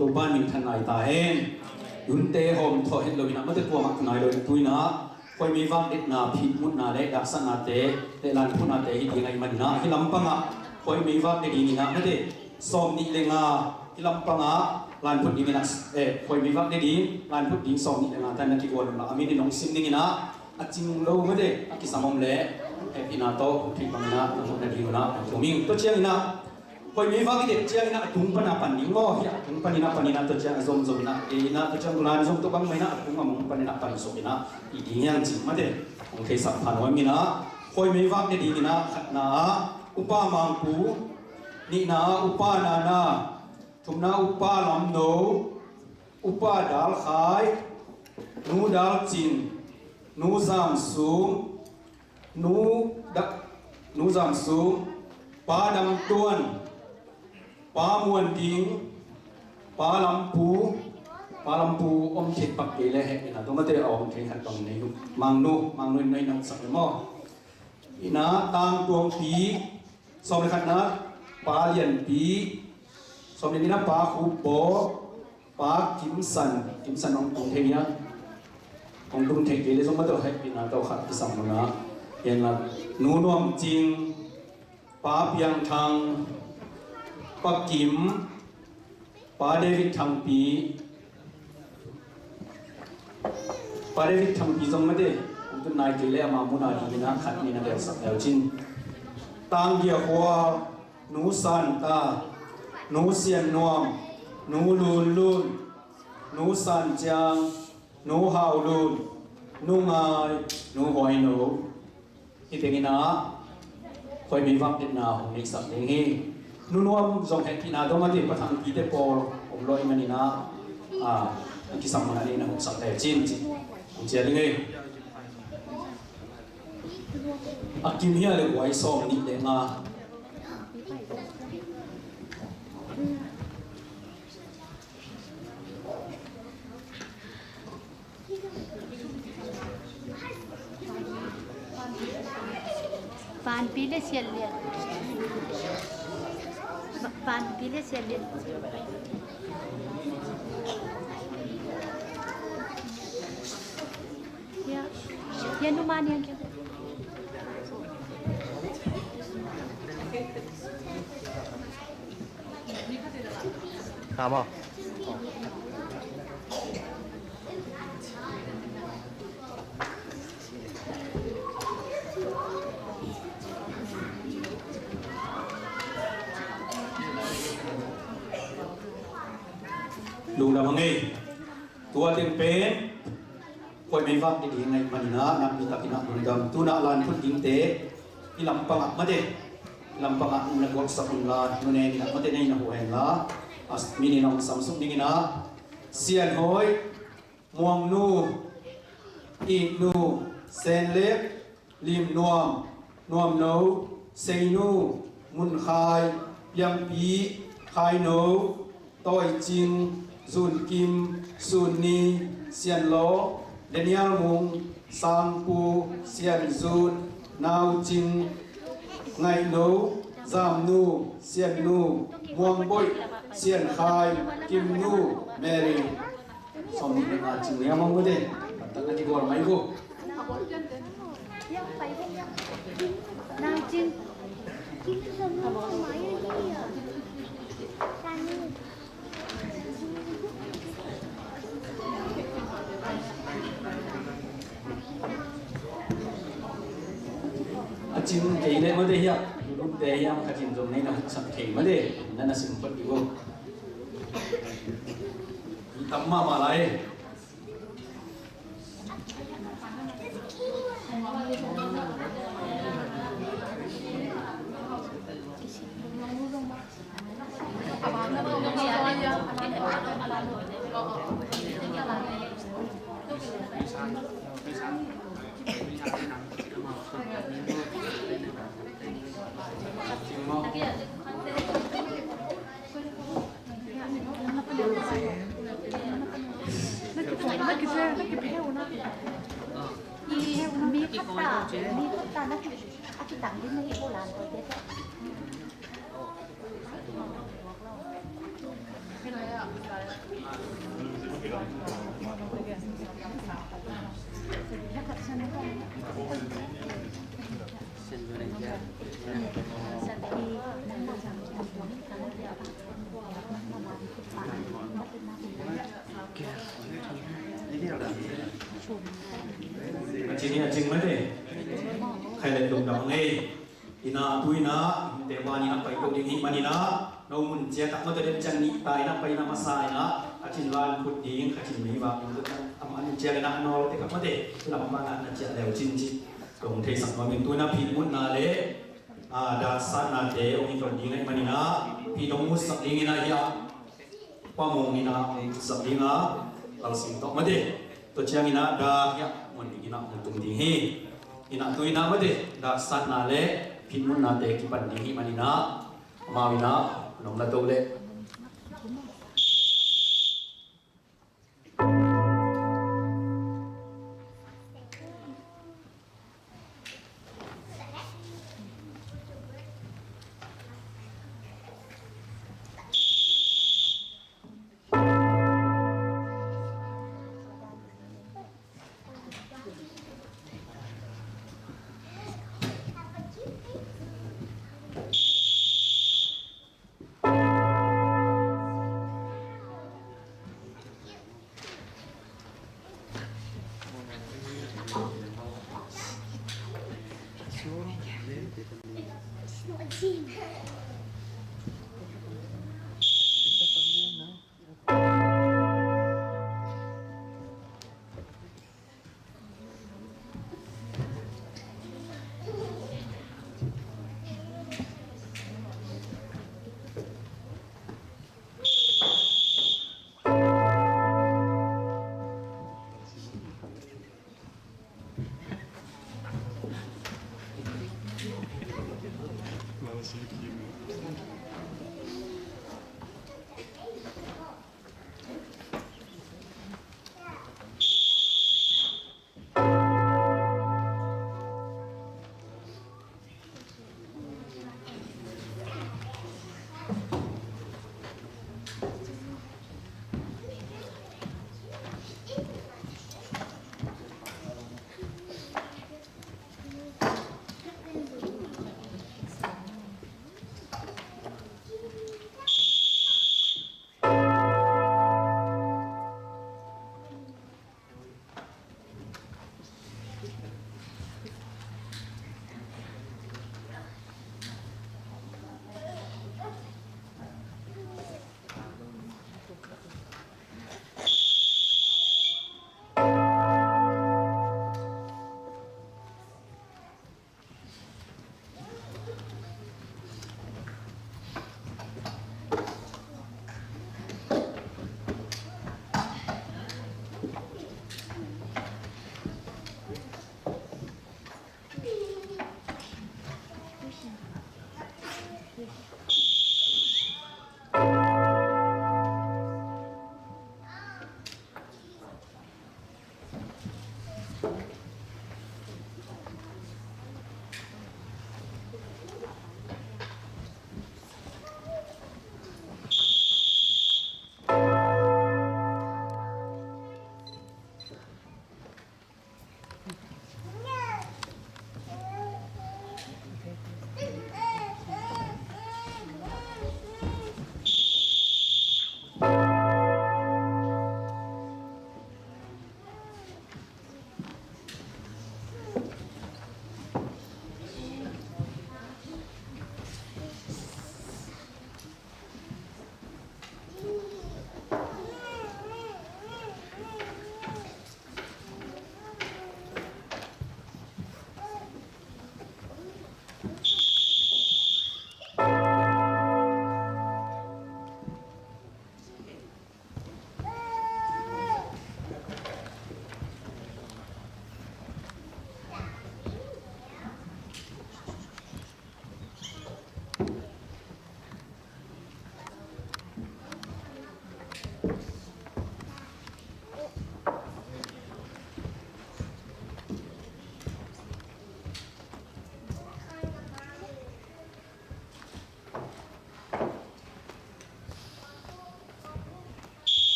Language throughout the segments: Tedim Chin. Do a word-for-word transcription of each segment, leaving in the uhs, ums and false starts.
Topa minthan nai ta hen. Hunte hawm thawh het lo in ah, mate, kuamah nai lo in, tu in ah khuaimei vak detna, phitmutna le daksaknate le lanphuhnate hi ding ahih manin ah, hih lampangah khuaimei vak de ding in ah, mate, sawmnih le nga, hih lampangah lanphut ding in ah, eh, khuaimei vak de ding, lanphut ding sawmnih le nga ta in ah kigual un la, a min in hong sim ding in ah, a cing lo, mate, a kisam om leh hehpihna tawh hong theih bangin ah na muh nading un ah hong thum ing. Tua ciangin ah khuaimei vak i det ciangin ah a tung pan a pan ding maw? Hiah a tung panin ah, panin ah, tua ciang a zomzom in ah, kei in ah, tua ciang lan zom tua bangmah in ah, a tung a mong panin ah pan suk in ah i ding hiang cih, mate, hong theisak pha nuam in ah, khuaimei vak de ding in ah, khatna ah Upa Mangpu, nihna ah Upa Nana, thumna Upa Lamno, Upa Dal Khai, Nu Dal Cin, Nu Zam Sum, Nu Da-, Nu Zam Sum, Pa Dam Tuan, Pa Muan Ding, Pa Lam Pu, Pa Lam Pu om thei pak kei leh hehpihna tawh, mate, a om thei khat bang nei uh. Mang Nu, Mang Nu in na hopsak leh maw? In ah Tang Tuang Pi, sawm le khatna Pa Lian Pi, sawm le nihna Pa Khup Baw, Pa Kim San, Kim San hong tung thei hiam? Hong tung thei kei leh zong, mate, hehpihna tawh khat kisam un ah, hiah in ah Nu Nuam Cing, Pa Piang Thang, Pa Kim, Pa David Thangpi, Pa David Thangpi zong, mate, hong tun nai kei leh ama muhna ding in ah khat nih na delsak leu cin. Tang Gia Khua, Nu San Ta, Nu Sian Nuam, Nu Lun Lun, Nu San Ciang, Nu Hau Lun, Nu Ngai, Nu Huai No. Hih teng in ah khuaimei vak detna hong neihsak ding hi. Nu Nuam zong hehpihna tawh, mate, Pa Thangpi te pawl om lo ahih manin ah, a, a kisam mun ah na hopsak leu cin, cin hong cial ding hi. A kim hiah leh guai sawmnih le nga. Vanpi le Sian Lian. Va-, Vanpi le Sian Lian. Ya, ya, nu ma niang kia. Ka maw? Lungdam hang ei. Tua teng pen khuaimei vak ding ahih manin ah, nakpi takin ah lungdam. Tu-in ah lan phut dingte, i lampangah mate, i lampangah na guaksak un la, nunnem in ah mate, na inn ah huh hen la, a min in hong samsuk dingin ah, Sian Hawi, Muang Nu, It Nu, Sen Lek, Lim Nuam, Nuam No, Sei Nu, Mun Khai, Piang Pi, Khai No, Tawi Cing, Zun Kim, Sun Ni, Sian Law, Daniel Mung, Sang Pu, Sian Zun, Nau Cing, Ngaih No, Zam Nu, Sian Nu, Muang Boih, Sian Khai, Kim Nu, Mary. Sawmnih le nga cing liang mawk uh te. Bantak na kigual mai uh. A cing kei leh mate hiah, group te hiam, ka cin zong nei na huksak thei mate, na na sim phot dih uh. Tam mahmah lai. A cing hi, a cing mate. Khai le lungdam ngei. Inah tu inah, te ban inah pai to ding hi man inah, no mun cia tak mate den ciang nih ta inah pai inah masa inah, a cin lan phut ding, a cin mei vak ding, a man cia inah a nawl te kak mate, tu lam pan inah na ciah leu cin ci. Dong theisak nuam in tu inah phit mutna le, a, daksatnate hong hi ton ding ahih man inah, phit hong mutsak ding inah hiah. Pamong inah hong sak ding a, lalsing tawh mate. Tua ciang inah dak hiah mun ding inah hong tung ding hi. Inah tu inah mate, daksatna le phit mutnate kipan ding hi man inah, amau inah nong la to le.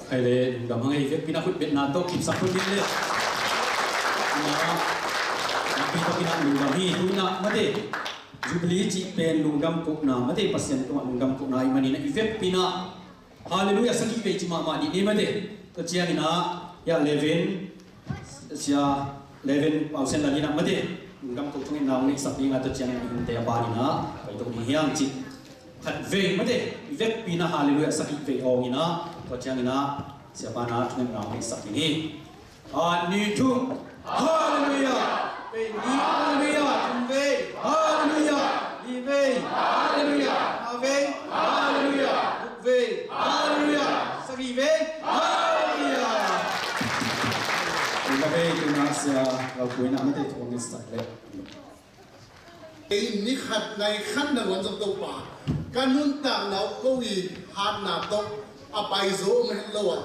Khaile lungdam hang ei, vekpi-in ah khutbetna tawh kipsak khut ding le. Ina, nakpi takin ah lungdam hi. Tu-in ah mate, Jubilee cih pen lungdam kohna mate, Pasian tungah lungdam kohna ahih manin ah i vekpi-in ah Halleluiah sagih vei ci mahmah dih ni mate. Tua ciangin ah, ya, Levin, Sia Levin Pausian Lal in ah mate, lungdam ko thungetna hong neihsak ding a, tua ciangin ah i hunte a panin ah pai to ni hiang ci. Khat vei mate, i vekpi-in ah Halleluiah sagih vei awng in ah, tua ciangin ah siapa in ah thungetna hong neihsak ding hi. A, ni, thum. Halleluiah. Vei nih, Halleluiah. Thum vei, Halleluiah. Li vei, Halleluiah. Nga vei, Halleluiah. Guk vei, Halleluiah. Sagih vei, Halleluiah. Ni vei, tu-in ah Sia Lau Kui in ah mate, thu hong neihsak le. Kei ni khat nai khat na wan zong Topa, ka nuntakna uh ko i hatna tawh a paizaw om het lo a,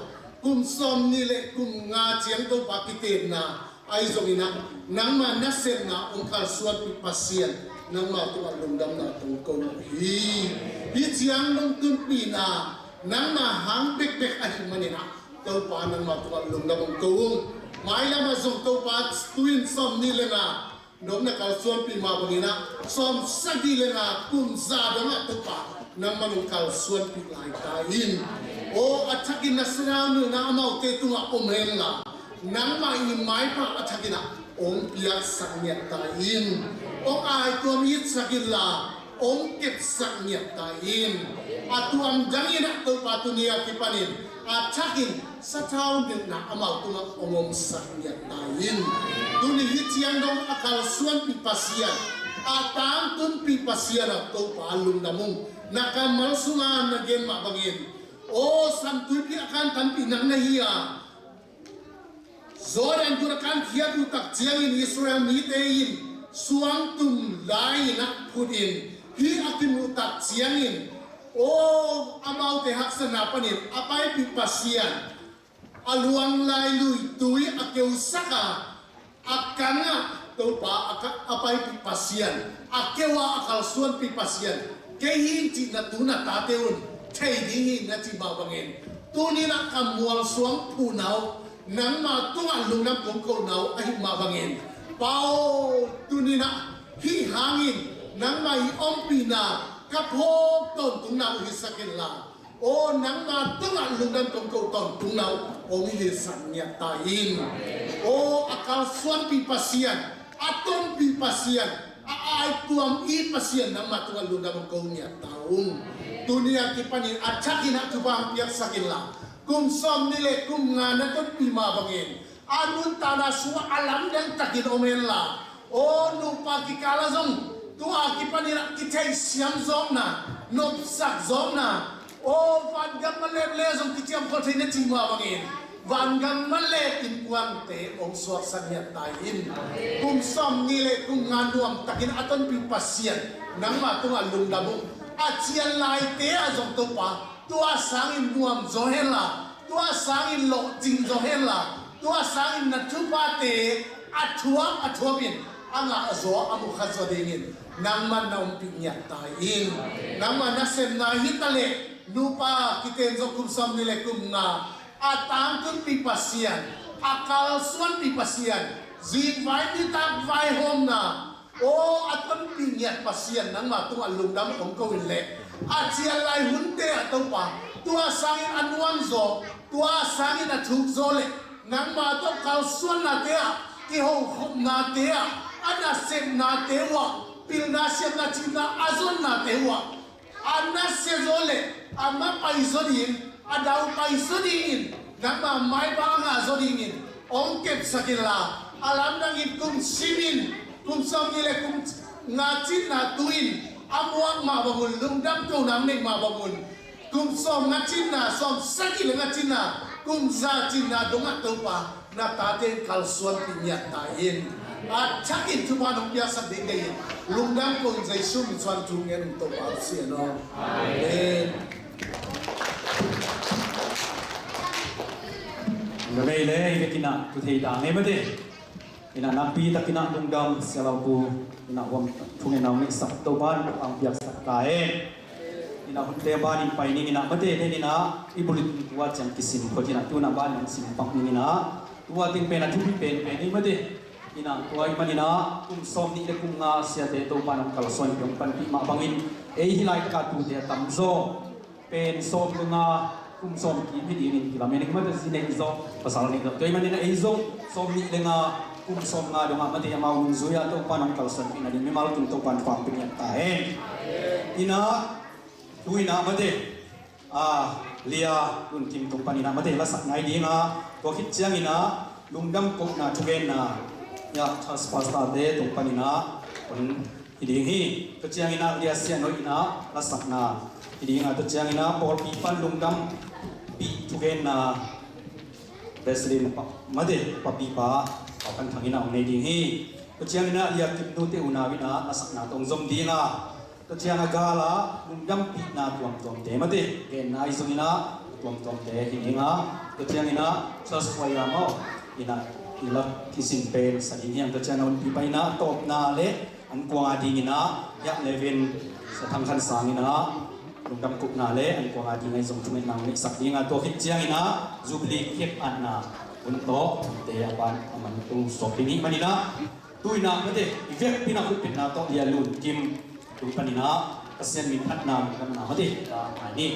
kum sawmnih le kum nga ciang Topa kitenna ahi zongin ah, nangma nasepna hong kalsuanpih Pasian, nangma tungah lungdamna tawh ko uh hi. Hih ciang nong tunpihna nangma hang bekbek ahih manin ah, Topa nangma tungah lungdam hong ko ung. Mailam ah zong Topa tu-in sawmnih le nga nong na kalsuanpih mah bangin ah, sawmsagih le nga kum za dongah Topa nangman hong kalsuanpih lai ta in. Aw, a thakin na sathau nilhna amaute tungah om hen la, nangmah i maipha a thakin ah hong piaksak ngiat ta in. Hong aituam itsak inla, hong kepsak ngiat ta in. A tuam dangin ah Topa tuni a kipanin a thakin sathau nilhna amau tungah hong omsak ngiat ta in. Tuni hih ciang dong a kalsuanpih Pasian, a tangtunpih Pasian ah Topa lungdam ung. Na kammal sungah na gen mah bangin, aw, San Tuipi a kan tampi nang na hi a, Jordan gun a kan khiat uh tak ciangin Israel mite in suangtum lai-in ah phut in, hih a kimuh tak ciangin, aw, amaute haksatna panin a paipih Pasian, a luang lai lui tui a keusak a, a kang ah Topa a ka, a paipih Pasian, a keu a a kalsuanpih Pasian kei hi ing cih na tu na tate un thei ding hi na cih mah bangin, tuni-in ah ka mualsuang phuhna uh nangma tungah lungdam kong kohna uh ahih mah bangin, Pa aw, tuni-in ah hih hangin nangma i ompihna ka phawk tawntungna uh hisak inla, aw, nangma tungah lungdam kong ko tawntungna uh hong hisak ngiat ta in. Aw, a kalsuanpih Pasian, a tonpih Pasian, a aituam i Pasian, nangma tungah lungdam hong ko ngiat ta ung. Tuni a kipanin a thakin ah thupha hong piaksak inla, kum sawmnih le kum nga na tonpih mah bangin, a nuntakna sungah a lamdang takin om hen la, aw, nupa kikal ah zong tua a kipanin ah kitheihsiam zawkna, nopsak zawkna, aw, vangam malep le zong kiciamkholh thei na cih mah bangin, vangam malep innkuante hong suaksak ngiat ta in. Kum sawmnih le kum nga nuam takin a tonpih Pasian, nangma tungah lungdam ung. A cian laite ah zong Topa, tua sangin nuam zaw hen la, tua sangin lawhcing zaw hen la, tua sangin na thuphate a thuak a thuak in, a ngah zaw a mu khat zaw dingin nangman na ompih ngiat ta in. Nangma nasepna hi ta leh, nupa kiten zaw kum sawmnih le kum nga a tangtunpih Pasian, a kalsuanpih Pasian, zingvai nitak vaihawmna, aw, a tonpih ngiat Pasian, nangma tungah lungdam hong ko in leh, a cian lai hunte ah Topa, tua sangin a nuam zaw, tua sangin a thuk zaw leh, nangma tawh kalsuannate ah, kihokhopnate ah, a nasepnate uh ah, pilna siamna cihna a zonnate uh ah, a nasia zaw leh a ma paizaw ding, a dau paizaw dingin, nangma maipha a ngah zaw dingin hong kepsak inla, a lamdangin kum simin, kum sawmnih le kum nga cinna tu-in a muak mah bangun, lungdam kohna hong neih mah bangun, kum sawm nga cinna, sawm sagih le nga cinna, kum za cinna dongah Topa na tate in kalsuanpih ngiat ta in. A thakin thupha nong piaksak ding deih in, lungdam ko in Jesu min suang thu ngen ung, Topa Pasian aw. Amen. Amen. Lungdam ei le, i vekin ah thu thei ta ngei mate. Ina, nakpi takin ah lungdam, Sia Lau Pu, ina, huam thungetna hong neihsak, Topa in thupha hong piaksak ta hen. Ina hunte banin pai ning ina mate, den ina i bulletin tua ciang kisim khot ina tuna banin hong sim pak ning ina, tua teng pen a thupi penpen i mate. Ina tua i man ina kum sawm nih le kum nga siate Topa'n hong kalsuan pia hong panpih mah bangin, ei hih laitaka tute a tamzaw pen sawm le nga, kum sawm kim hi dingin kilamen ing mate, zi neih zawh, pasal neih zawh. Tua i man ina ei zong sawm nih le nga, kum sawm nga dongah mate, amau nungzui-a Topa'n hong kalsuanpih nading mimal kim Topa'n fangpi ngiat ta hen. Ina tu ina mate, a, Lia Lun Kim tung pan ina mate, lasak nai dinga, tua khit ciang ina lungdam kohna thugenna, ya, Charles Pastor te tung pan ina hun hi ding hi. Tua ciang ina Lia Sian Hoih ina lasakna hi dinga, tua ciang ina pawlpi pan lungdampih thugenna President pa, mate, papipa Pa Pan Thang ina hong nei ding hi. Tua ciang ina Lia Kim nute unau ina lasakna tawh hong zom dinga, tua ciang a gala lungdampihna tuamtuamte mate, genna i zong ina tuamtuamte hi dinga, tua ciang ina Charles Kuai Yam aw ina i lak kisin pen sa ding hiam, tua ciang a hunpipa ina tawpna le an kuanga ding ina, ya, Levin Sa Thang Khan Sang ina lungdam kohna le an kuanga ding a i zong thungetna hong neihsak dinga, tua khit ciang ina Jubilee cake atna hun tawh te a pan a man tu sawp ding hi man ina, tu ina mate, i vekpi ina khutbetna tawh Lia Lun Kim tu pan ina Pasian min phatna lungdamna mate ta mai ni.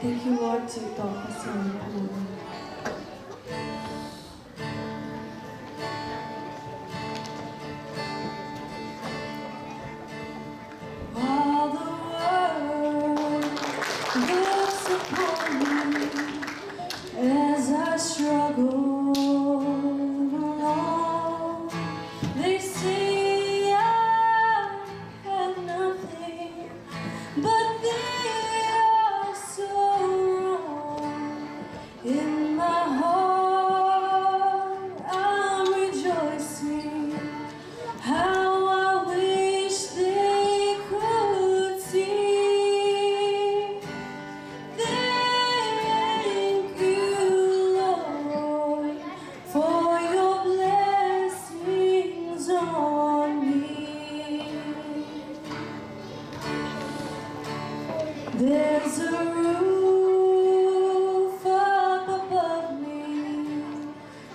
Thank you, Lord, to talk us in. All the world looks upon me as I struggle along. They see I have nothing, but they are so wrong. In my heart, I'm rejoicing. How I wish they could see. Thank you, Lord, for your blessings on me. There's a roof up above me.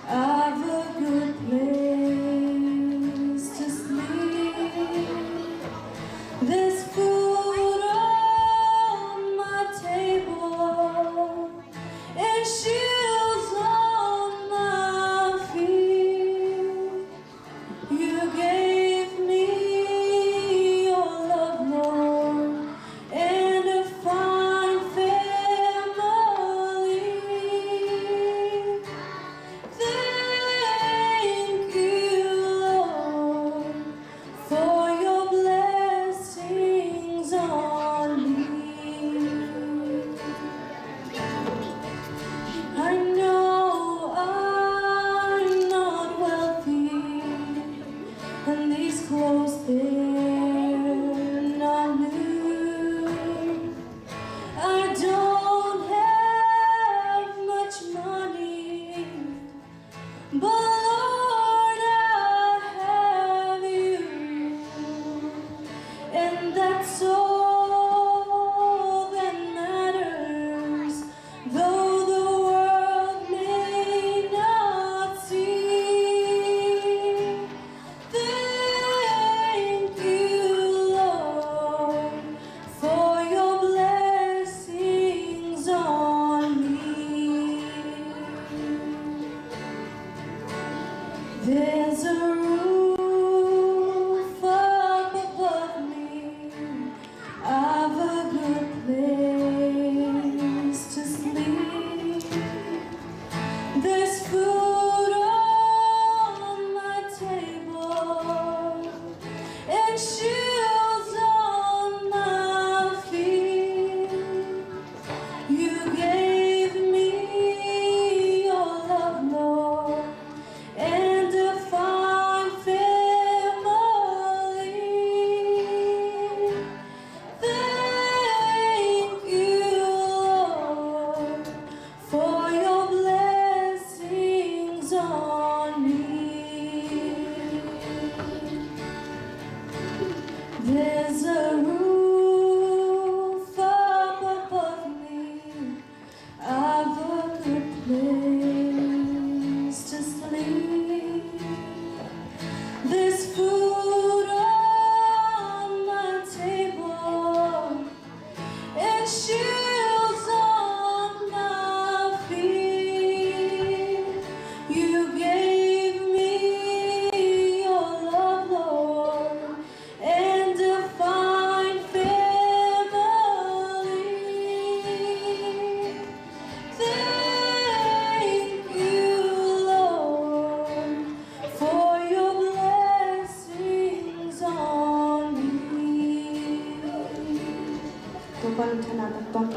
I've a good place to sleep. There's food on my table and shoes on my feet. You gave me your love, Lord, and a fine Shoes on my feet. You gave me your love, Lord, and a fine family. Thank you, Lord, for your blessings on me. There's a roof up above me. I've a good place to sleep. There's food on my table and shoes on my feet. You gave me your love, Lord, and a fine family. Thank you, Lord, for your blessings on me. Topa min thang a taktak.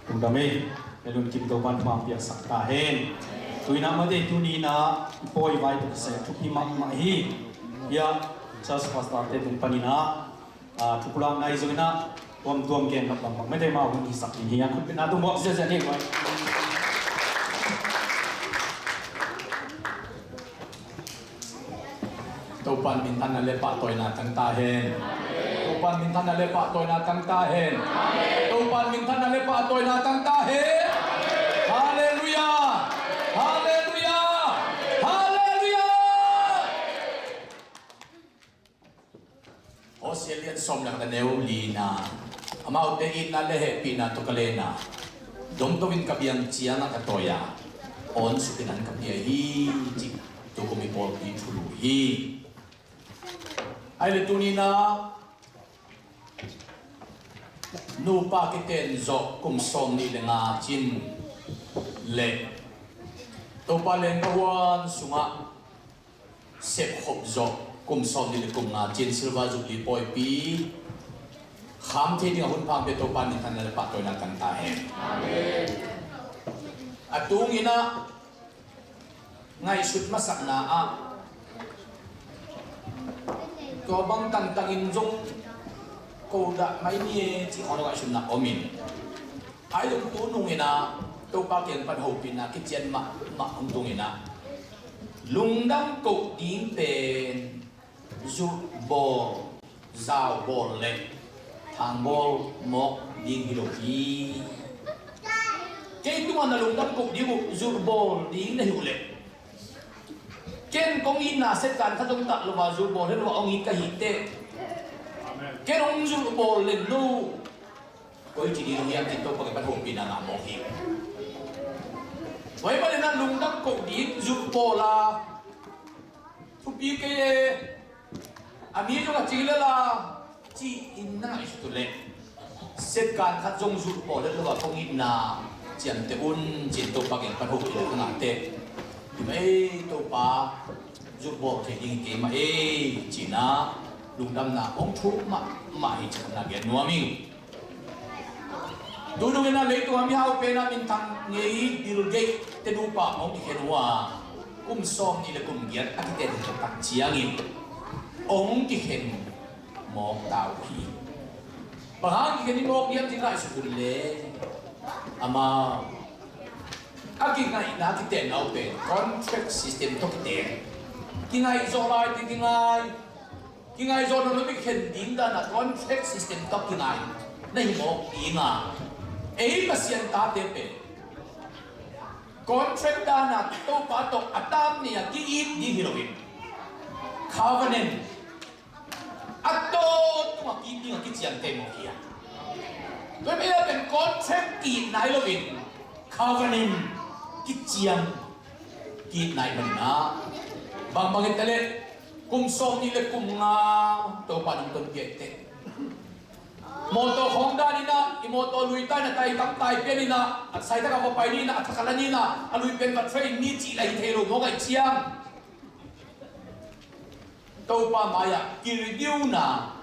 Lungdam ei, ei lungkim Topa'n thupha piaksak ta hen. Tuina mate tuni-in ah i pawi vai tuk seh thupi mahmah hi. Hia, church pastor te tung panin ah, ah, thupulak nai zongin ah tuamtuam gen nop bangbang mate mau hun hisak ding hi a, khutbetna tung buak ziahziah ni vai. Topa'n minthanna le pahtawina tang ta hen. Topa'n minthanna le pahtawina tang ta hen. Topa'n minthanna le pahtawina tang ta hen. Halleluiah. Halleluiah. Halleluiah. Hosea lian sawm le khat a neu li-na, amaute itna le hehpihna tawh ka len a, dongto in ka biang ciangah ka tawi a, awn sukin an ka pia hi, cih tu kum i pawlpi thulu hi. Ahih leh tuni-in ah nupa kiten zawh kum sawmnih le nga cin le Topa lenggahuan sungah sepkhop zawh kum sawmnih le kum nga cin Silver Jubilee pawipi kham thei dingah hun pha pia Topa minthanna le pahtawina tang ta hen. Amen. A tungin ah ngaihsut masakna ah tua bang tangtangin zong ko dah mai ni e cih khawng ngaihsutna om in, ai lungtu nungin ah Topa kiang pan hopihna kician mahmah hong tungin ah lungdam koh ding pen zulhbawl, zaubawl le thangbawl mawk ding hi lo hi. Kei tungah na lungdam koh ding uh zulhbawl ding na hi uh leh, ken kong itna setkan khat zong tak lo a zulhbawl hi lo a hong it ka hi teh, ken hong zulhbawl len lo. Koi ci ding hiam cih Topa kiang pan hopihna ngah mawk hi. Tua ahih manin ah lungdam koh ding zulhbawl a thupi kei e, a mi zong a cing lel a ci-in na ngaihsut uh leh, setkan khat zong zulhbawl het lo a kong itna ciamteh un ci-in Topa kiang pan hopihna ka ngah teh, hi mah ei Topa, zulhbawl thei ding hi kei mah ei ci-in ah lungdamna hong thuk mahmah hi ci-in na gen nuam ing. Tunung in ah leitung a mihau pen a minthang ngei Bill Gates te nupa hong kikhen uh a, kum sawmnih le kum giat a kiten uh taktak ciangin hong kikhen mawk ta uh hi. Bang hang kikhen i mawk hiam cih ngaihsut un leh, amau a kingaihna a kitenna uh pen contract system tawh kiten. Kingaih zawh lai teh kingai, kingai zawh nawn lo, mi khen ding dan a contract system tawh kingai na hi mawk ding a, ei Pasian tate pen contract dan a Topa tawh a tam ni a ki-it ding hi loin, covenant a tawh tungah ki-it ding a kiciamteh mawk hi a. Tua ahih manin pen contract ki-itna hi loin, covenant kiciam ki-itna ahih manin ah, bangbang hi ta leh kum sawmnih le kum nga Topa in hong tonpih teh, Mawtaw khawng dan in ah, i mawtaw lui ta in ah, tai tam tai pian in ah, a sai tak a va pai ni in ah, a thak a la ni in ah, a lui pian va thei ni cih la hi thei lo mawk ahih ciang, Topa mai-ah kirenew-na,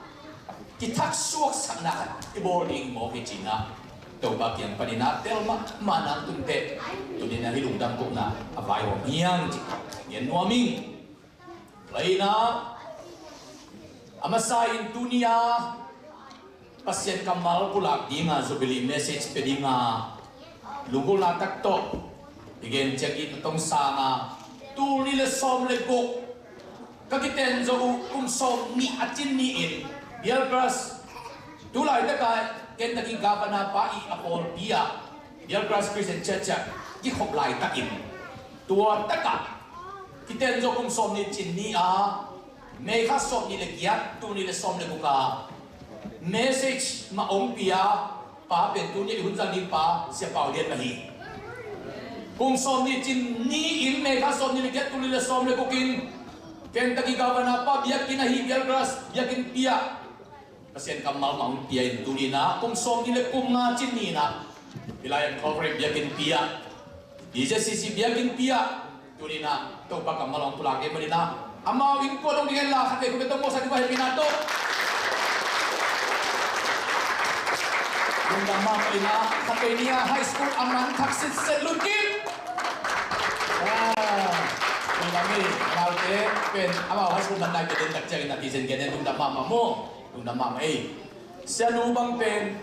kithaksuaksakna khat i bawl ding mawk hi ci-in ah, Topa kiang panin ah tel mahmah nang tunte, tuni-in ah hih lungdam kohna a vaihawm hi hang cih gen nuam ing. Tua hi-in ah, a masa in tuni-a Pasian kammal pulak dinga, Jubilee message pia dinga, lunggulhna tak tawh i gen ciang i tong sanga, tul nih le sawm le guk ka kiten zo uh kum sawm nih a cin ni-in, Bial Grass, tu laitaka Kentucky Governor pa i a pawlpi ah, Bial Grass Christian Church ah kikhop laitakin, tua takah kiten zo kum sawm nih cin ni a, May kha sawm nih le giat, tul nih le sawm le guk a message mah hong pia pa pen tuni i hun zang ding pa Sia Pau Lian mah hi. Kum sawm nih cin ni-in, May kha sawm nih le giat, tul nih le sawm le guk in Kentucky Governor pa biakinn ahi, Bial Grass biakinnpi ah Pasian kammal mah hong pia in, tuni-in ah kum sawm nih le kum nga cin ni-in ah Elias Calvary biakinnpi ah, E J C C biakinnpi ah, tuni-in ah Topa kammal hong pulak ding manin ah, amau innkuan hong ding hen la, khatvei khut beng tawh mawhsa ding, va hehpihna tawh. Lungdam mahmah in ah, khatvei ni-a high school a man thak sitset lungkim. Ah, lungdam hi. Amaute pen amau high school man nai pen den tak ciangin a tisen gen den, lungdam mahmah maw. Lungdam mahmah ei. Sianu bang pen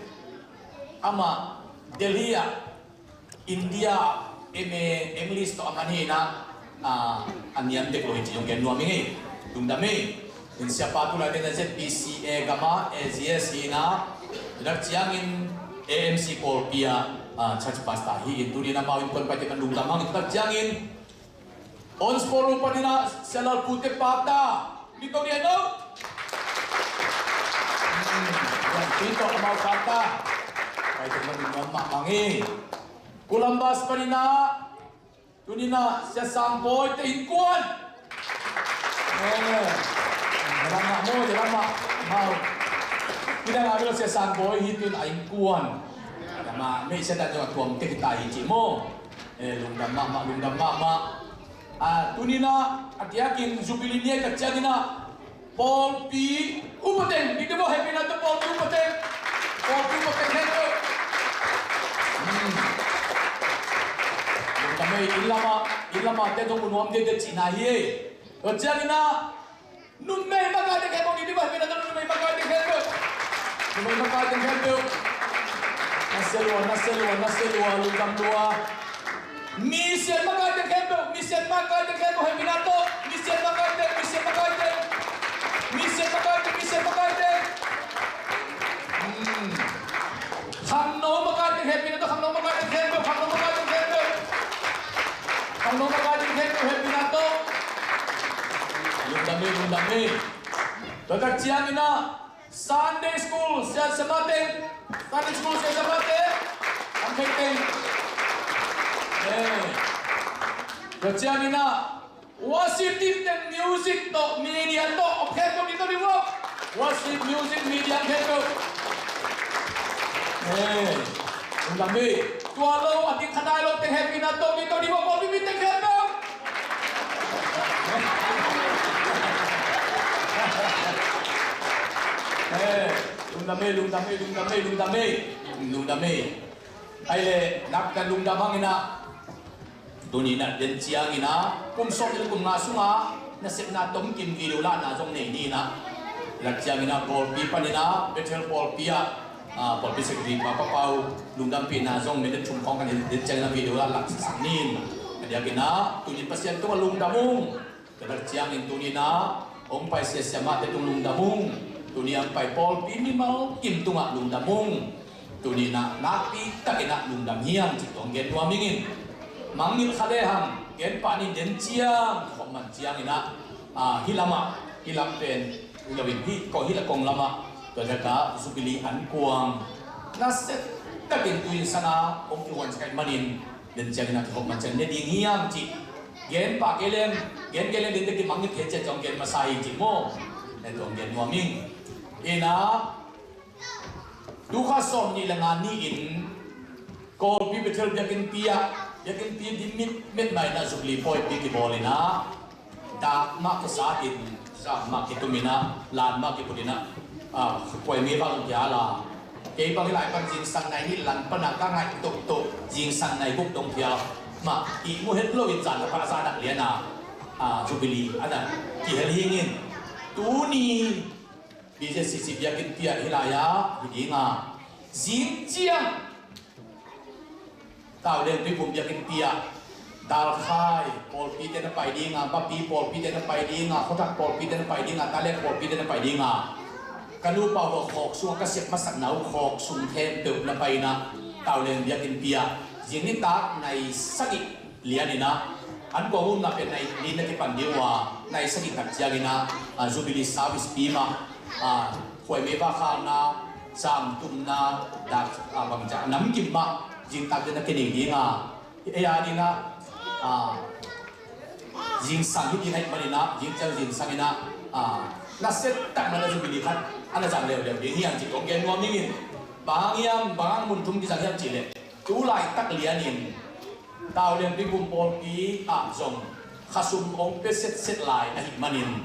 amah Delhi ah, India, M A English tawh a man hi-in ah, a niam dek lo hi ci-in hong gen nuam ing ei. Lungdam ei. In siapa tu laitakin a Z B C A gam ah A G S hi-in ah, tua tak ciangin A M C pawlpi ah, ah, church pastor hi-in, tuni-in amau innkuan paite pan lungdam hang. Tua tak ciangin Onsboro panin ah Sia Lal Pu te pata, mi tawh ni a no. Hmm, yan pi tawh amau pata. Paite pan lungdam mahmah ing ei. Columbus panin ah, tuni-in ah Sia Sang Bawi te innkuan. Eh, lamah maw, lamah. Mau. Kidang a bel Sia Sang Bawi hi, tun a innkuan. Lamah, mei Sia dan zong a tuam tek hi ta hi ci maw. Eh, lungdam mahmah, lungdam mahmah. Ah, tuni-in ah, a diakin Jubilee ni a tak ciangin ah, pawlpi upateng, dikdek maw, hehpihna tawh pawlpi upateng. Pawlpi upateng khempeuh. Hmm. Lungdam ei, inn lamah, inn lamah te zong u nuam dede cihna hi ei. Tua ciangin ah, numei makaite khempeuh, dikdek maw, hehpihna tawh numei makaite khempeuh. Numei makaite khempeuh. Nasia lua, nasia lua, nasia lua, lungdam lua. Mission makaite khempeuh, mission makaite khempeuh, hehpihna tawh. Mission makaite, mission makaite. Mission makaite, mission makaite. Hmm. Khangno makaite, hehpihna tawh, khangno makaite khempeuh, khangno makaite khempeuh. Khangno makaite khempeuh, hehpihna tawh. Lungdam ei, lungdam ei. Tua tak ciangin ah, Sunday school, sia, siamah teng, Sunday school, sia, siamah teng, an thei teng. Eh. Tua ciangin ah, worship team teng, music tawh, media tawh, a khempeuh ding tawh ding maw. Worship, music, media khempeuh. Eh. Lungdam ei. Tua lo, a ding kha nai lo teng, hehpihna tawh, ding tawh ding maw, pawlpi mi teng khempeuh. Eh, lungdam ei, lungdam ei, lungdam ei, lungdam ei. Lungdam ei. Ahih leh, nakpi takin lungdam hang in ah, tuni-in ah den ciangin ah, kum sawm nih le kum nga sungah nasepna tomkim video lahna zong nei ni in ah, den ciangin ah pawlpi panin ah, Bethel pawlpi ah, ah, pawlpi secretary pa Pa Pau lungdampihna zong minute thum khawng ka nei, den ciangin ah video lah laksak ni in. A diakin ah, tuni-in Pasian tungah lungdam ung. Tua tak ciangin tuni-in ah hong pai sia, siamahte tung lungdam ung. Tuni-in hong pai pawlpi mimal kim tungah lungdam ung. Tuni-in ah nakpi takin ah lungdam hi hang cih tua hong gen nuam ing in. Mangngilh kha lehang, gen pah ni, den ciang, kikhop man ciangin ah, ah, hih lamah, hih lam pen, hih lo in hih, ko hih la kong lamah, tua tak ah Jubilee ankuang nasia takin tu-in sana hong kihuansak ahih manin, den ciangin ah kikhop man ciang ne ding hi hang cih gen pah kei leng, gen kei leng, den te kimangngilh kei ciang hong gen masa hi cih maw. Tua hong gen nuam ing. In ah, Tukha sawm nih le nga ni-in Kawlpi Bethel biakinnpi ah, biakinnpi dim mit met mah in ah Jubilee pawipi kibawl in ah, dak mah kisa in, zam mah kitum in ah, lan mah kiput in ah, ah, khuai mi bang kia la. Kei bang hi lai pan zingsang nai nih lan pan ah ka ngaih toktok, zingsang nai guk dong kia mah ihmu het lo in zan a pa zan a lian a, ah, Jubilee a na kihel hing in. Tuni BJCC biakinnpi ah hi lai ah hi ding a, zing ciang Tauleng Tuiphum biakinnpi ah Dalkhai pawlpite na pai ding a, Bapi pawlpite na pai ding a, Khuathak pawlpite na pai ding a, Talek pawlpite na pai ding a, ka nupa uh khawk sung a ka sep masakna uh khawk sung khempeuh na pai in ah, Tauleng biakinnpi ah zing nitak nai sagih lian in ah, an kong umna pen nai li na kipan ding uh a, nai sagih tak ciang in ah, ah, Jubilee service pi mah, ah, khuai mi va khakna, zam tumna, dak, ah, bang ciang nam kim mah zingtak ding na kinei ding a, ei a ding ah, ah, zingsang hi ding ahih manin ah, zing ciang zingsang in ah, ah, na set tak na na Jubilee khat a na zang leuleu ding hi hang cih kong gen nuam ing in. Bang hang hiam, bang hang mun thum kizang hiam cih leh, tu laitak lian in Tauleng Tuiphum pawlpi ah zong khasum hong pia setset lai ahih manin,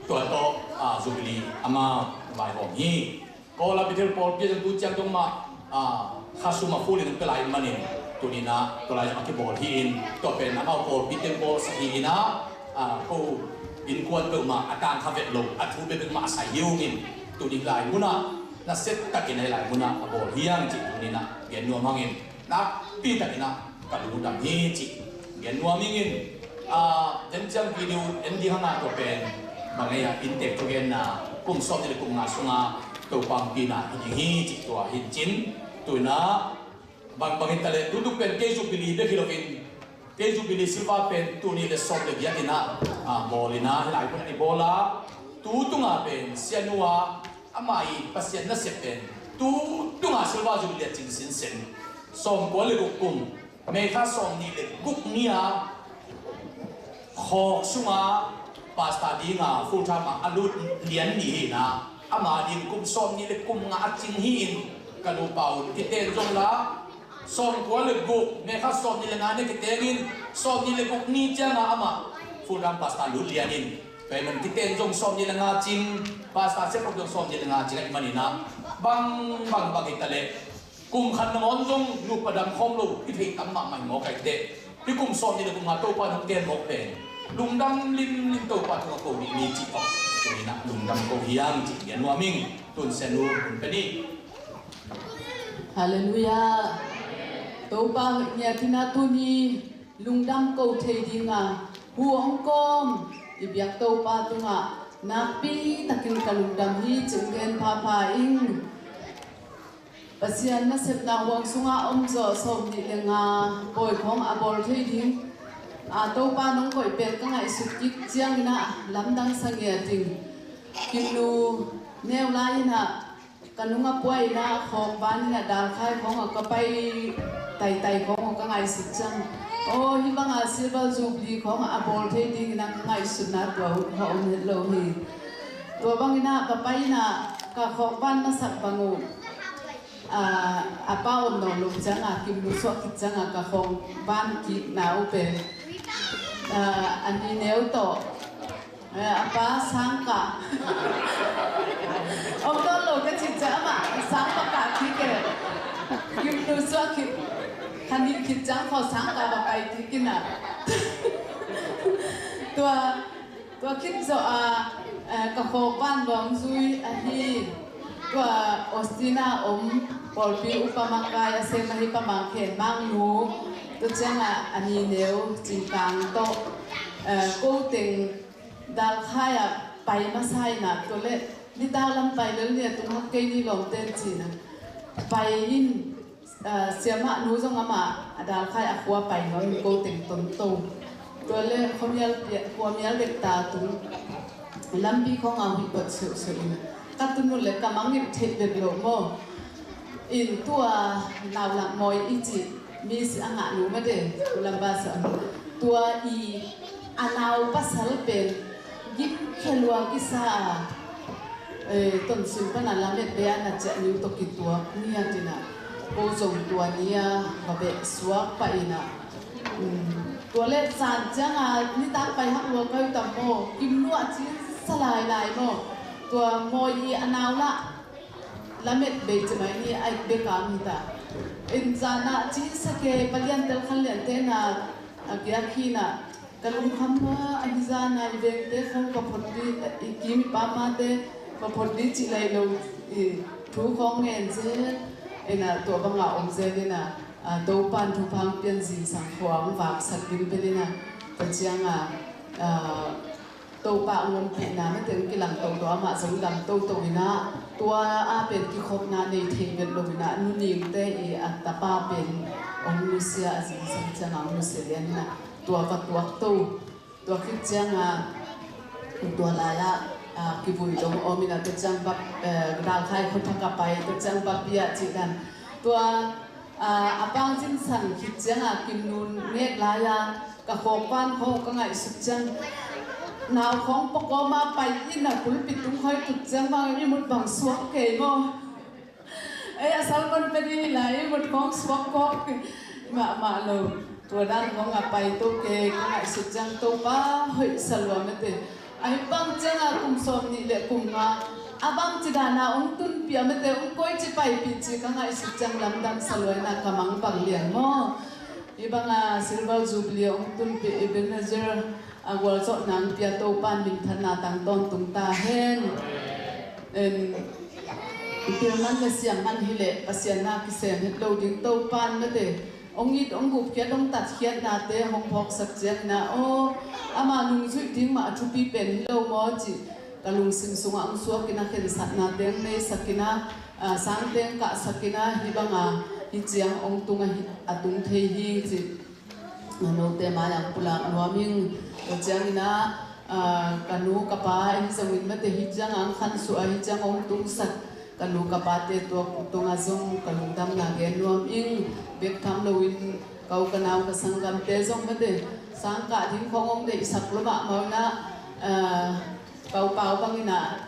tua tawh, ah, Jubilee amau vaihawm hi. Kawla Bethel pawlpi ah zong tu ciang dong mah, ah, khasum a full in hong pia lai ahih manin, tuni in ah tua lai zong a kibawl hi in, tua pen amau pawlpi teng bawlsak hi in ah, ah, ko innkuan peuhmah a tangkha vet lo, a thu bekbek mah a sai hi ung in, tuni lai mun ah na set takin a hi lai mun ah a bawl hi hang cih tuni in ah gen nuam hang in. Nakpi takin ah ka lungdam hi cih gen nuam ing in, ah, den ciang video en ding hang a, tua pen bang ei a inntek thugenna kum sawm nih le kum nga sunga Topa hong pina hi ding hi cih tua hi in cin. Tu in ah bang bang hi ta leh, tutung pen kei Jubilee bek hi loin, kei Jubilee silver pen tul nih le sawm le giat in ah, ah, bawl in ah, hi lai mun ah i bawl a, tutung a pen sianu a, ama i Pasian nasep pen tutung a silver Jubilee a cing sinsen, sawmkua le guk kum, May kha sawm nih le guk ni a, khawk sung a pastor ding a full time a a lut lian ni hi in ah, ama ding kum sawm nih le kum nga a cing hi in, ka nupa un kiten zong la, sawmkua le guk, May kha sawm nih le nga ni kiteng in, sawm nih le guk ni ciang a amah full time pastor lut lian in, tua ahih manin kiten zong sawm nih le nga cing, pastor sep zong sawm nih le nga cing ahih manin ah, bang bang bang hi ta leh, kum khat nangawn zong nupa dam khawm lo i theih tam mahmah hi maw, ka hi teh. Hih kum sawm nih le kum nga Topa in hong gen mawk pen lungdam limlim, Topa tungah ko dih ni cih tawh, tuni in ah lungdam ko hi hang cih gen nuam ing. Tun sianu hun pe ni. Halleluiah. Topa hoih ngiat in ah tuni lungdam ko thei ding a, hu hong kawm i biak Topa tungah nakpi takin ka lungdam hi cih gen phapha ing. Pasian nasepna huang sungah om zawh sawm nih le nga pawi khawng a bawl thei ding a, Topa nong koih pen ka ngaihsut kik ciangin ah lamdang sa ngiat ing. Kimnu neu lai in ah ka nung a puai in ah khawk ban in ah Dalkhai khawng ah ka pai taitai khawng ah ka ngaihsut ciang, aw, hih bang a silver Jubilee khawng ah a bawl thei dingin ah ka ngaihsutna tua hun kha om het lo hi. Tua bangin ah ka pai in ah ka khawk ban masak bang uh, ah, a pa om nawn lo ciang a, Kimnu suah khit ciang a ka khawk ban kikna uh pen, ah, a ni neu tawh, eh, a pa sangkah om nawn lo ka cih ciang amah sangkah kik e. Kimnu suah khit, kha nih khit ciang khaw sangkah va pai kik in ah. Tua Tua khit zawh a, eh, ka khawk ban luang zui ahi. Tua Austin a om pawlpi upa makai a sem ahi Pa Mang Khen Mang nu, tua ciang a a ni neu Cin Kang tawh, eh, ko teng Dalkhai ah pai masa in ah, tua leh nitak lam pai lel ni a tung hak kei ni lawmte in ci in ah pai in. Ah, siamah nu zong amah a Dalkhai a khua pai nawn in ko teng tonto. Tua leh khuamial pia-, khuamial bek ta tung. Lampi khawng a huih pat seuhseuh in ka tun uh leh ka mangngilh theih bek lo maw. In tua nau lak mawi i cih mi si a ngah nu mah de, lam ba sa. Tua i a nau pasal pen gimkhia lua kisa a, Eh, Tonzang pana lamet bia na ciah niu tawh kituak ni a tina. Ko zong tua ni a va beh suak pah ina. Um, tua le zan cianga nitak pai hak lua kai tam maw. Kim nuah cin sa lailai maw. Tua mawi i a nau lah lamet bei cimai ni a ik bek a mi ta. In zana cin sa ke palian tel khan lian te na a giak hi na. Ka lungkham hua a hi zana i vengte khong va phot dih, i kim i pamate va phot dih cih lai lo i thu khong ngen zel. Ena tua banga om zel ena, a, Topan thupha pian zingsang khua hong vaksak ding pen ena. Tua cianga, a, Topa a ngonpihna mate hong kilang toto amah zong lam toto ina, tua a pen kikhopna nei thei vet lo ina, nuningte i a tapa pen hong nusia a zingsang cianga hong nusia lian ina. Tua va tuak to, tua khit cianga, tua lai-ah, a, kivui dong om ina, tua ciang bap, eh, dalkhai khuathak a pai, tua ciang bap bia cih dan. Tua, a, a pang zinsan khit cianga, kim nun ngek lai-a, ka khawk pan khawng ka ngaihsut ciang. Nau khawng pakawma pai ina pulpit tung khoi tut ciang bang i mut bang suak kei maw. Ei, a salmon pe ding hi lai, i mut khawng suak kawk mahmah lo. Tua dan khawng a pai to ke, ka ngaihsut ciang Topa hoih sa lua mate. Ahi bang cianga kum sawm nih le kum nga. A bang ci dana hong tunpih a mate, hong koi ci paipih ci ka ngaihsut ciang lamdang sa lua ina ka mang bang liang maw. Hi banga Silver Jubilee hong tunpih Ebenezer a gualzawhna hong pia Topan minthanna tang tawntung ta hen. En, pil man le siam man hileh Pasian na kisem het lo ding Topan mate. Hong it, hong gupkhiat, hong tatkhiatnate hong phawksak ciangina aw, ama nungzuih ding mah a thupi pen hi lo maw cih ka lungsim sungah hong suak ina khensatnate hong neisak ina, a, sangte hong kahsak ina hi banga hi ciang hong tung a hi, a tung thei hi cih. Note mai-ah pulak nuam ing. Tua ciangina, a, ka nu ka pa hi zongin mate hi cianga hong khansuah a hi ciang hong tungsak ka nu ka pate tua tungah zong ka lungdamna gen nuam ing. Bek tham loin ka u ka nau ka sanggamte zong mate sangkah ding khawng hong deihsak lo mahmah ina, a, ka u Pau bangina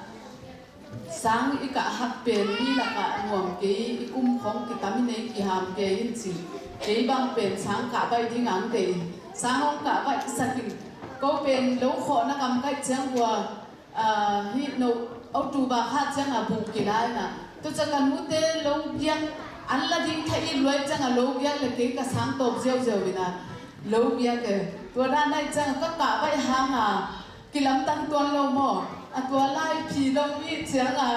sang i kah hak pen mi lakah nuam kei, i kum khawng kitam i nei kiham kei in ci. Kei bang pen sang kah baih ding ang kei. Sang hong kah baihsak in. Ko pen lo khawhna kam kaih ciang bua, a, hi no, October kha cianga buh kila ina. Tua ciang ka nute lo biak an la ding tha i luai cianga lo biak le kei ka sang tawp ziauziau ina. Lo biak e. Tua dan aih cianga ka kah baih hanga kilamdang tuan lo maw? A tua lai phi lo i cianga,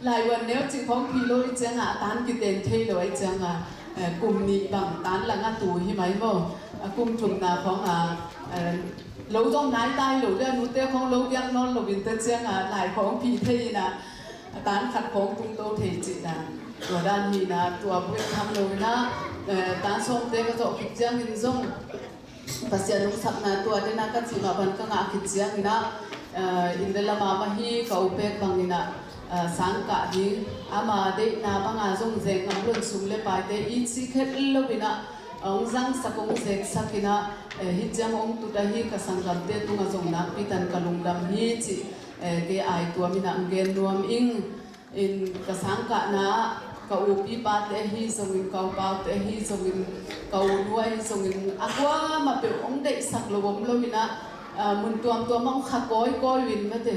lai wan neu cih khawng phi lo i cianga, a tan kiten thei lo i cianga, eh, kum nih bang tan langa tu hi mai maw? A kum thumna khawng a, eh, lo zong nai tai lo le a nute khawng lo giak nawn lo in ta cianga, lai khawng phi thei ina, a tan khat khawng tung to thei cihna. Tua dan hi ina, tua buai tham lo ina, eh, tan sawmte ka zawh khit ciangin zong Pasian hong sapna tua dena ka cih mah bang ka ngah khit ciangina, eh, inn le lama mah hi ka u pek bangina, eh, sang kah ding ama deihna banga zong zek ngam lo in sum le paite i cih khet lo ina, eh, hong zangsak hong zeksak ina, eh, hi ciang hong tut ahi ka sanggamte tungah zong nakpi tan ka lungdam hi cih, eh, kei ai tuam ina hong gen nuam ing. In ka sangkahna, ka upi pate ahi zongin, ka upaute ahi zongin, ka unu ahi zongin, a kuamah peuh hong deihsak lo om lo ina, ah, mun tuamtuam ah hong kha kawikawi uh in mate,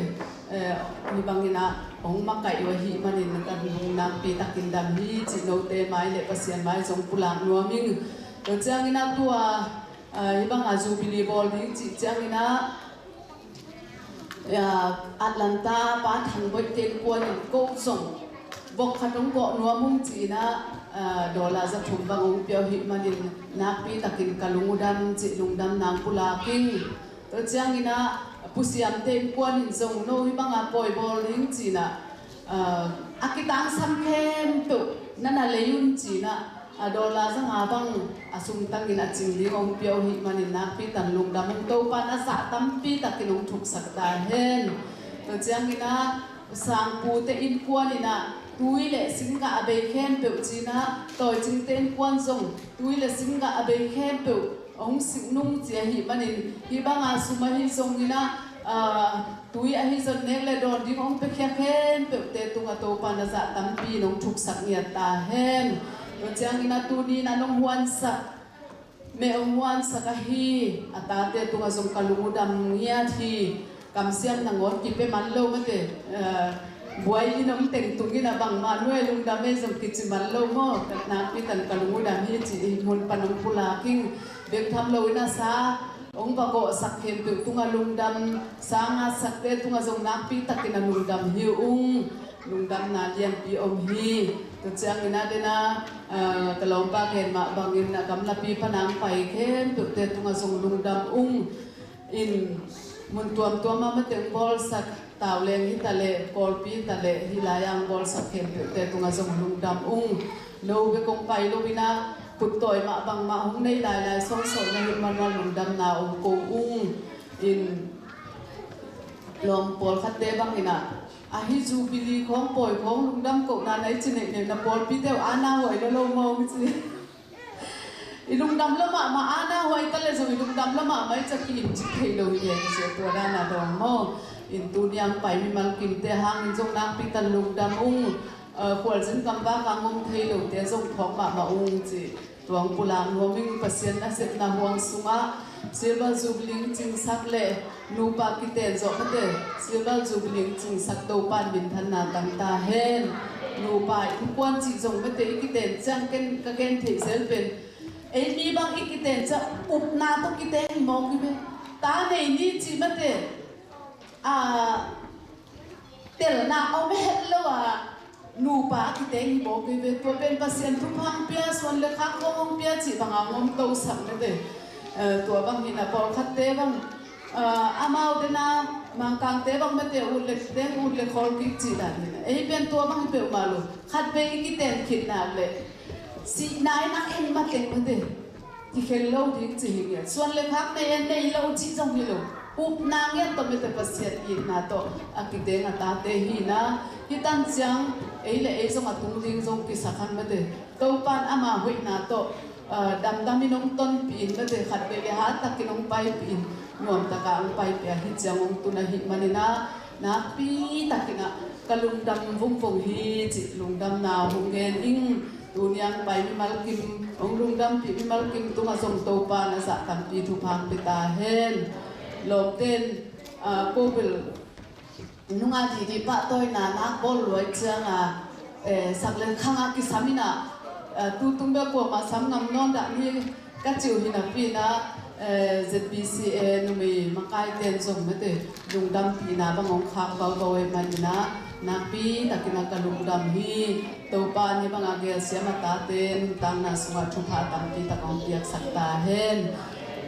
eh, hi bangina hong makaih uh ahih manin ka lung nakpi takin dam hi cih note mai le Pasian mai zong pulak nuam ing. Tua ciangina tua, ah, hi banga Jubilee bawl ding cih ciangina, Atlanta pa Thang Boih te kuanin ko zong vok khat hong kawh nuam ung ci-ina, ah, dollar za thum bang hong pia uh ahih manin nakpi takin ka lung uh dam cih lungdamna hong pulak ing. Tua ciangina Pu Siam te kuanin zong no hi banga pawi bawl ding ci-ina, ah, a kitangsam khempeuh na na lei un ci-ina, a dollar za nga bang a sum tangin a cing ding hong pia uh ahih manin nakpi tan lungdam ung. Topan a zah tampi takin hong thuksak ta hen. Tua ciangina Sangpu te innkuan ina tui le singgah a bei khempeuh ci-ina, Tawi Cing te innkuan zong tui le singgah a bei khempeuh hong sik nung ci ahih manin, hi banga sum ahi zongina, Aa, tui ahi zong nek le dawn ding hong piakhia khempeuhte tungah Topa na zah tampi nong thuksak ngiat ta hen. Tua ciangin a tuni-in a nong huansak, meh hong huansak ahi a tate tungah zong ka lung uh dam ngiat hi. Kamsiam nangawn kipia man lo mate, aa, buai in om teng tungin a bangmah nuai lungdam ei zong kici man lo maw. Nakpi takin ka lung uh dam hi ci-in mun pan hong pulak ing. Bek tham loin a sa hong va gawhsak khempeuh tungah lungdam, sa ngatsakte tungah zong nakpi takin a lungdam hi ung. Lungdamna lianpi om hi. Tua ciangin a den a, aa, ka lawmpa gen mah bangin a gamlapi pan a hong pai khempeuhte tungah zong lungdam ung. In mun tuamtuam ah mate hong bawlsak, Tauleng hi ta leh, Kawlpi hi ta leh, hih lai-ah hong bawlsak khempeuhte tungah zong lungdam ung. No bek hong pai loin a, khuttawi mah bangmah hong nei lailai sawngsawh na hi man un lungdamna hong ko ung. In lawm pawlkhatte bangin a, ahi Jubilee khawng pawi khawng lungdam kohna na i ci neihneih na pawlpite uh ana huai lo lo maw ci. I lungdam lo mahmah ana huai ta le zong i lungdam lo mahmah i cak i in cik thei lo hi ve, ka sia tua dana dawng maw. In tuni a hong pai mimal kimte hangin zong nakpi takin lungdam ung. Aa, khualzin gamvak a hong om thei lote zong phawk mahmah ung ci. Tua hong pulak nuam ing. Pasian nasepna huang sungah Silver Jubilee hong cingsak le nupa kiten zawh mate Silver Jubilee hong cingsak Topa in minthanna tang ta hen. Nupa innkuan cih zong mate i kiten ciang ken ka gen theih zel pen, ei mi bang i kiten ciang upna tawh kiteng hi mawk hi ve. Ta nei ni cih mate, aa, telna om het lo a, nupa a kiteng hi mawk hi ve. Tua pen Pasian thupha hong pia, suan le khak khawng hong pia cih banga hong om to sak mate. Aa, tua bang hi na pawlkhatte bang, aa, amau den a Mangkangte bang mate ut le teng, ut le khawl kik cih dan hi na. Ei pen tua bang hi peuhmah lo. Khatvei i kiten khit nak leh sihna in a en mateng mate kikhel lo ding ci hi ngiat. Suan le khak nei en nei lo cih zong hi lo. Upna ngiat tawh mate Pasian itna tawh a kiteng a tate hi na. Hih tan ciang ei le ei zong a tung ding zong kisak hang mate. Topa in ama hoihna tawh, aa, damdamin hong tonpih in mate, khatvei le hat takin hong paipih in, nuamtaka hong paipih a hih ciang hong tun ahih manin a, nakpi takin a ka lungdam vungvung hi cih lungdamna hong gen ing. Tuni a hong pai mimal kim, hong lungdampih mimal kim tungah zong Topa in a zah tampi thupha hong pia ta hen. Lawmte in, aa, ko bel nunga didi pahtawina nak bawl luai cianga, eh, sak le khanga kisam ina, eh, tutung bek kuamah sam ngam nawn dah ni ka cih uh hi napi ina, eh, Z B C A numei makaite in zong mate lungdampihna bang hong khak baubau ahih man ina, nakpi takin a ka lungdam hi. Topa ni banga gelsiam a tate nuntakna sungah thupha tampi tak hong piaksak ta hen.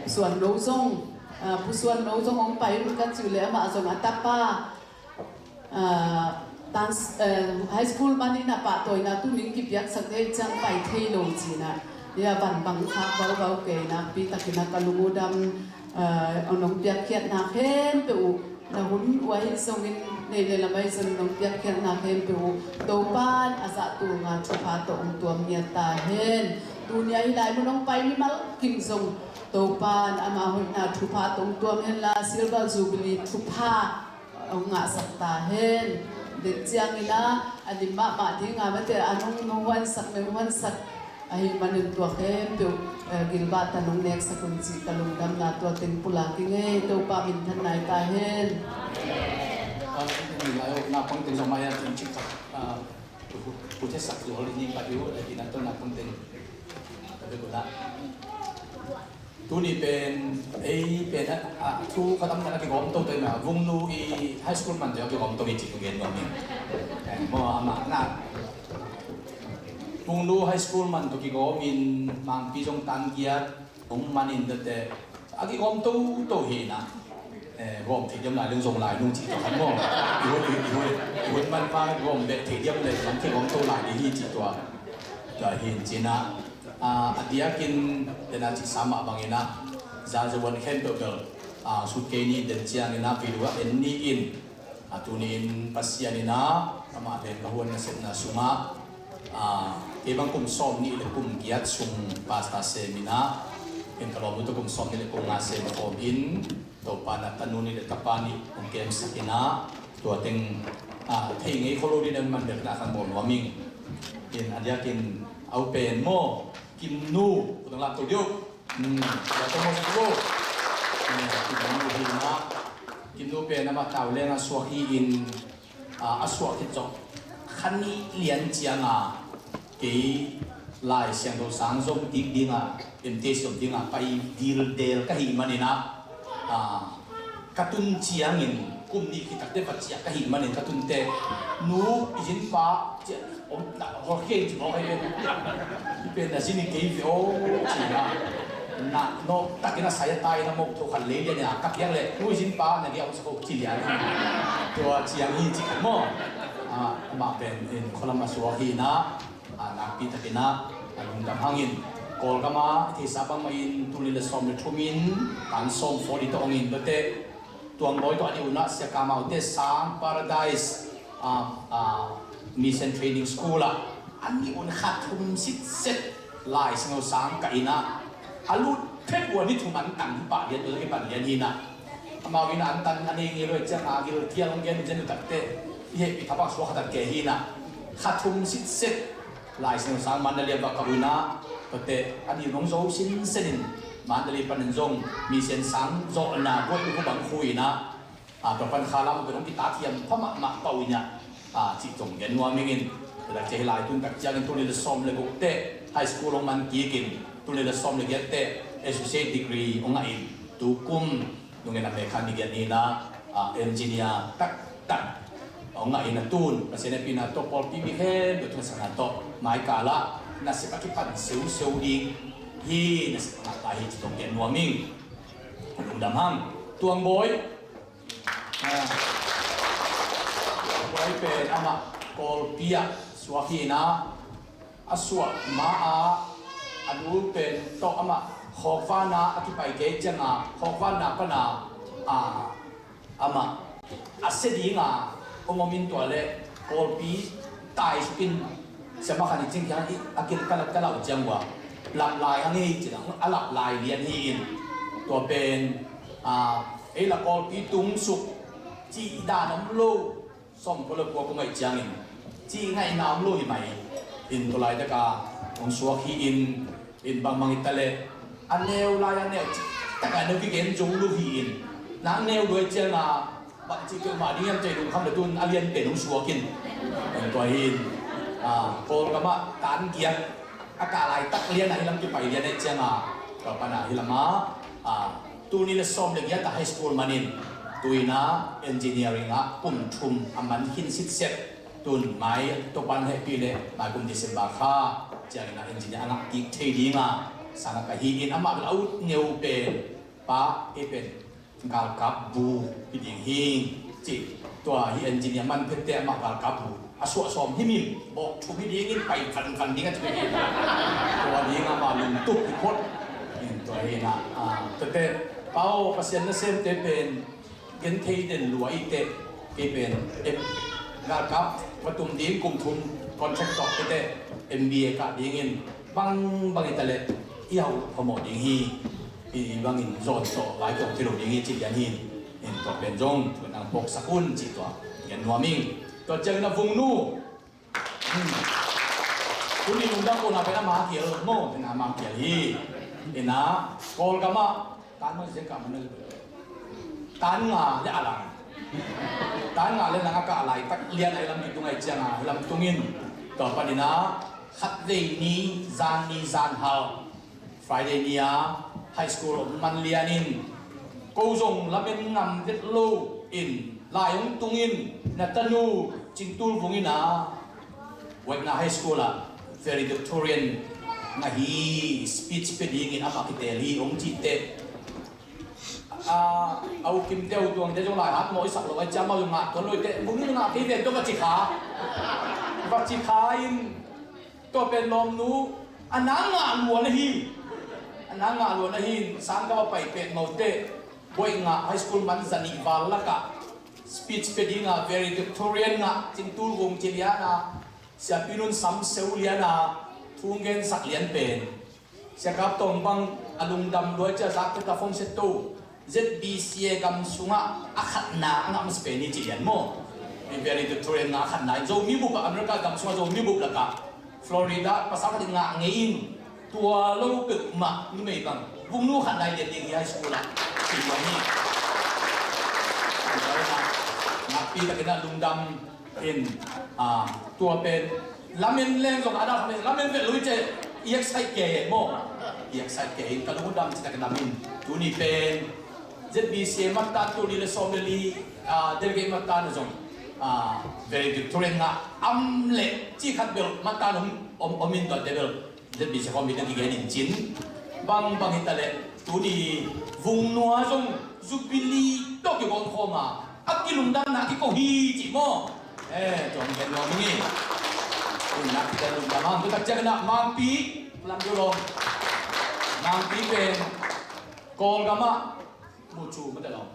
Suan no zong, ah, Pu Suan no zong hong pai uh ka cih uh le amah zong a tapa, ah, tan, eh, high school man ina pahtawina tuning kipiaksak dei ciang pai thei lo cina. Ia van bang khak baubau kei nakpi takin a ka lungdam, ah, a nong piakkhiatna khempeuh uh, na hun uh ahi zongin nei le lamai zong nong piakkhiatna khempeuh uh Topa in a zah tulnga thupha tawh hong tuam ngiat ta hen. Tuni a hih lai mun hong pai mimal kim zong Topa in ama hoihna thupha tawh hong tuam henla Silver Jubilee thupha hong ngahsak ta hen. Den ciangin a, a lim mahmah dinga mate a nong, nong huansak, nong huansak ahih manin tua khempeuh, eh, gilvah ta nong neksak un cih ka lungdamna tua teng pulak ing ei. Topa minthanna hi ta hen. Ah, ni lai na pang teng zong maya teng cik tak, ah, pu, pu te sak zual ni ka diu, eh, ina to na pang teng. Ka diu na. Tuni pen, ei pen a, a, thu ka tam na kigawm to te na, Vungnu i high school man te kigawm to i ci tu gen ngawm ni. Eh, mo ama na. Vungnu high school man to kigawm in Mangpi zong tan giat, hong man in te te. A kigawm to to hi na. Eh, gawm thei diam lai lung zong lai lung ci to kan mo. I hun, i hun, i hun man ma gawm bek thei diam lai zong kigawm to lai di hi ci tua. Tua hin ci na. Ah, a diakin den a cihsa mah bangin ah, za zawan khempeuh bel, ah, sut kei ni den ciangin ah, video ah en ni in, ah, tuni in Pasian in ah, amah pen ka huan nasepna sungah, ah, kei bang kum sawm nih le kum giat sung pastor sem in ah, In ka lawmnu tawh kum sawm nih le kum nga sem khawm in, Topa na tanu nih le tapa nih hong kemsak in ah, tua teng, ah, thei ngei kholo ding na man bek na kan bawl nuam ing. In a diakin au pen maw, Kimnu, ko tang lam to diu. Hmm, ya to maw, Kimnu. Hmm, Kimnu hi na. Kimnu pen amah tau leng a suak hi in, a, a suak khit zawh kha nih lian cianga kei Lai Siangtho sang zom kik dinga, M T S zom dinga pai dildel ka hih manin ah, a, ka tun ciangin kum nih khit takte va ciah ka hih manin ka tunte, nu, i zinpa, ciah, om, na, hol khe ci mawk ahi pen. I pen na zin i kei ve aw, ci na. Na, no, takin a sai a tai na mawk tho khat lei lian a ka piak leh, nu, i zinpa, na ge a om sa ko ci lian. Tua ciang hi ci khat maw. Ah, amah pen in khualam a suak hi na, ah, nakpi takin ah, a lungdam hangin. Kawlgam ah, i theihsa bangmah in, tul nih le sawm le thum in, tan sawm forty tawh hong in, bete, Tuang Bawi tawh a nih un ah Sia Kam Aung te sang Paradise, ah, ah, Mission Training School ah a nih un kha thum sitset Lai Siangtho sang ka in ah, a lut phet uh a ni thum an tang hi pah lian, tua kipan lian hi na. Amau in ah an tan a nei ngei lo ciang a gil kial hong gen uh ciang uh takte, i hehpih thapak suak kha tak kei hi na. Kha thum sitset Lai Siangtho sang Mandalay va ka un ah, tuate a nih un hong zo sinsen in, Mandalay panin zong mission sang zawhna buaih lukhu bang khu in ah, a, tua pan kha lam pen hong kitat hiam pha mahmah pah uh in ah, a, cih zong gen nuam ing in. Tua tak ciang hi lai tun tak ciangin tul nih le sawm le guk teh high school hong man kik in, tul nih le sawm le giat teh associate degree hong ngah in, tu kum nungin a mekha ni giat ni na, a, engineer taktak hong ngah in a tun, Pasian hehpihna tawh pawlpi mi khempeuh tungah sangna tawh maikal ah nasep a kipan seuseu ding hi, nasep a ngah ta hi ci tawh gen nuam ing. Lungdam hang. Tuang Bawi. Ah. Tuang Bawi pen amah Kawlpi ah suak hi na, a suak ma a, a nu pen tawh amah khawkvana a kipai kei cianga, khawkvana pana, a, amah a sia dinga hong om in tua le Kawlpi taisukin siama khan i cing kiang i a kin ka lau ciang ua lap lai a ngei cina a lap lai lian hi in. Tua pen, a, ei la Kawlpi tung suk cih dan om lo. Sawm kua le kua kum aih ciangin cih ngaihna om lo hi mai. In tua lai taka hong suak hi in, in bangbang hi ta leh a neu lai a neu cih taka neu kigen zong lo hi in. Nang neu luai cianga bang cih keu mah ding hiam cih lungkham le tun a lian pen hong suak in. In tua hi in, a, Kawlgam ah tan giat a kah laitak lian a hi lam kipai lian aih cianga tua pana hi lam a, a, tul nih le sawm le giat a high school manin, tu-in ah engineering ah kum thum a man khin sitset, tun mai Topan hehpih leh mai kum December kha ciangin ah engineer a ngah kik thei dinga sang a ka hi in, amah bel a ut ngeu pen, pa, kei pen galkap bu hi ding hi ci. Tua hi engineer man phette amah galkap bu a suah sawm himhim, bawk thum hi dingin pai vanvan ding a ci hi. Tua ding amah lungtup hi phot. Tua hi na, a, tete, pau, Pasian nasemte pen gen thei den lua i teh, kei pen em, galkap va tum ding kum thum contract tawh i teh, M B A kah dingin bangbang i ta leh i hau phamawh ding hi. Hi bangin zawn tawh vai tawh ti lo ding hi ci lian hi. In tua pen zong nang phawksak un ci tua gen nuam ing. Tua ciangin a Vungnu. Hmm. Tuni lungdam pawhna pen a ma kial maw, pen a ma kial hi. Ina Kawlgam ah tan mang siang kah man na tan nga le a lang. Tan nga le lang a kah laitak lian a i lam kitung a i cianga i lam tungin, tua panin ah khatvei ni zan ni zan hal Friday ni-a high school hong man lianin, ko zong lamen ngam vet lo in, lai hong tungin, na tanu Cingtul Vung in a, Waina High School ah valedictorian na hi, speech pia dingin amah kitel hi hong cih teh. A, a U Kimte, U Tuangte zong lai hat mawh i sak lo a, i ciam mah zong ngah tuan lo i teh, Vung in ngah kei ven tawh va ci kha. Va ci kha in, tua pen lawmnu a nang ngah lua na hi. A nang ngah lua na hi in, sang ka va pai pek maw teh, Bawi Ngah High School man za nih val lakah speech pia dinga valedictorian ngah Cingtul Vung ci lian a, Siapi Nun sam seu lian a, thu hong gensak lian pen Sia Kap Tawng bang a lungdam lua cia zak teta phone set to. Z B C A gam sungah a khatna a ngah masa pen hi ci lian maw? Very good, Victoria ngah a khatna in Zomi bup ah, America gam sungah Zomi bup lakah Florida pasal khat in ngah ngei in, tua lo peuhmah numei bang vungnu khatna hi lian ding hi high school ah. Ci lian hi. Nakpi takin a lungdam in, ah, tua pen lamen leng zong a dah lamen vet lui ce, i excite kei maw? I excite kei in ka lungdam ci tak dam in tuni pen Z B C A mattan tuni le sawm le li, ah, delegate mattan zong, ah, very good, Victoria ngah am le ci khat bel mattan om, om, om in tuate bel Z B C A khawm mi dang kigen in cin. Bang, bang hi ta le tuni vung nua zong Jubilee tawh kibawm khawm a, a kilungdamna a kiko hi ci maw? Eh, tuang gen nuam ing. Ui, nak kita lungdam hang, tu tak ciang na Mangpi lam du lo. Mangpi pen Kawlgam ah Mucu mate lo.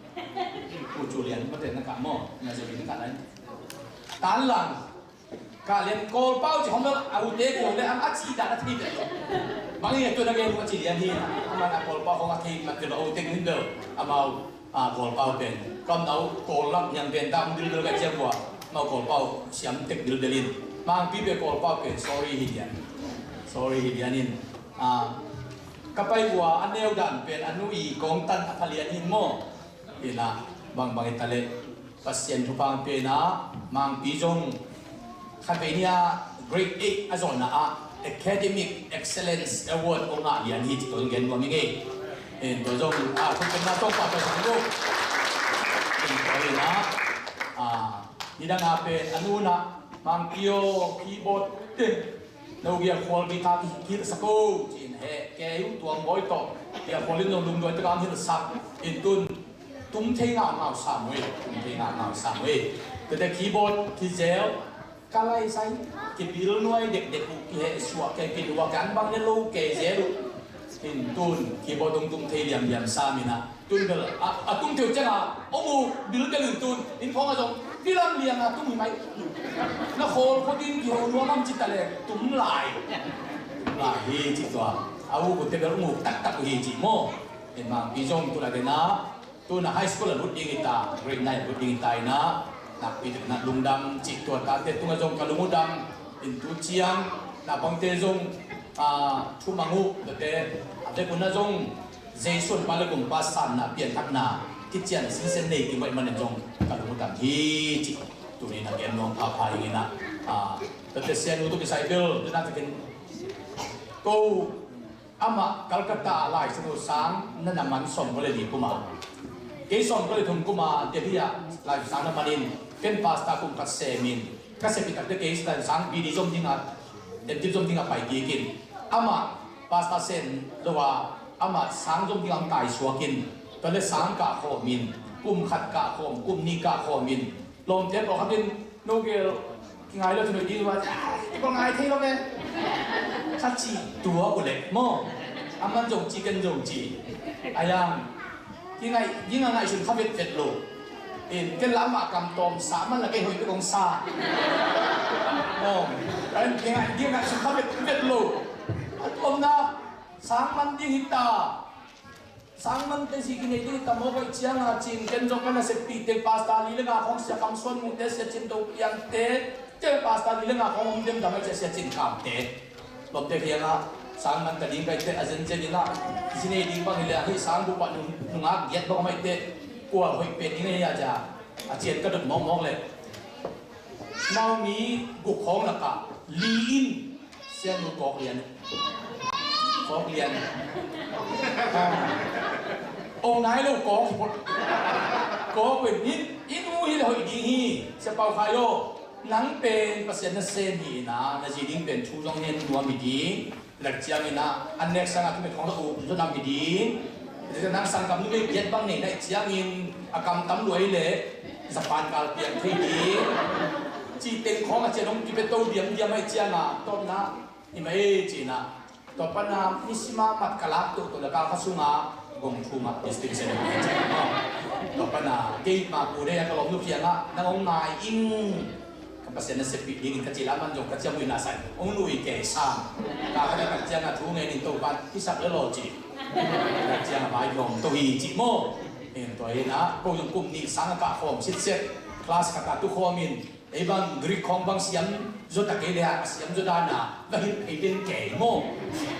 Mucu lian mate na ka maw? Na Zomi na ka lai. Tan lang ka lian Kawlpau ci hong bel a ute kiang le am a ci dan a thei vet lo. Bang i tu na gen a ci lian hi. Aman a Kawlpau hong a thei mat vet lo, a ute kin bel amau, a, Kawlpau pen. Kam nau Kawl lak niang pen dam dil dil ka ciang bua. Mau Kawlpau siam tek dil dil in. Mangpi pen Kawlpau pen sorry hi lian. Sorry hi lian in. A, ka pai bua a neu dan pen a nu i kong tan a pha lian hi maw? Ina, bang bang i ta le Pasian thupha pena Mangpi zong khatvei nia grade eight a zawhna ah Academic Excellence Award kong ngah lian hi ci tua zong gen nuam i ngei. En tua zong a thupha na tong pa pa zong lo. En tua ina, a, nidang a pen a nu na Mangpi aw keyboard te no gial khual guitar ki hilh sak o cin he kei uh tuang bawi tawh gial khual in zong lungduai taka hilh sak in tun tum thei ngau ngau sam uh e, tum thei ngau ngau sam uh e. Tete keyboard kizel ka lai sai kibil nuai dekdek uh kiheh suah kei kiduak kan bang ne lo kei zel uh. In tun keyboard dong tum thei liamliam sam in a tun bel a, a tum thei uh ciang a om uh bil bel in tun in khawng a zong bilam liang a tum hi mai. Na khawl khua din kiho nuam am ci ta leng tum lai. Tum lai hi ci tua a u khute bel um uh taktak uh hi ci maw? In Mangpi zong tu la den a Tuna high school a lut ding i ta, grade nine a lut ding i ta ina, nakpi tak na lungdam cih tua tate tunga zong ka lung uh dam in tu ciang na bangte zong, ah, thumang uh tate a vek una zong Jesu pa le kumpa sanna pianthakna kician sinsen nei kimaih manin zong ka lung uh dam hi cih tuni na gen nuam phapha ing ina, ah, tate sianu tu kisai bel tuna takin ko Amah Calcutta ah Lai Siangtho sang na na man sawmkua le li kum a, kei sawmkua le thum kum a Delhi ah Lai Siangtho sang na manin ken pastor kum khat semin ka sep i takte kei Lai Siangtho sang B D zom ding a, M Div zom ding a pai kik in amah pastor sem lo a amah sang zom ding a hong taisuak in tua le sang kah khawm in kum khat kah khawm kum nih kah khawm in Lawmte pawlkhat in no gel kingai lo, tuni ding ua, "Ai, kei pawh ngai thei lo ve," kha ci tua uh leh maw? A man zong ci, ken zong ci. A yang kingai ding a ngaihsun kha vetvet lo. In ken la amah kam tawm sa man la kei hoih pek hong sa. Maw? Kingai ding a ngaihsun kha vetvet lo. A tawmna sang man ding hi ta. Sang man te si kinei ding tam aw, hoih ciang a cin ken zong ka naseppihte pastor li le nga khawng Sia Kam Suan Mung te, Sia Cin To Piang te, te pastor li le nga khawng om dem dam a cia Sia Cin Kam te. Lawmte kiang a sang man ta ding kai te a zenzen in a, si nei ding bang hi le a hih sang bup ah nung, nungak giat bang a maih te kua hoih pen ding a hi a cia a cian ka dot mawkmawk le. Naomi guk khawng lakah li in Sianu kawk lian. Kawk lian. Ah. Ong nai lo kawk hi phot. Kawk pen in, in uh hi le hoih ding hi. Sia Pau Khai aw. Nang pen Pasian na sem hi ina, na zi ding pen thu zong hen nuam hi ding. Lak ciang ina, an nek sang a thumit khawng la uh, zon nam hi ding. Nang sang kam numei giat bang nei na ih ciangin, a kam tam luai le, Japan kal piang thei ding. Ci teng khawng a cian hong kipia to diamdiam a ih cianga, tawpna, i ma e cina. Tua pana, mi sima mat ka lak tuh, tua le kal kha sunga, gong thuma, distinction a ih cianga. Tua pana, gate ma pu dei a ka lawm nu kianga, nang hong ngai ing. Ka Pasian na seppih dingin ka cih leh aman zong ka ciang uh in a sai hong lui kei sam. Ka ka dak ciang a thu ngenin Topan i sak le lo ci. Dak ciang a vai hong to hi ci maw. Tua hi a ko zong kum nih sang a kah khawm sitset, class khat ah tu khawmin ei bang Greek khawng bang siam zaw ta kei leh a siam zaw dan a va hilh phei den kei maw.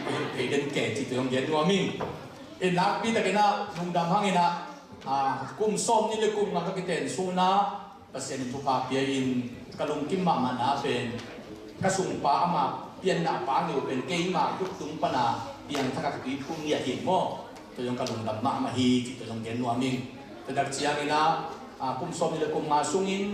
Va hilh phei den kei ci tua zong gen nuam ing. Nakpi takin a lungdam hangin a kum sawm nih le kum nga ka kiten sung in a Pasian in thupha pia in ka lungkim mahmahna pen ka sungpa ama pianna pa ngei uh pen keima khut tung pan a piangthak a ka tuiphum ngiat hi maw. Tua zong ka lungdam mahmah hi cih tua zong gen nuam ing. Tua dak ciangin a kum sawm nih le kum nga sungin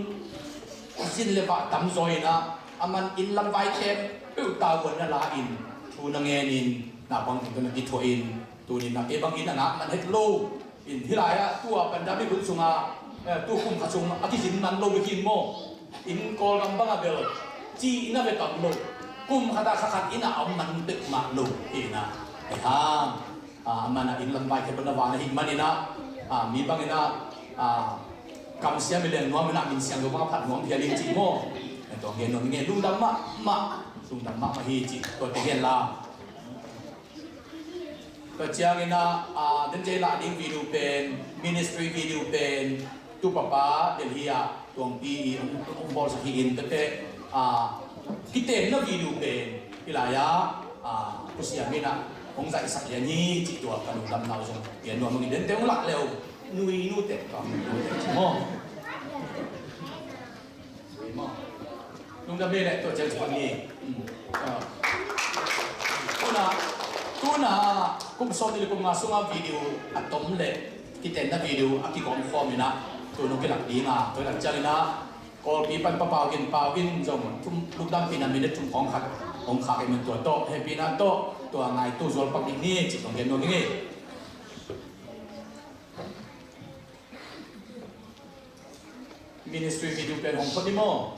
zin le vah tamzaw in a aman inn lam vai khempeuh tavuan na la in thu na ngen in naupang teng tawh na kithuah in tunin a kei bang inn a ngah man het lo. In hih lai-ah tua pandemic hun sungah tu kum khat sung a kizin man lo hi maw. Inn Kawlgam bangah bel cihna ve tam lo. Kum khatah kha khat inn ah a om man peuhmah lo hi na. Ahi hang a man a inn lam vai khempeuh na vana hi manin a mi bangin a kamsiam i leng nuam in a min siang lo bangah phat nuam phial in cih maw. Tua gen nuam i nge lungdam mahmah lungdam mahmah hi cih tua te gen la. Tua ciangin a den cei lah ding video pen ministry video pen tu papa Delhi ah tuangpi i hong bawlsak hi in tete kitenna video pen i lai-ah kusiam in a hong zaihsak lian hi cih tua ka lungdamna uh zong pian nuam hong i den te hong lak leu nui nu te tua nui nu te maw. Lungdam hi leh tua ciang ci pang ni. Tuna tuna kum sawm nih le kum nga sunga video a tom le kitenna video a kigawm khawm in a tunu kilak ding a tua lak ciangin a Kawlpi pan Pa Pau Gin Pau in zong thum lungdampihna minute thum khawng khat hong khak in tua tawh hehpihna tawh tua ngaitu zual pak ding ni ci zong gen nuam ing ei. Ministry video pen hong phot ni maw.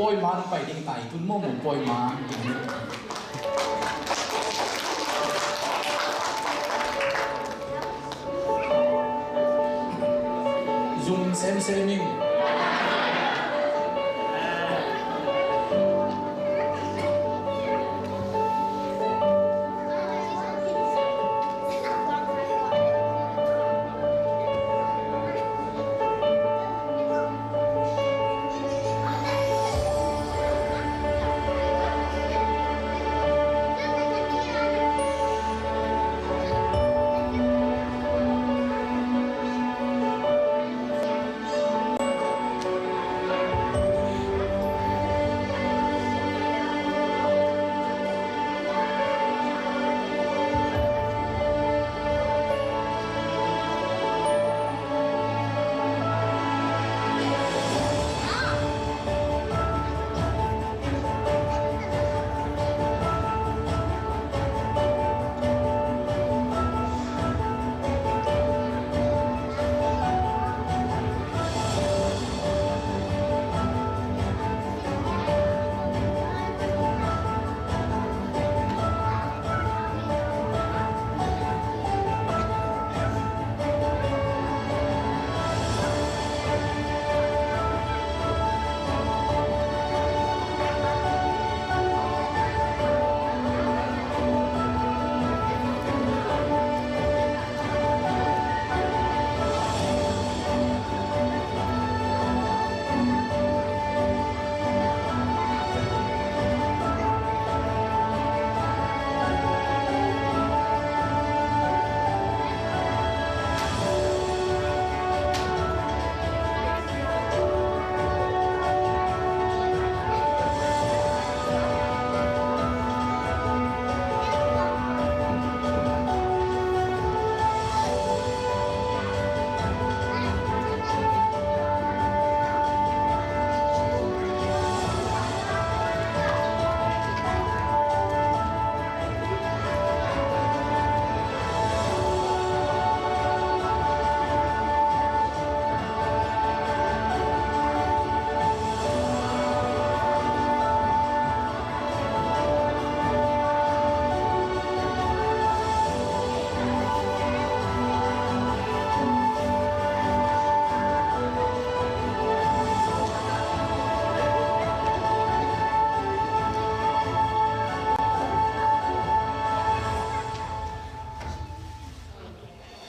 Pawi man pai ding tai tun maw, maw pawi man. Zum semsem in.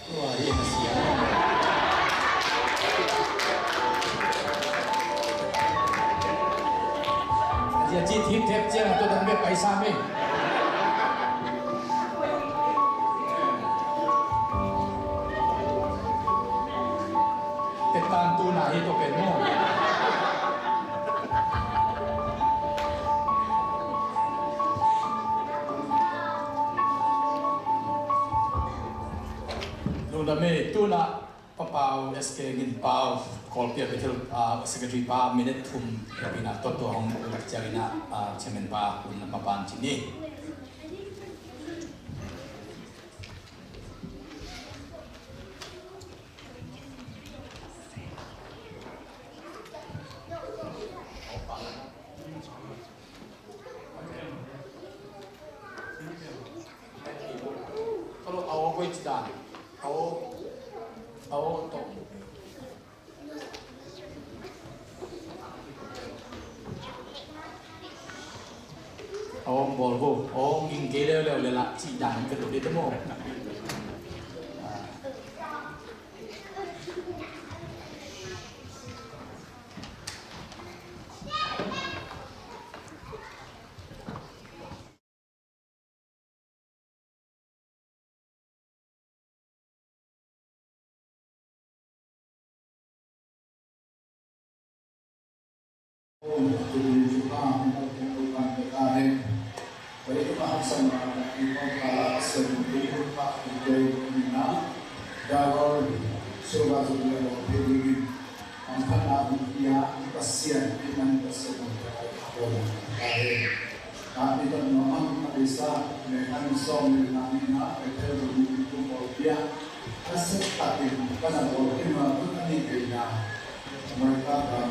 Tua hi na sia. Zia ci thip thep ciang a tua dang bek paisa mei. Tetan tuna hi tua pen maw. Lungdam ei, tuna Pa Pau, S K Ngin Pau, Kawlpi a Bethel, ah, Secretary pa, minute thum, hehpihna tawh tua hong lak ciangin ah, ah, Chairman pa, hun mapan ci ni. Hello, a aw koi ci dan. A aw, a aw tawh. A aw bawl ko. A aw ging kei leuleu le lah ci dan ka lo de te maw. Ang phatna hong pia i Pasian, i man Pasian hong pia i Pasian hong pia hi. Kah i tat nuam ang a beisa, me an sawm le nga ni na, Bethel Building i kum bawl pia. A sep takin ka na bawl pia ma tun a ni kei na. America gam.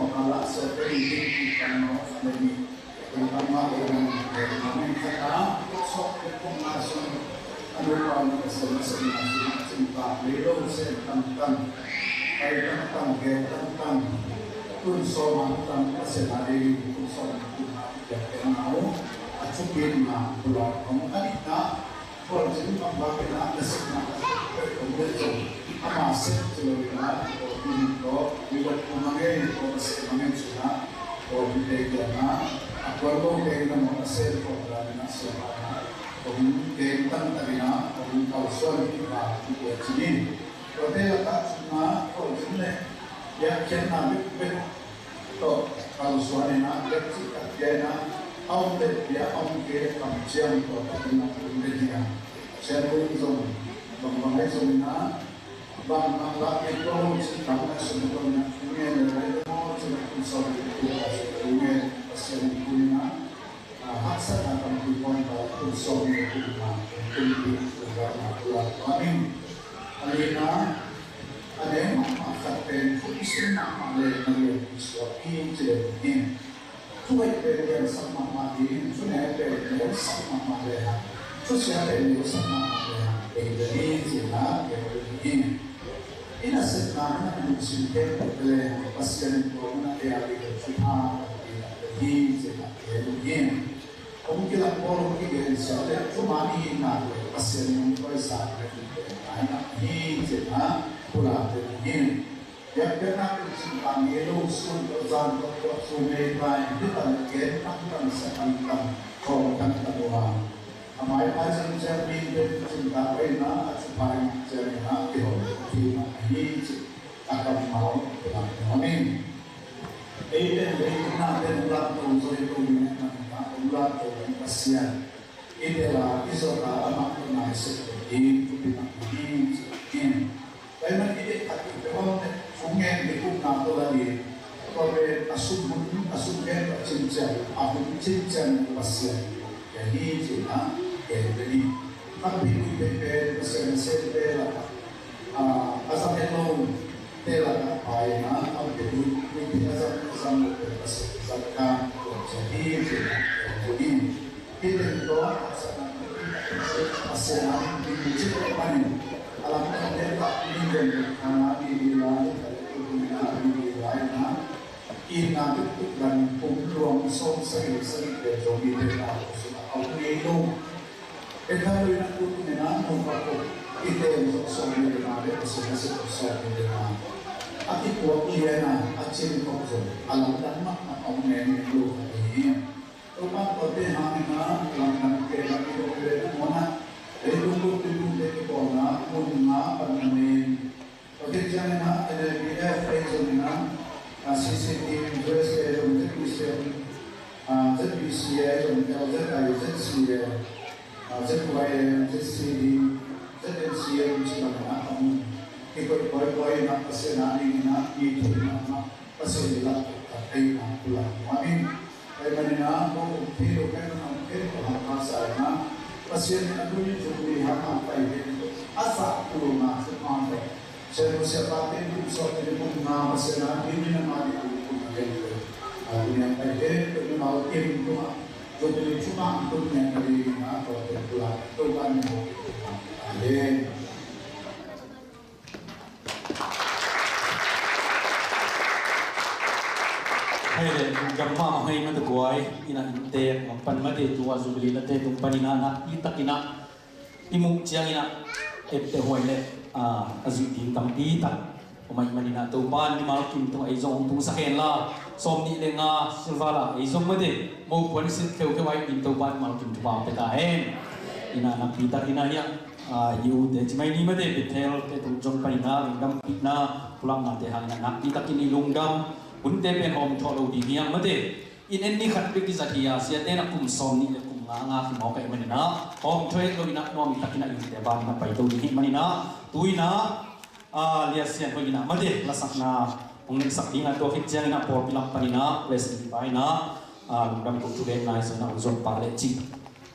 kawngkal ah siate in ding kik kan maw, a le nih. Kum khat mah le kum khat mah kum khat ah, kum sawm le kum nga sung a nupa in Pasian a sepna sung ah cimtak lei lo, sem tangtang, pai tangtang, gel tangtang, tun sawm tangtang, Pasian a dei kum sawm le kum nga piak piak na uh, a thupitna pulak hong a nihna, Khualzin bangbang in ah nasepna a peuh om leh zong ama sep ci lo in ah, kawlpi ning tawh, Bible kum a ngei, kawlpi a sem a ngei ci in ah, kawlpite kiang ah a kuan lo kei in ah, mawh a sem kawlpi in ah, siapa in ah kong keng tangtak in ah kong kalsuan hi, kipha hi, ci hi. Tuate lakah cih ah khualzin le biakpiakna bekbek tawh kalsuan in ah, biakcih tak pia in ah, a om le pia, a om kei le kamciam tawh tak in ah um le hi a. Sian Lun zong bangbang ahi zongin ah, bangbang lah pia tua lo cih tam a sum tua in ah, thu ngen le lai le maw cih in ah, kum sawm le kum nga sung thu ngen Pasian in thu in ah, a, haksatna tampi kawmkal kum sawm le kum nga, kum pi, kum nga, kum nga, kum nga, kum nga. A lina, a neu mahmah khat pen, thu i sin mahmah le na lian i suak hi ci le hi. Thu hoih pen liansak mahmah hi, thu neu pen neusak mahmah le hang, thu sia pen neusak mahmah le hang, ei le hi ci na, ei le hi. I nasepna mun ah i lungsim khempeuh le hang, Pasian in tua mun ah ei a ding thupha tampi tak hi ci na, ei le hi. Hong kilak bawl, hong kigen siam leh thuman i hihna le Pasian in hong tawisang leh hong pia nai-ah hi, ci-in ah pulak ding hi. Biakpiakna pen cingkang ngei lo, sun tawh zan tawh tuah thu ngei pai, hih bang gen tangtang, sa tangtang, khawng tangtang uh a, a maipai zing ciang mi pen cingkang veina a thupha i ngah ciangin ah kihong thei mah hi, ci-in a kammal pulak nuam ing. Ei pen leitung nate hong lamto zaw i ko ding ahih manin ah, hong lamto ding Pasian i tel a, i zot a, amah tawh nai sek ding thupi mah hi, ci-in. Tua ahih manin i deih khat i pia om leh thu ngen ding upna tawh la ding, tua pen a sum hun, a sum ngen tawh cincian, a hun cincian Pasian hi, ci-in ah gen ding hi. Tampi pen Pasian a sem pen a, a, a zang het lote lakah pai in ah, a pia ding, pia a zang, a zang lote Pasian zang kan tuam ciat hi, ci-in ah, hih teng tawh a zang a, Pasian a ding cih leh panin a lam kan leh tak ding ven ven kan a, mi mi lai, ka leh tu ding a, mi mi lai in ah, itna tuk tuk dan kum luang sawm sagih sagih pen zong mite ta sung a om ngei lo. Ei khat lo in a kut ngen a, nungkak ko i teel zawh sawm ni le nga le Pasian a sep zawh sawm ni le nga a kikuak lian a, a cin khop zong a lamdang mahmah a om ngei lo khat hi. Topa tawh te hangin a lamdang te a kidok le na muan a, ei lungdam tuiphumte kibawlna mun nga pan na men. Tua khit ciangin ah N A B F ahi zongin ah, ah, C C T, U S A zong, Z B C M, ah, Z B C A zong, L Z I, Z C A, ah, Z Y M, Z C D, Z N C M ci bangin ah, a mun kikoih pawipawina Pasian a dingin ah mi thei mahmah Pasian i lak taktak ahihna pulak nuam ing. Tua ahih manin ah, ko um thei lo, ka um thei lo, hang hang sa in ah, Pasian in a tuni Jubilee hang hang pai hi, a zah kul nga thupha pai. Sian Lun siapate kum sawm le kum nga Pasian a ding in a mah ding a lungkim a lel lo. A tuni a pai hi, tuni a kim tungah Jubilee thupha tuni a ka ding in ah, ko te pulak, Topa min thang. Amen. Hei le, gam mahmah hei mate guai, ina innte hong pan mate tua Jubilee late tung panin ah nakpi takin ah i muh ciangin ah etteh huai le, ah, a zuih ding tampi tak om ahih manin ah Topa'n mimal kim tungah ei zong hong tungsak hen la, sawmnih le nga silver la ei zong mate mopuan sil kheukheu ahih manin Topa'n mimal kim thupha hong pia ta hen. Ina nakpi takin ah hiah, ah, i ute ci mai ni mate, Bethel te tung zong panin ah lungdampihna pulaknate hangin ah nakpi takin i lungdam hunte pen hawm thawh lo ding hi hang mate. In en ni khat bek i zat hi a, siate in ah kum sawmnih le kum nga nga hi mawk ahih manin ah hawm thawh het lo in ah nuam takin ah i ute ban in ah paito ding hi manin ah tu in ah, ah, Lia Sian Hoih in ah mate lasakna hong neihsak ding a, tua khit ciangin ah pawlpi lam panin ah President pa in ah, ah, lungdam ko thugenna i zon ah hong zon pah leh cih.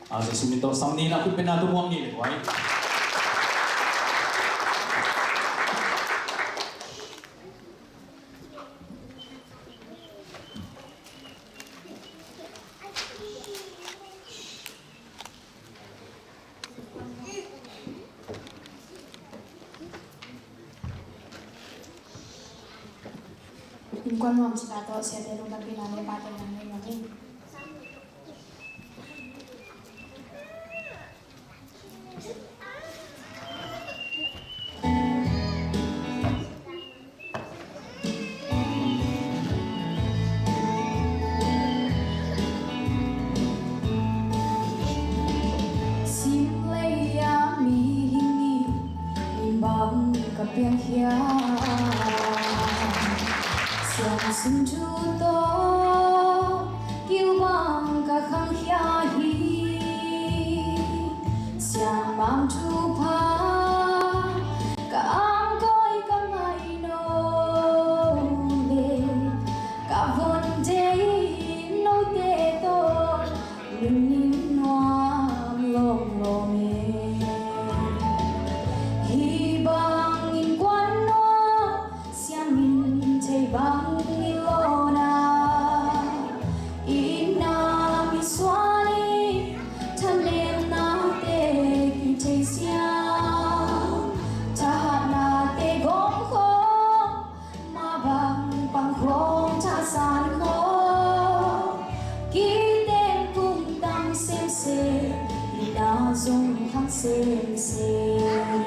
A, Jesu min tawh sam ni na khut bengna tawh muang ni le guai. Innkuan nuam cih tawh siate lungdam pihna le pahtawi nang nei nuam ing. Simlei a mihing in min bang ka piangkhia, siangsin thu tawh kiu bang ka khangkhia hi. Siangmang thupha ka angkawi ka ngaino le ka vonte in note tawh nunning nuam lawmlawm e. Hih bang innkuan nuam, siamin thei bang i lawna, itna misuan in thanemnate kithei siam, thahatnate gawm khawm, mah bang pang khawm, thasan khawm, kiten kum tam semsem, itna zong khang semsem.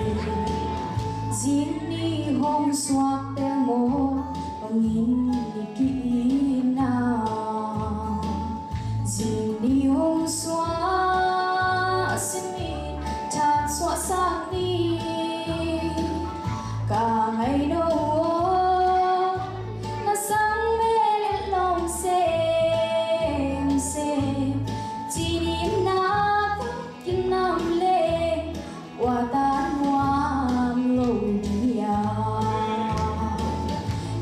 Zing ni hong suak tel maw, bangin i ki-itna. Zing ni hong suak, simin thak suaksak ni. Ka ngaino aw, na sang mel lawm semsem, ci ni na tawh kinam leng, ua ta nuam lo ding a.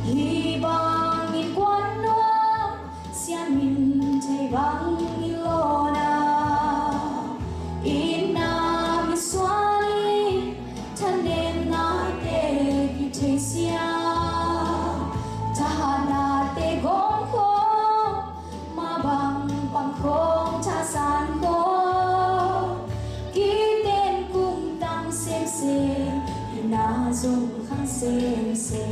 Hih bang innkuan nuam, siamin thei bang i lawna, itna misuan in thanemnate kithei siam, thahatnate gawm khawm, mah bang pang khawm, thasan khawm, kiten kum tam semsem, itna zong khang semsem.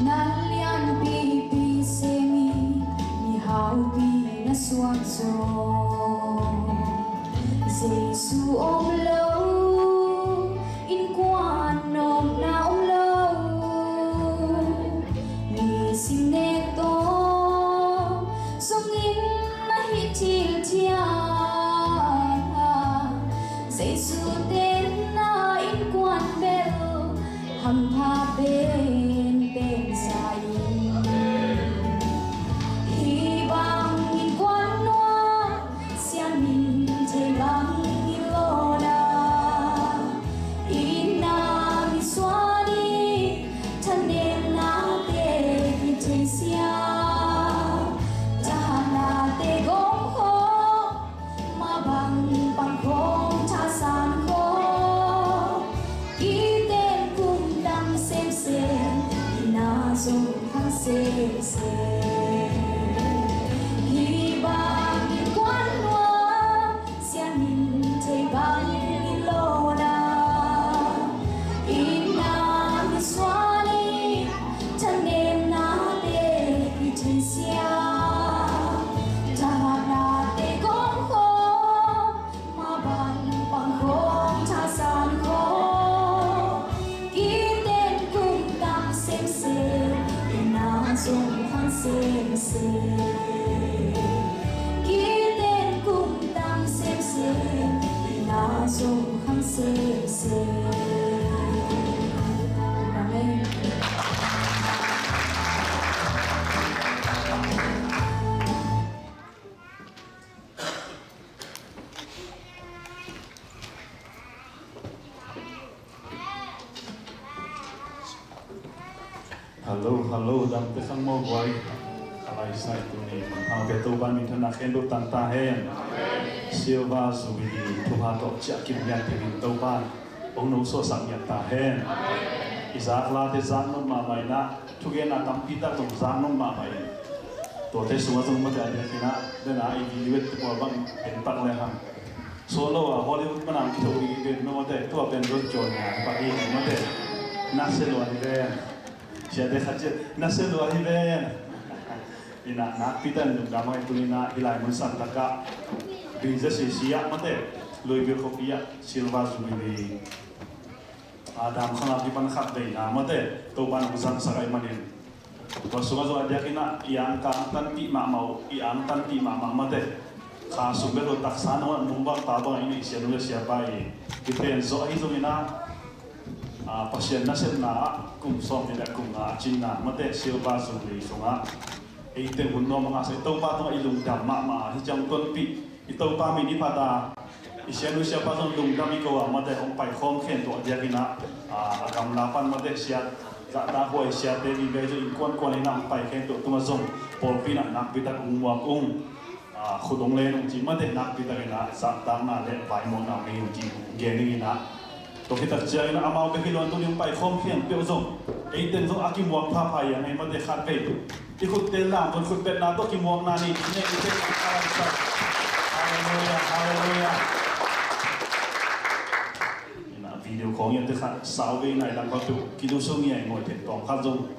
Na lianpipi sem in, mihaupi na suak zaw. Jesu om lo, innkuan nopna om lo. Nisim nek tawh zongin na hih thil thiang. Jesu tenna innkuan bel hampha penpen sa in. Hih bang innkuan nuam, siamin thei bang i lawna, itna misuan in thanemnate kithei siam, thahatnate gawm khawm, mah bang pang khawm, thasan khawm, kiten kum tam semsem, itna zong khang semsem. Hih bang innkuan nuam, siamin thei bang i lawna, itna misuan in thanemnate kithei siam, thahatnate gawm khawm, mah bang pang khawm, thasan khawm, kiten kum tam semsem, itna zong khang semsem. Sawm khang sese. Amen. Hello, hello, dam te khang maw guai. A lai sai tuni, hau te Topa min thang na khen duh tang ta hen. Silver Jubilee, thupha tawh ciah kim lian te min Topa hong nong suahsak ngiat ta hen. I zak la te zak nop mahmah in ah, thugenna tampi tak zong zak nop mahmah in. Tuate sungah zong mate a diakin ah, den a i video et te pawl bang en tak le hang. Solo a Hollywood manang kitho ding i ven mawte, tua pen zon cawn a pak i mawte. Nasia lua hi ven. Siate khat ciat, nasia lua hi ven. Ina nakpi tak in lungdam a, i tuni in ah hih lai mun santak ah, B Z C C ah mawte, Louisville khuapi ah Silver Jubilee a dam khang a kipan khat vei na mawte, Topa nong zangsak ahih manin, tua sungah zong a diakin ah i angkang tanpih mahmah uh, i ang tanpih mahmah mawte. Kha sung bek lo, taksa nong a nung bang pa bang in i sianu le siapa i kipen zawh ahi zongin ah, a, Pasian nasepna ah kum sawm nih le kum nga a cinna mawte, Silver Jubilee sungah ei teng hun nuam a ngahsak, i Topa tungah i lungdam mahmah a, hih ciang tonpih, i Topa min i phat a, i sianu siapa zong lungdam i ko a mawte, hong paikhawm khen tuah diakin ah, a, a gamla pan mawte, sia zahtakhuai siate vive zong innkuankuan in ah hong pai khen tuah tungah zong pawlpi in ah nakpi tak ung muak ung, a, khut ung len ung ci mawte, nakpi tak in ah zahtakna le vaimawhna ung hi ung ci gen ning in ah. Tua khit tak ciangin ah amau bek hi lo in tuni hong paikhawm khempeuh zong ei teng zong a kimuak phapha i a ngei mawte, khat vei i khutte lam zong khutbetna tawh kimuakna ni. Halleluia, halleluia. Ina video khawng i a te khat sau vei nai lam khat peuh kidusu ngiai ngawi thei tawm khat zong.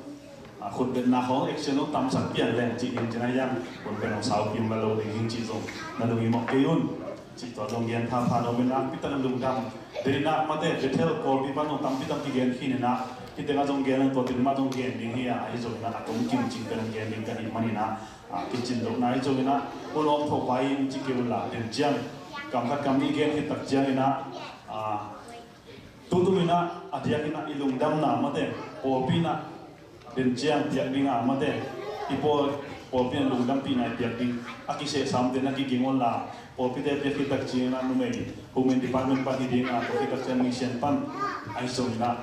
A, khutbetna khawng action lo tamsak pian leng cih ding cina hiam, hun pen hong sau kim la lo ding hi cih zong na lung i mawk kei un. Cih tua zong gen phapha lo, min nakpi tak in lungdam. Deihna mawte, Bethel Kawlpi pan zong tampi tak kigen khin in ah, hih tengah zong gen, tua teng mah zong gen ding hi a, ahi zongin ah a tom kim cing pen gen ding ka hih manin ah, a, kicin lohna ahi zongin ah, u lawm tho pai in ci kei un la, den ciang kam khat kam nih gen khit tak ciangin ah, a, tutung in ah a diakin ah i lungdamna mawte, pawlpi in ah den ciang piak ding a mawte, i pawl, pawlpi in ah lungdampihna i piak ding a kisehsa omte na kiging un la, pawlpite piak khit tak ciangin ah numei Women Department pan hi ding a, tua khit tak ciang mission pan, ahi zongin ah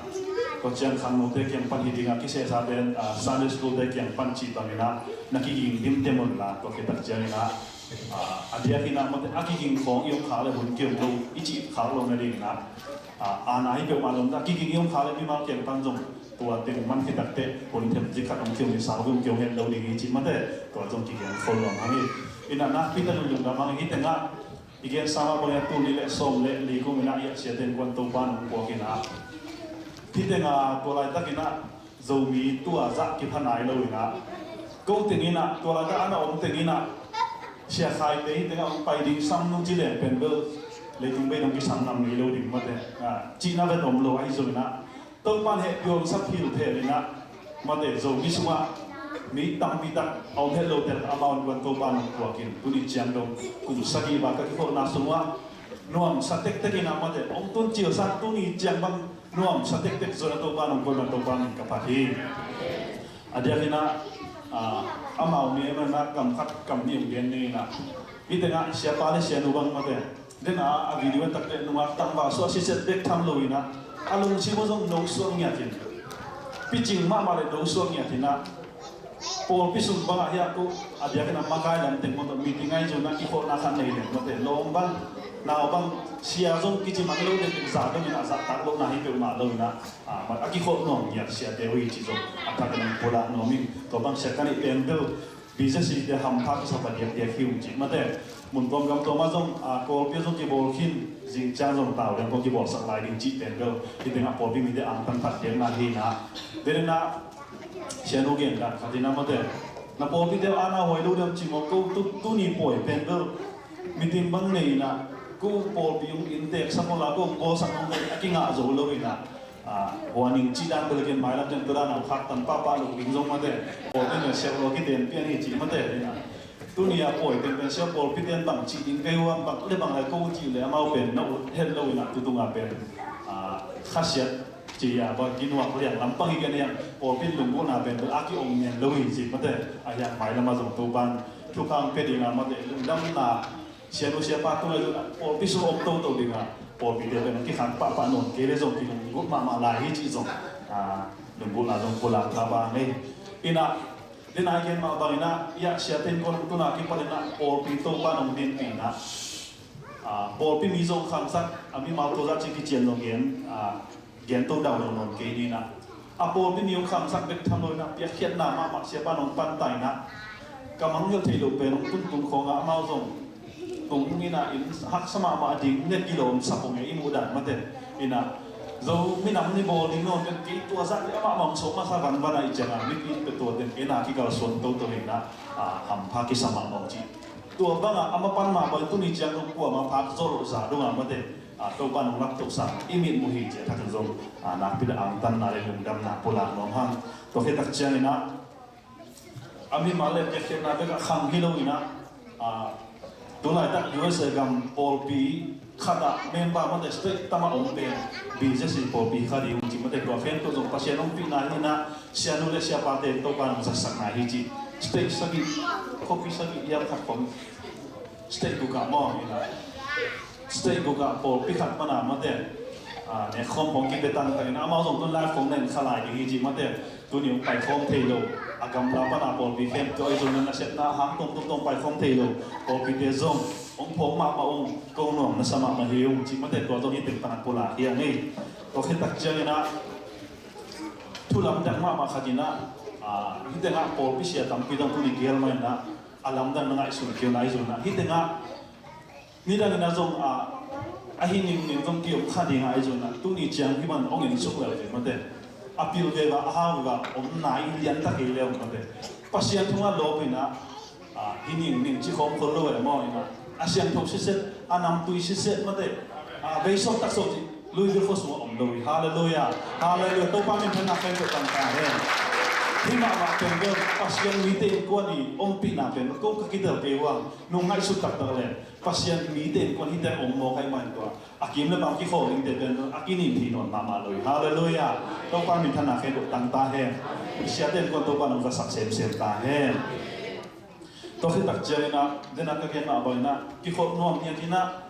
tua ciang khangnote kiang pan hi ding a, kisehsate, a, Sunday School te kiang pan cih bangin ah na kiging dimdem un la, tua khit tak ciangin ah, a, a diakin ah mawte, a kiging khawng i om khak le hun kiom lo, i cih khak lo nadingin ah, a, a na hi peuhmah lom ta, kiging i om khak le mimal kiang pan zong tua teng man khit tak teh hun them zik khat hong kiom hi, sau hong kiom het lo ding hi cih mawte, tua zong kigen khol lo hang hi. Ina nakpi tak in lungdam hang hi. Hih tengah i gensa mah bangin ah tul nih le sawm le li kum in ah i a siate innkuan Topa in hong puak in ah, hih tengah tua laitakin ah Zomi tua zah kipha nai lo in ah, ko teng in ah, tua laitak a na om teng in ah, Sia Khaite hih tengah hong pai ding sam nung ci leng pen bel leitung bei dong kisam ngam ngei lo ding mawte, a, cihna vet om lo ahi zongin ah, Topa in hehpih hong sak philphel in ah, mawte, Zomi sungah mi tampi tak a om het lote lakah amau innkuan Topa in hong puak in, tuni ciang dong kum sagih val ka kikholhna sungah nuamsa tektek in ah, mawte, hong tun cilsak, tuni ciang bang nuamsa tektek zong a Topa in hong koihna Topa min ka phat hi. A diakin ah, a, amau mi, amau na kam khat kam nih hong gen ning in ah, hih tengah siapa le sianu bang mawte, den a, a video en tak teh nungak tangval suah siset bek tham lo in ah, a lungsim uh zong no suak ngiat in, picing mahmah le no suak ngiat in ah, pawlpi sung bangah hiah ko a diakin ah makai lam teng mawte, meeting ahi zongin ah kikholhna khat nei leng mawte, lawm bang nau bang sia zong kici man lo dek dek, za dongin ah zahtak lohna hi peuhmah lo in ah, a, a kikholh nuam ngiat siate uh hi cih zong a thak in hong pulak nuam ing. Tua bang sia ka nih pen bel B Z C te hampha kisa pah diakdiak hi ung cih mawte. Mun tuam gam tuam ah zong, a, Kawlpi ah zong kibawl khin, zing ciang zong tau liang kong kibawlsak lai ding cih pen bel hih tengah pawlpi mite angtang phat diakna hi in ah. Deihna sianu gen dan khat in ah mawte, na pawlpite a na huai lo diam cih maw, ko tu, tuni pawi pen bel meeting bang nei in ah, ko pawlpi hong innteksak uh la, ko hong bawlsak hong nei a kingah zo lo in ah, a, hua ning cih dan bel ken mailam teng tua dan a hong khaktan pahpah lo ding zong mawte, pawlpi in ah siak lo a kiten pian hi cih mawte in ah. Tuni a pawi teng pen sia pawlpi ten bang ci ding kei uang bang le bang lai ko ci le amau pen na ut het lo in a tutung a pen, ah, khasiat ci a bang kinuak liang lampang i ken hiang pawlpi lunggulhna pen a ki ong nian lo i ci mate a hiang mai lama zong Topan thukhang pe ding a mate lungdamna sianu siapa tung a zong pawlpi sung om toto ding a pawlpi te pen kikhang pahpah non kei le zong kilunggulh mahmah lai hi ci zong, ah, lunggulhna zong pulak tha bang ei. Ina Dena gen mah bangin ah, iah siate in kon tuna kipanin ah, pawlpi Topa nong dinpih in ah, ah, pawlpi mi zong khangsak, a mimal tawh zah ci kician zong gen, ah, gen to dau lo nawn kei ni in ah. A pawlpi mi hong khangsak bek tham lo in ah, piakkhiatna mahmah siapa nong panta in ah. Ka mangngilh theih loh pen hong tuntung khawng ah, amau zong tung in ah in haksa mahmah ding ne kilawm sak hong e i muh dan mate in ah. Zo minam ni bawl ding nawn pen kei tua zah le amah mang sawm masa vanvan ah i ciang ah mipi in pe tua den en ah kikalsuan toto in ah, ah, hampha kisam mahmah ci. Tua bang ah a mapan mah bang tuni ciang dong kuamah phak zaw loh zah dong ah mate, ah, Topa nong laptoh sang i mit muh hi ci a thak in zong, ah, nakpi dah angtanna le lungdamna pulak nuam hang. Tua khit tak ciang in ah A mimal le piakkhiatna bek ah khang hi lo in ah, ah, tu laitak U S A gam pawlpi khat ah member mate state tam a om pen B J C pawlpi khat hi ung ci mate tua khempeuh zong Pasian hong pihna hi in ah sianu le siapate Topa nong zatsakna hi ci. State sagih, khuapi sagih hiam khat khawng. State guk ah maw, in ah. State guk ah pawlpi khat pan a mate. Ah, ne khawm khawng kipe tangtang in ah, amau zong tun lai khawng nen kha lai ding hi ci mate. Tuni hong pai khawm thei lo. A gamla pan a pawlpi khempeuh ahi zong na nasepna hang tongtong tong pai khawm thei lo. Pawlpite zong hong phawk mahmah ung, ko nuam na sa mahmah hi ung ci mate tua zong hi teng pan a pulak hi a ngei. Tua khit tak ciang in ah. Thu lamdang mahmah khat in ah. Ah, hi teng ah pawlpi sia tampi dong tuni gel mah in ah. A lamdang na ngaihsun kei uh na ahi zong in ah. Hi teng ah. Nidang in a zong a, a hi ningning zong ki-om kha ding a ahi zong in a, tuni ciang hi man hong en suk lel ve mate. A pil ve va, a hau ve va, om nai lian ta kei leu mate. Pasian thu ngah lawp in a, a, hi ningning ci khawm khol lo e maw in a. A siangtho siset, a namtui siset mate. A, beisawk taksawk ci, lui ve khua sung a om lo hi. Halleluia. Halleluia. Topa min thanna khen ko tang ta hen. Hi mahmah pen bel, Pasian mite innkuan i ompihna pen, ko ka kitel kei uang, nung ngaihsut taktak le. Pasian mite innkuan hite om mawk ahih manin tua a kim le pang kikhawl dingte pen a kinim thei nawn mahmah lo hi. Halleluia. Topa min thanna khen ko tang ta hen. Siate innkuan Topa nong zasak semsem ta hen. Tua khit tak ciangin ah, den a ka gen mah bangin ah, kikholh nuam ngiat in ah,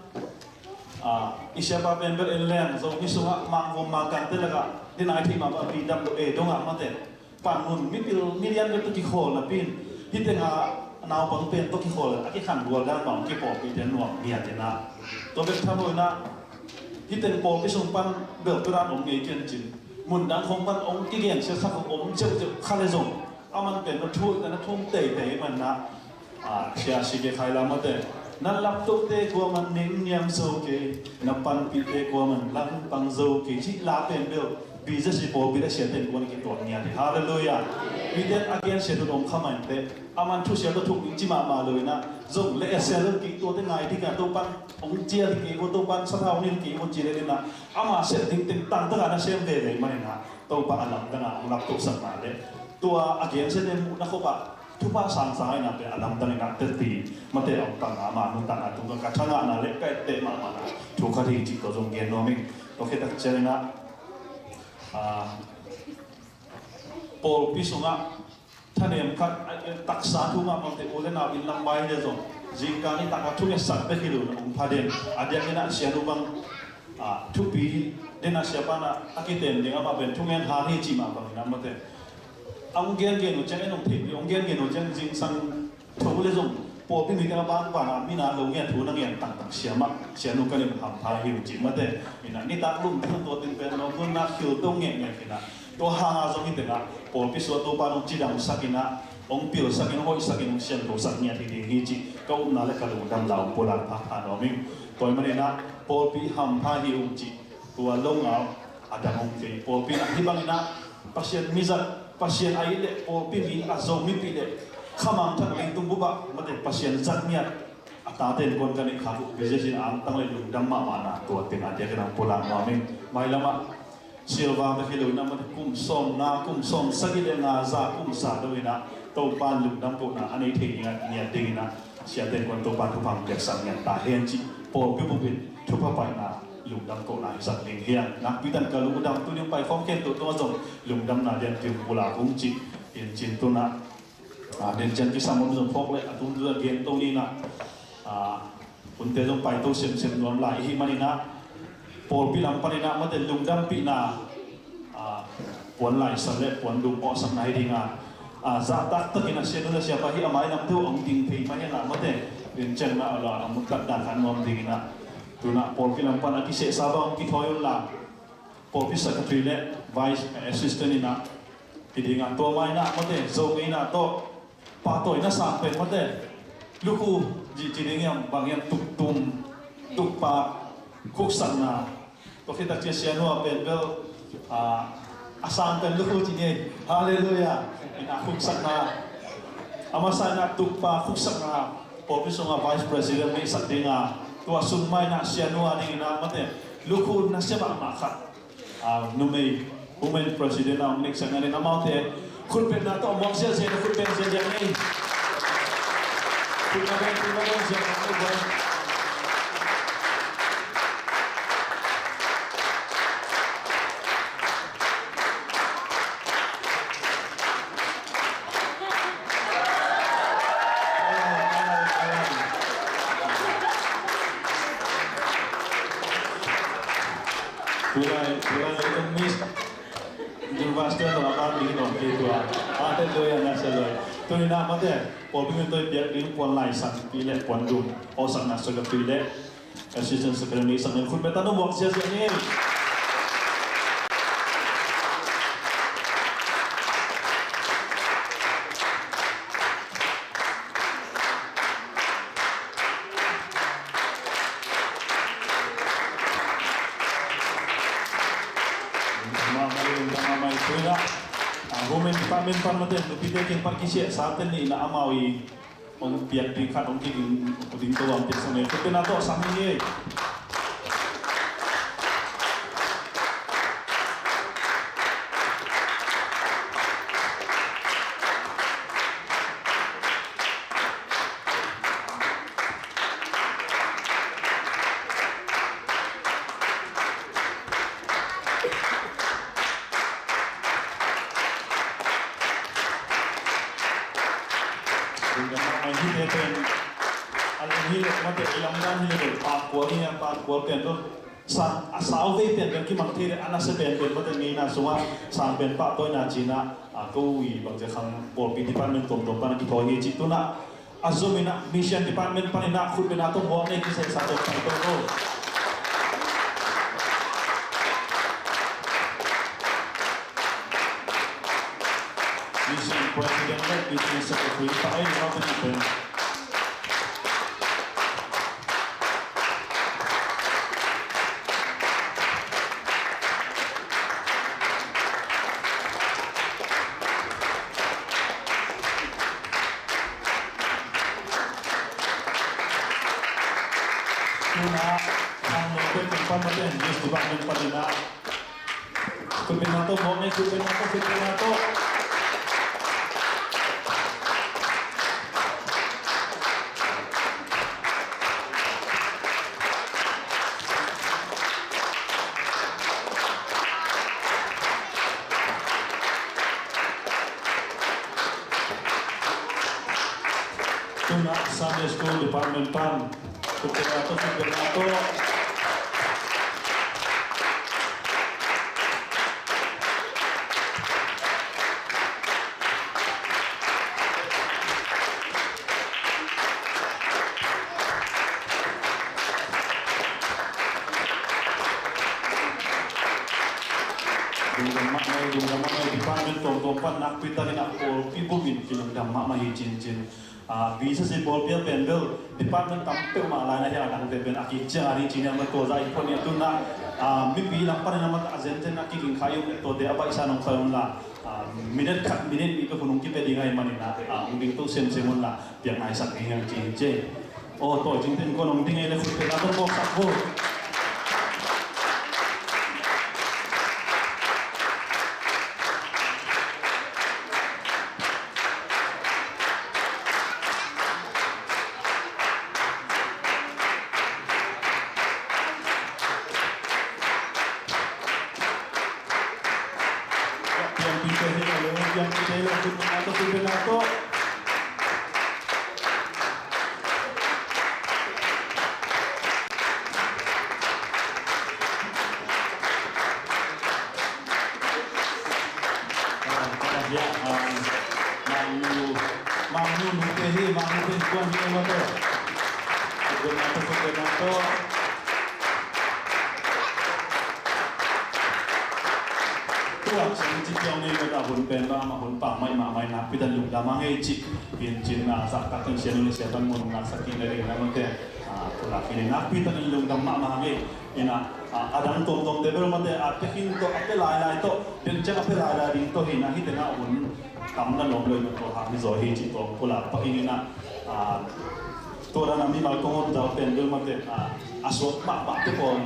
ah, i siapa pen bel en leng Zomi sungah mangvom mangkangte lakah den a i theih mah bang a pi dam lo e dongah mate. Panmun mipil milian bek tawh kikhawl napi in, hih tengah naupang pen tawh kikhawl a kikhan gual dan bang kipawlpih den nuam ngiat in ah. Tua bek tham lo in ah, hih teng pawlpi sung pan belh tua dan om ngei kian cin. Mun dang khong pan ong kigen siasak om ceuhceuh kha le zong. A man pen na thu, na thum teitei man ah. Ah, sia si ke khai lam mate. Na laptohte kua man ning niam zo kei, na panpihte kua man langpang zo kei. Cih la pen bel, B J C pawlpi le siate kua na kituak ngiat hi. Halleluia. Mite a gen sia tut om kha man te. A man thu sia tawh thuk ding ci mahmah lo in ah. Zong le a sia lo kei tuate ngai ding a Topan. Ong cia ding kei kua Topan, sathau nin kei kua ci le in ah. Ama sep ding teng tangtang a na sem veve man in ah. Topa a lamdang a ong laptohsak na le. Tua a gen sia ne muh na khop ah. Thupha sangsang ahi nak pen a lamdang in a teti mate a om tang a ma nuntakna tung ka thangahna le ka etteh mahmahna thu kha ding cih tawh zong gen nuam ing. Tua khit tak ciangin ah, ah, pawlpi sungah thanem khat, ah, taksa thu mahmahte u le nau inn lam bai le zong zingkal nitak a thungetsak bek hi lo na ong pha den a diakin ah sianu bang, ah, thupi den a siapa na a kiten ding amah pen thungen hang hi cih mah bangin ah mate. A hong gengen uh ciang en hong theihpih, hong gengen uh ciang zingsang tho le zong pawlpi mi teng a bangbang a mina lo ngen thu na ngen taktak siamah sianu ka lim hampha hi uh cih mate. Mina nitak lum thang tua tin pen lo ngun na khil to ngehngeh kina. Tua hanga zong hi tengah pawlpi sua Topa nong cidamsak ina, hong pilsak ina, hoihsak ina, hong siangthosak ngiat hi ding hi cih ka upna le ka lungdam lau pulak phak pha nuam ing. Tua hi manina pawlpi hampha hi ung cih. Tua lo ngau a dang hong kei pawlpi na hi bangina Pasian mizat, Pasian a it le pawlpi mi a zo mipi le khamang thak leitung bup ah mate Pasian zat ngiat a tate in kuan ka neih khak uh biziazin angtang le lungdam mahmahna tua teng a diakin ang pulak nuam ing. Mailamah silva bek hi lo ina mate kum sawm nga, kum sawm sagih le nga za, kum za lo ina Topa lungdam kohna a nei thei ngiat ngiat dingin ah, siate kuan Topa thupha piaksak ngiat ta hen cih pawlpi bupin thupha paina lungdam kohna hisak ding hi a. Nakpi tan ka lungdam, tuni pai khawm khempeuh tungah zong lungdamna lianpi hong pulak ung ci-in, cin tunah, ah, den ciang kisam om zong phawk leh a tung zong gen to ni nah. Ah, hunte zong pai to semsem nuam lai i hih manin ah, pawlpi lam panin ah mate lungdampihna, ah, puan laisan le puan dum awhsakna hi ding a, ah, zahtak takin a sianu le siapa hi a mai lam deuh hong ding thei mah hi a, mate den ciang nah a la a mun tat dan khat nuam dingin ah, tunah pawlpi lam pan a kisehsa bang hong kithawi un la, pawlpi secretary le vice assistant in ah, hi ding a, tua mai nah mate Zo ngei nah tawh pahtawina sang pen mate lukhu ci ding hiam, bang hiam, tuktum, tukpa, khuksakna. Tua khit tak ciang sianu a pen bel, ah, a sang pen lukhu ci ni. Halleluiah. In a khuksakna, a masa in ah tukpa khuksakna, pawlpi sungah vice president neihsak ding a, tua sung mai nah sianu a dingin ah mate lukhu nasia mahmah khat, ah, numei, women president a hong neksak ngan in amaute khutbetna tawh muak ziahziah, khutbet ziahziah ni. Khutbet, khutbet ziahziah ni. Tulai, tulai Miss University tawh a ban ding tawh kei tua. Halleluiah, na se loi. Tuni nah mate pawlpi min tawh i piak ding puan laisan pi le puan dum awhsakna secretary le assistant secretary neihsak ni. Khutbet tawh muak ziahziah ni. Mahmah, mahmah, mahmah. Tua in ah, ah, women department pan mate nupite kiang pan kisiahsa ten ni in ah amau i hong piak ding khat hong kiding, ding to hong piaksak ni. Khutbetna tawh sam ni. Lungdam mahmah. Hihte pen a leng hi leh mate, i lamdang hi leh, pakkual hi a, pakkual pen lo. Sang a sau vei pen pen kimang thei leh a nasia pen pen mate ngeina sungah sang pen pahtawina ci-in ah, a ko i bangzia khang pawlpi department tuamtuam pan a kithawi hi cih tunah a zum in ah mission department panin ah khutbetna tawh muak nei kisai sa tawh pai tawh ko. Mission president le mission secretary pa ei lo pen. Tuna, ang lungpet kong pamatin, yes, di ba, ang pamina. Kupin nato, bawng ni, kupin nato, kupin nato. Tuna Sunday School Department pan. Kupin nato, kupin nato. Lungdam mahmah, lungdam mahmah, department tuamtuam pan nakpi takin a pawlpi bumin kilungdam mahmah hi cincin. Ah, B C C pawlpi a pen bel department tam peuhmah lai na hi a, dangte pen a kiciang a ding ci-in a, ma tua zah i phuan ni a tuna, ah, mipi lam panin a ma a zenzen a kiging kha i om leh tuate a baihsa nong khoi om la, ah, minute khat minute nih peuh hun hong kipia ding ahih manin a, ah, hong ding to semsem un la, piak naisak ding hi hang ci hi ci. Aw, tawi cingten kua nong ding ei le khut pen a tong bawksak vo. Mangnu, Mangnu nute hi, Mangnu pen kuan hi mate. Kuan mate, kuan mate. Tua ciang ci piang nei mate, hun pen ba ma hun pang mai ma mai na pitan lungdam a ngei ci. Pian cin na sa ka tin sian le sia tan mun na sa ki le na mate. A, pula ki le na pitan lungdam ma ma ngei. Ina, a, a dang tuamtuam te bel mate, a, pia khin tawh, a pia lailai tawh, den ciang a pia lailai ding tawh hi na, hi tena hun tam na lawm lo hi na tawh hang hi zaw hi ci tawh pula pak in ina, a, tua dan a mimal kong hon zau pen bel mate, a, a suak mahmah te pawl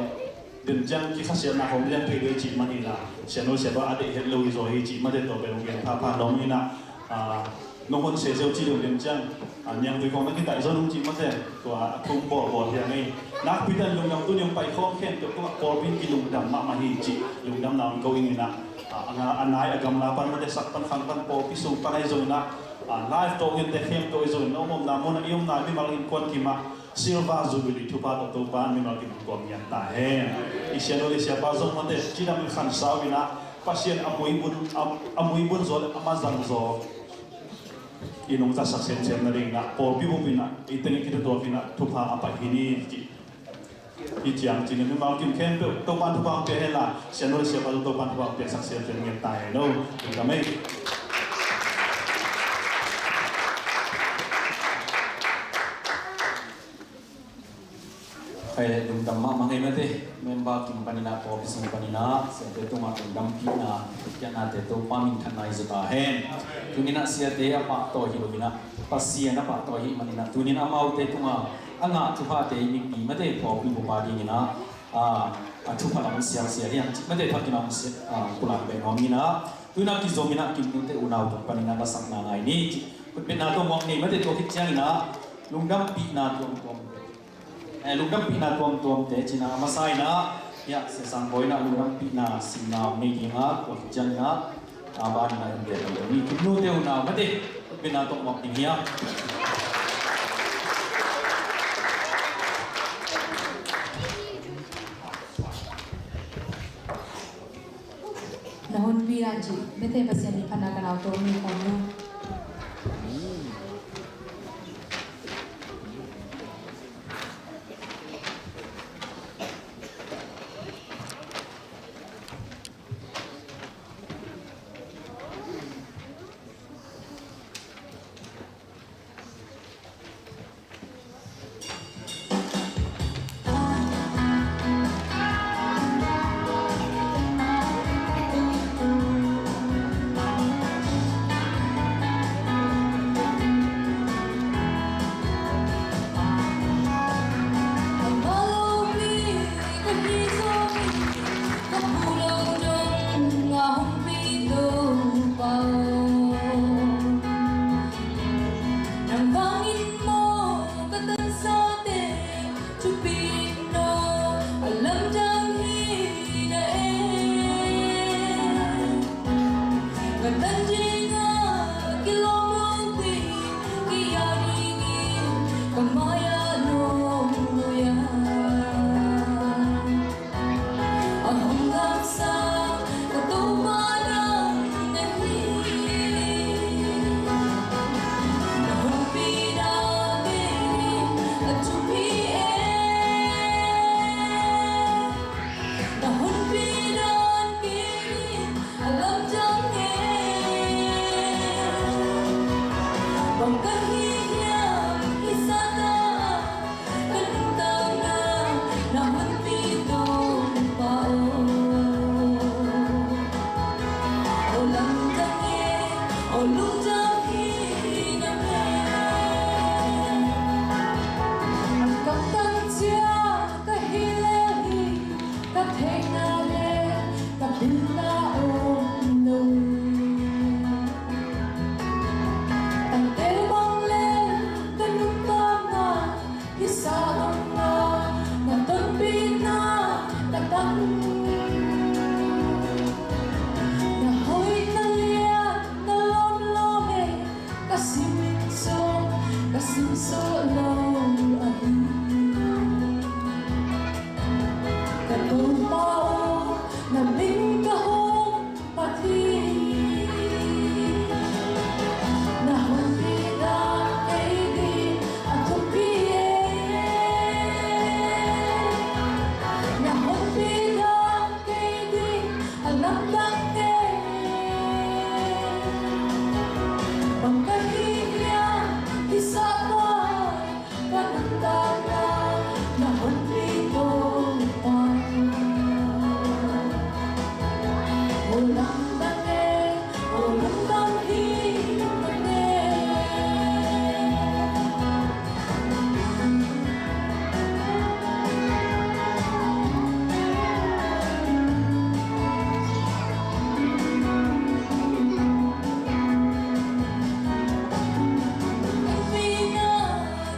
den ciang kikhasiatna hong lian thei dei ci man ina, sianul siapa a deih het lo hi zaw hi ci mate tawh bel hong gen phapha lawm ina, a, nong hon se zeu ci dong den ciang, a, niangtui khawng na kitaih zaw nung ci mate, tua a thum bawlbawl hiang ei. Nakpi tan lungdam tu niang pai khawng khempeuh tungah pawlpi in kilungdam mahmah hi ci, lungdamna hong ko in ina, a, a nga, a nai a gamla pan mate sak pan khang pan pawlpi sung pan ahi zong ina, a, live tawh ngente khempeuh ahi zong ina, om omna mun a i omna mimal innkuan kim ah, Silver Jubilee thupha tawh Topa in mimal kim hong tuam ngiat ta hen. I sianul i siapa zong mate cidam in khansau ina, Pasian a muibun, a, a muibun zaw le a mazang zaw i nungta sak semsem nading ina, pawlpi bup ina, i teng i kitutuak ina, thupha a pai hi ni ci. Hi ciang ci ina mimal kim khempeuh Topa in thupha hong pia hen la, sianul le siapa zong Topa in thupha hong pia sak semsem ngiat ta hen o. Lungdam ei. Khai lungdam mahmah ngei mate, member kim pan ina, pawlpi sung pan ina, siate tungah lungdampihna, piaknate Topa minthanna i zut ta hen. Tuni ina siate a pahtawi hi lo ina, Pasian a pahtawi hi man ina, tuni ina amaute tungah a ngah thuphate i mipih mate, pawlpi bup a ding ina, a, a thupha lam siang sia hiang cih mate, thak ina hong sia, a, pulak beh nuam ina, tuni ina kizom ina, kimnute unau tung pan ina, lasakna ngai ni cih, khutbetna tawh muak ni mate, tua khit ciang ina, lungdampihna tuamtuam. Eh, lungdampihna tuamtuamte cina a masa ina, ya, Sia Sang Bawi ina lungdampihna simna om nei ding a, tua khit ciang ina, a ban ina in bia lo ni, kimnute unau mate, bina tawh mawk ding hi a. Na honpi a cih, mete Pasian i phatna ka nau tawh mi khawm lo. Topa aw, na min ka hong phat hi. Na honpi dan kei ding a thupi e. Na honpi dan kei ding a lamdang e. Bang ka hi hiam, hi sa ta. Ka nuntakna na honpi Topa. O lamdang e, o lungdam hi na ne.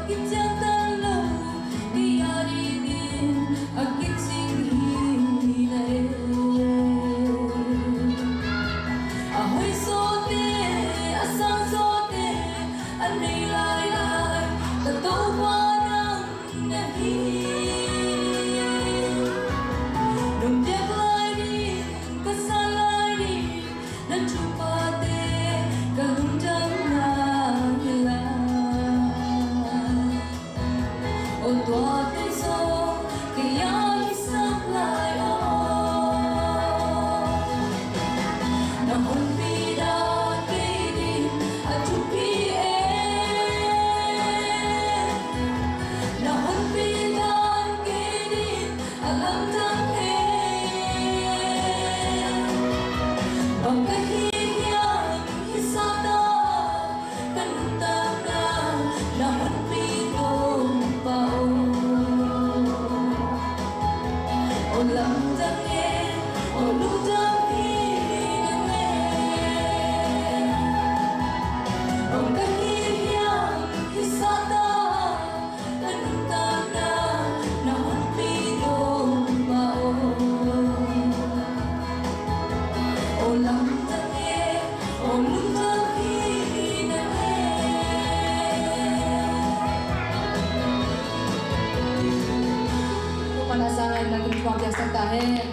Kician tan lo, ni a dingin a kicing hi na e. A hoi sawte, a sang sawte, a nei lailai, ka Topa nang na hi. Nong biak lai ding, ka sa lai ding, na thuphate ka lungdamna hi lai. O tuate zong kei a kisap lai aw. Na honpi dan kei ding a thupi e. Na honpi dan kei ding a lamdang e. Bang ka hi hiam, hi sa ta. Ka nuntakna na honpi Topa aw. O lamdang e, o lungdam hi na ne. Bang ka hi hiam, hi sa ta. Ka nuntakna na honpi Topa aw. O lamdang e, o lungdam hi na ne. Topa na sa ngai na kin tuang piak sa ta hen.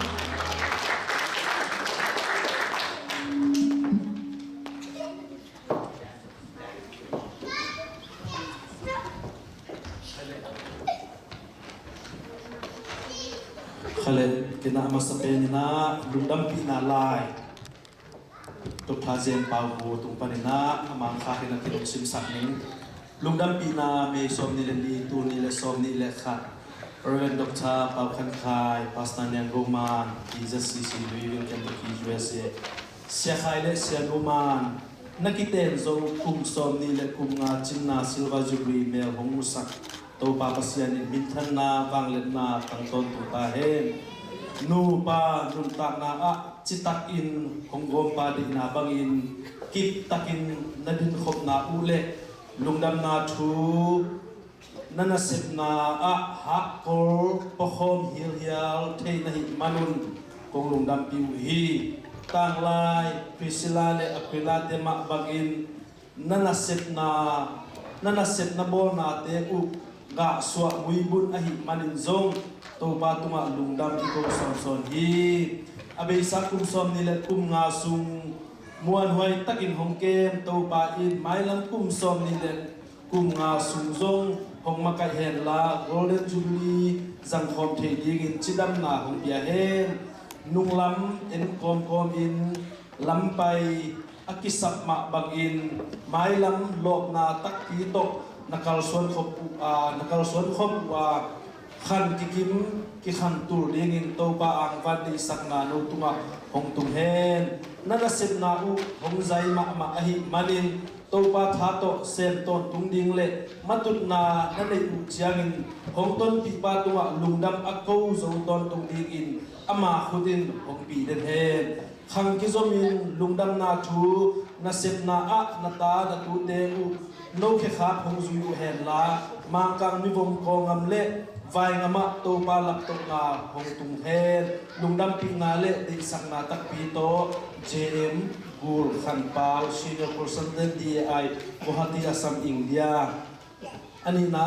Khale, kei na a masa pen in ah lungdampihna lai Doctor Zen Pau Hu tung panin ah a mangkha kei na kilok simsak ning. Lungdampihna May sawmnih le li, tul nih le sawmnih le khat. Reverend Doctor Pau Khan Khai, Pastor Niang Go Man, P Z C C, Louisville, Kentucky, U S A. Sia Khai le Sia Nu Man, na kiten zo kum sawmnih le kum nga cinna Silver Jubilee mel hong musak Topa Pasian in minthanna vangliatna tang tawntung ta hen. Nupa nuntakna ah citak in hong gawmpa deihna bangin kiptakin na dinkhopna uh le lungdamna thu na nasepna ah hakkol pawkhawm hilhial thei na hih manun kong lungdampih uh hi. Tanglai Priscilla le Aquila te mah bangin na nasepna, na nasepna bawlnate uh gahsuah muibun ahih manin zong Topa tungah lungdam i ko sawnsawn hi. A beisa kum sawmnih le kum nga sung muanhuai takin hong kem Topa in mailam kum sawmnih le kum nga sung zong hong makaih henla Golden Jubilee zangkhawm thei dingin cidamna hong pia hen. Nunglam en kawmkawmin lampai a kisap mah bangin mailam lawpna takpi tawh na kalsuan khop uh a, na kalsuan khop uh a, khan kikim kikhan tul dingin Topa angvan deihsakna no tungah hong tung hen. Na nasepna uh hong zai mahmah ahih manin Topa tha tawh sem tawntung ding le matutna na neih uh ciangin hong tonpihpa tungah lungdam a ko zo tawntung dingin ama khut in hong pi den hen. Khang kizomin lungdamna thu nasepna ah na ta na tute uh no khekhak hong zui uh henla Mangkang mivom Kawlngam le Vaingam ah Topa laptohna hong tung hen. Lungdampihna le deihsakna takpi tawh J M Gul Khan Pau, Senior Consultant D A I, Guwahati, Assam, India. A nihna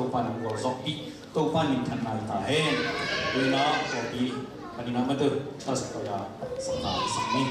Topa in hong gualzawhpih, Topa in minthanna hi ta hen. Tua in ah, tua pi, panin ah mate, ta sa ko ya, sa ta sa ni.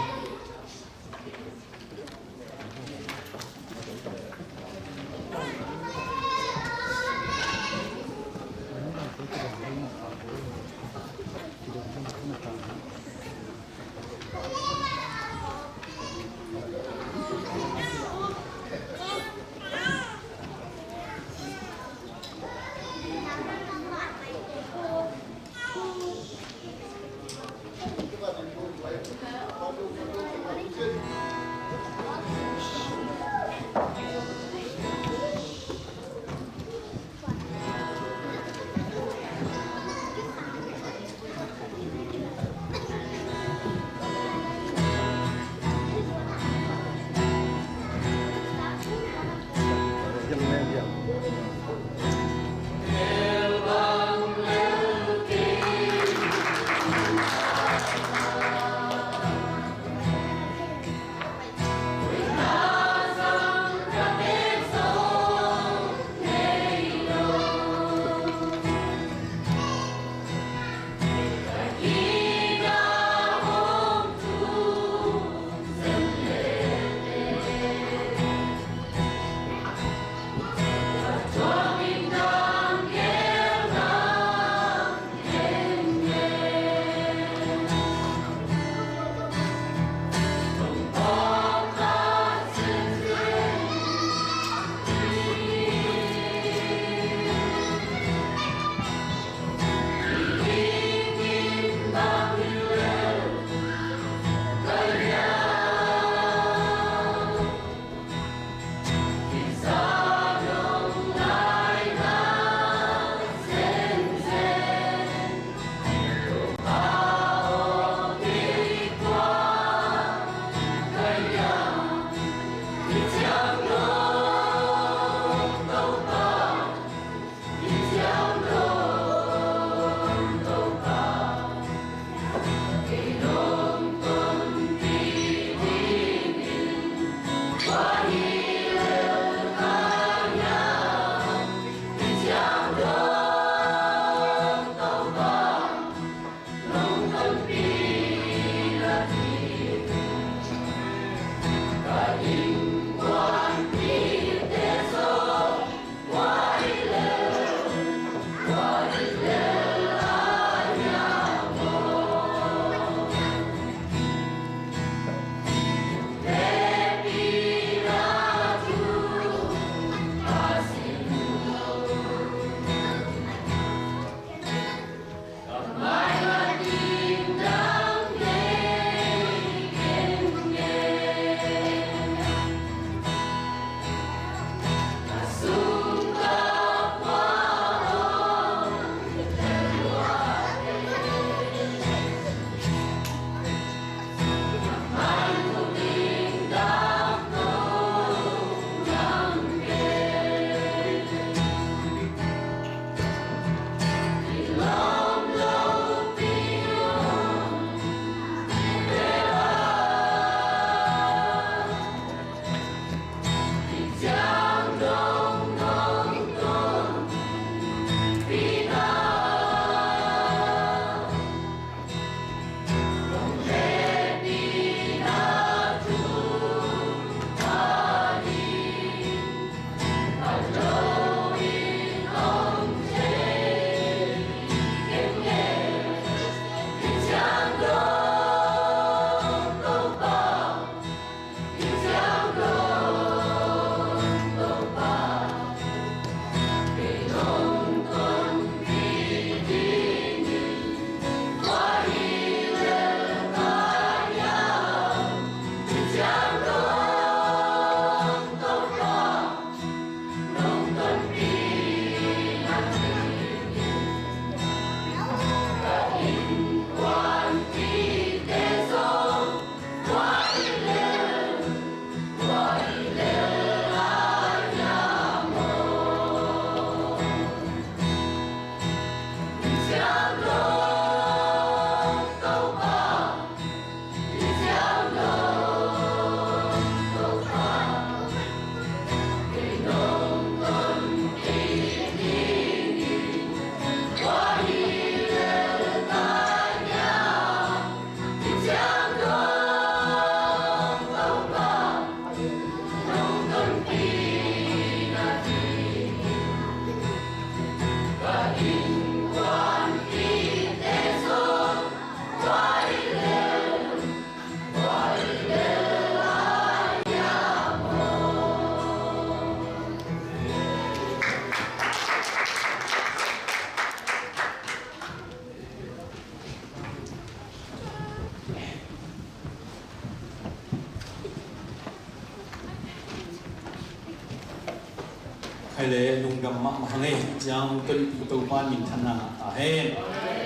Hei le lungdam mahmah hang ei, ciang tonpih Topa minthanna ngah ta hen.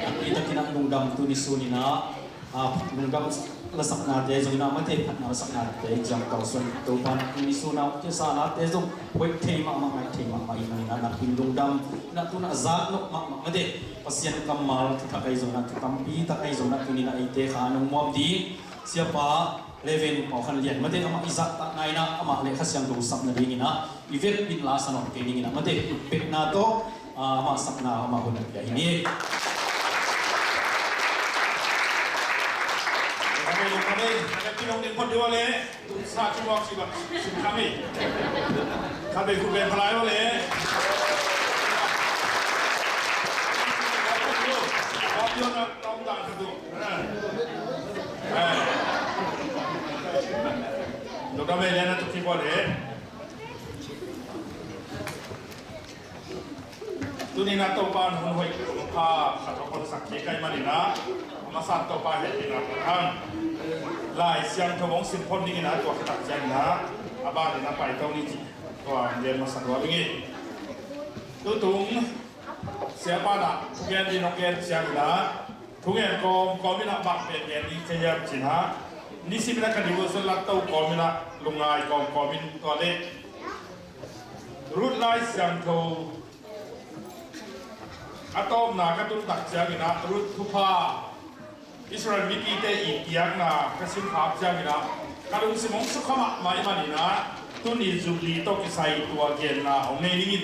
Nakpi takin ah lungdam tuni suninah, ah, lungdam lasaknate zong inah mate, phatna lasaknate ciang kalsuan Topa na tuni sunah kisa late zong hoih thei mahmah, ngaih thei mahmah i maninah nakpi lungdam. Inah tunah zak nok mahmah mate, Pasian kammal thutak ahi zong inah, thu tampi tak ahi zong inah tuninah eite kha nong muam ding Siapa Reverend Pau Khan Lian mate, amah i zahtakna inah amah le Kha Siangtho sap nadinginah i vekpi in la sa nawn kei dinginah mate, i pekna tawh, ah, amah sapna amah hun a pia hi ni. Amen, amen. Amen. Pinong ding phot ding ua le. Tung sa ci mawk ci bak sim kha mi. Kha bei khu bei palai ua le. Kha bei khu bei palai ua le. Dr. Mei Lian a tuk kik ua le. Tuninah Topa in hun hoih pha khat hong honsak kik ahih maninah a masa in Topa hehpihna kong thang. Lai Siangtho hong simphon dinginah tua khit tak cianginah a baninah paito ni cih tua hong gen masa lua ding hi. Tutung Siapa inah thugen ding hong gen cianginah thungen kawmkawm inah bang pen gen ding ka hiam cinah, nisiminah ka devotion latto kawm inah lungngai kawmkawm in tua le Ruth Lai Siangtho a tawpna ka tun tak cianginah Ruth thupha Israel mipite i piakna ka sim khak cianginah ka lungsim hong sukha mahmah i maninah tuni Jubilee tawh kisai tua genna hong nei dingin.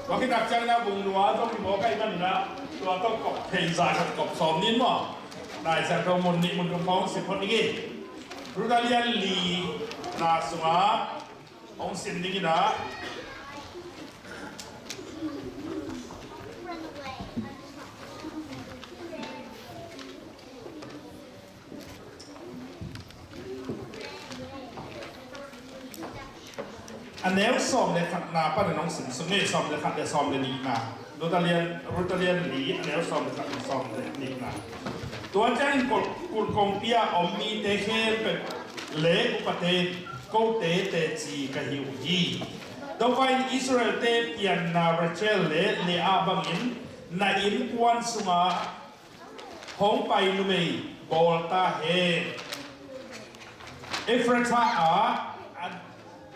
Tua khit tak cianginah bung nua zong hi mawk ahih maninah tua tawh kop thei za khat kop sawm nin maw? Lai Siangtho mun nih mun thum khawng sim phot ding hi. Ruth a lian li na sungah hong sim ding inah. A neu sawm le khatna panin hong sim sung hi, sawm le khat le sawm le nihna. Ruth a lian, Ruth a lian li, a neu sawm le khat le sawm le nihna. Tua ciangin kulh, kulh kongpi a om mite khempeuh le upate in kote teci ka hi uh hi. Topa in Israel-te pianna Rachel le Leah bangin na innkuan sungah hong pai numei bawl ta hen. Ephratah ah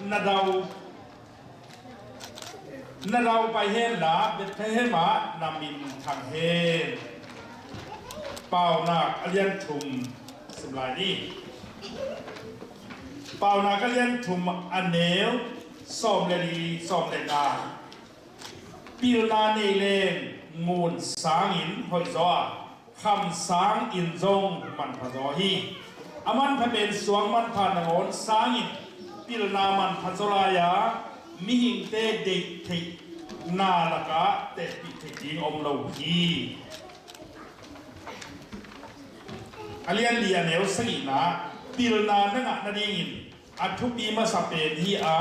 na dau, na dau pai hen la, Bethlehem ah na min thang hen. Paunak a lian thum sim lai ni. Paunak a lian thum a neu sawm le li, sawm le nga. Pilna nei leng ngun sangin hoih zaw a, kham sangin zong manpha zaw hi. A manpha pen suang manpha nangawn sangin pilna manpha zaw lai a, mihingte deih theihna lakah tehpih theih ding om lo hi. A lian li a neu sagihna, pilna na ngah nadingin a thupi masa pen hi a,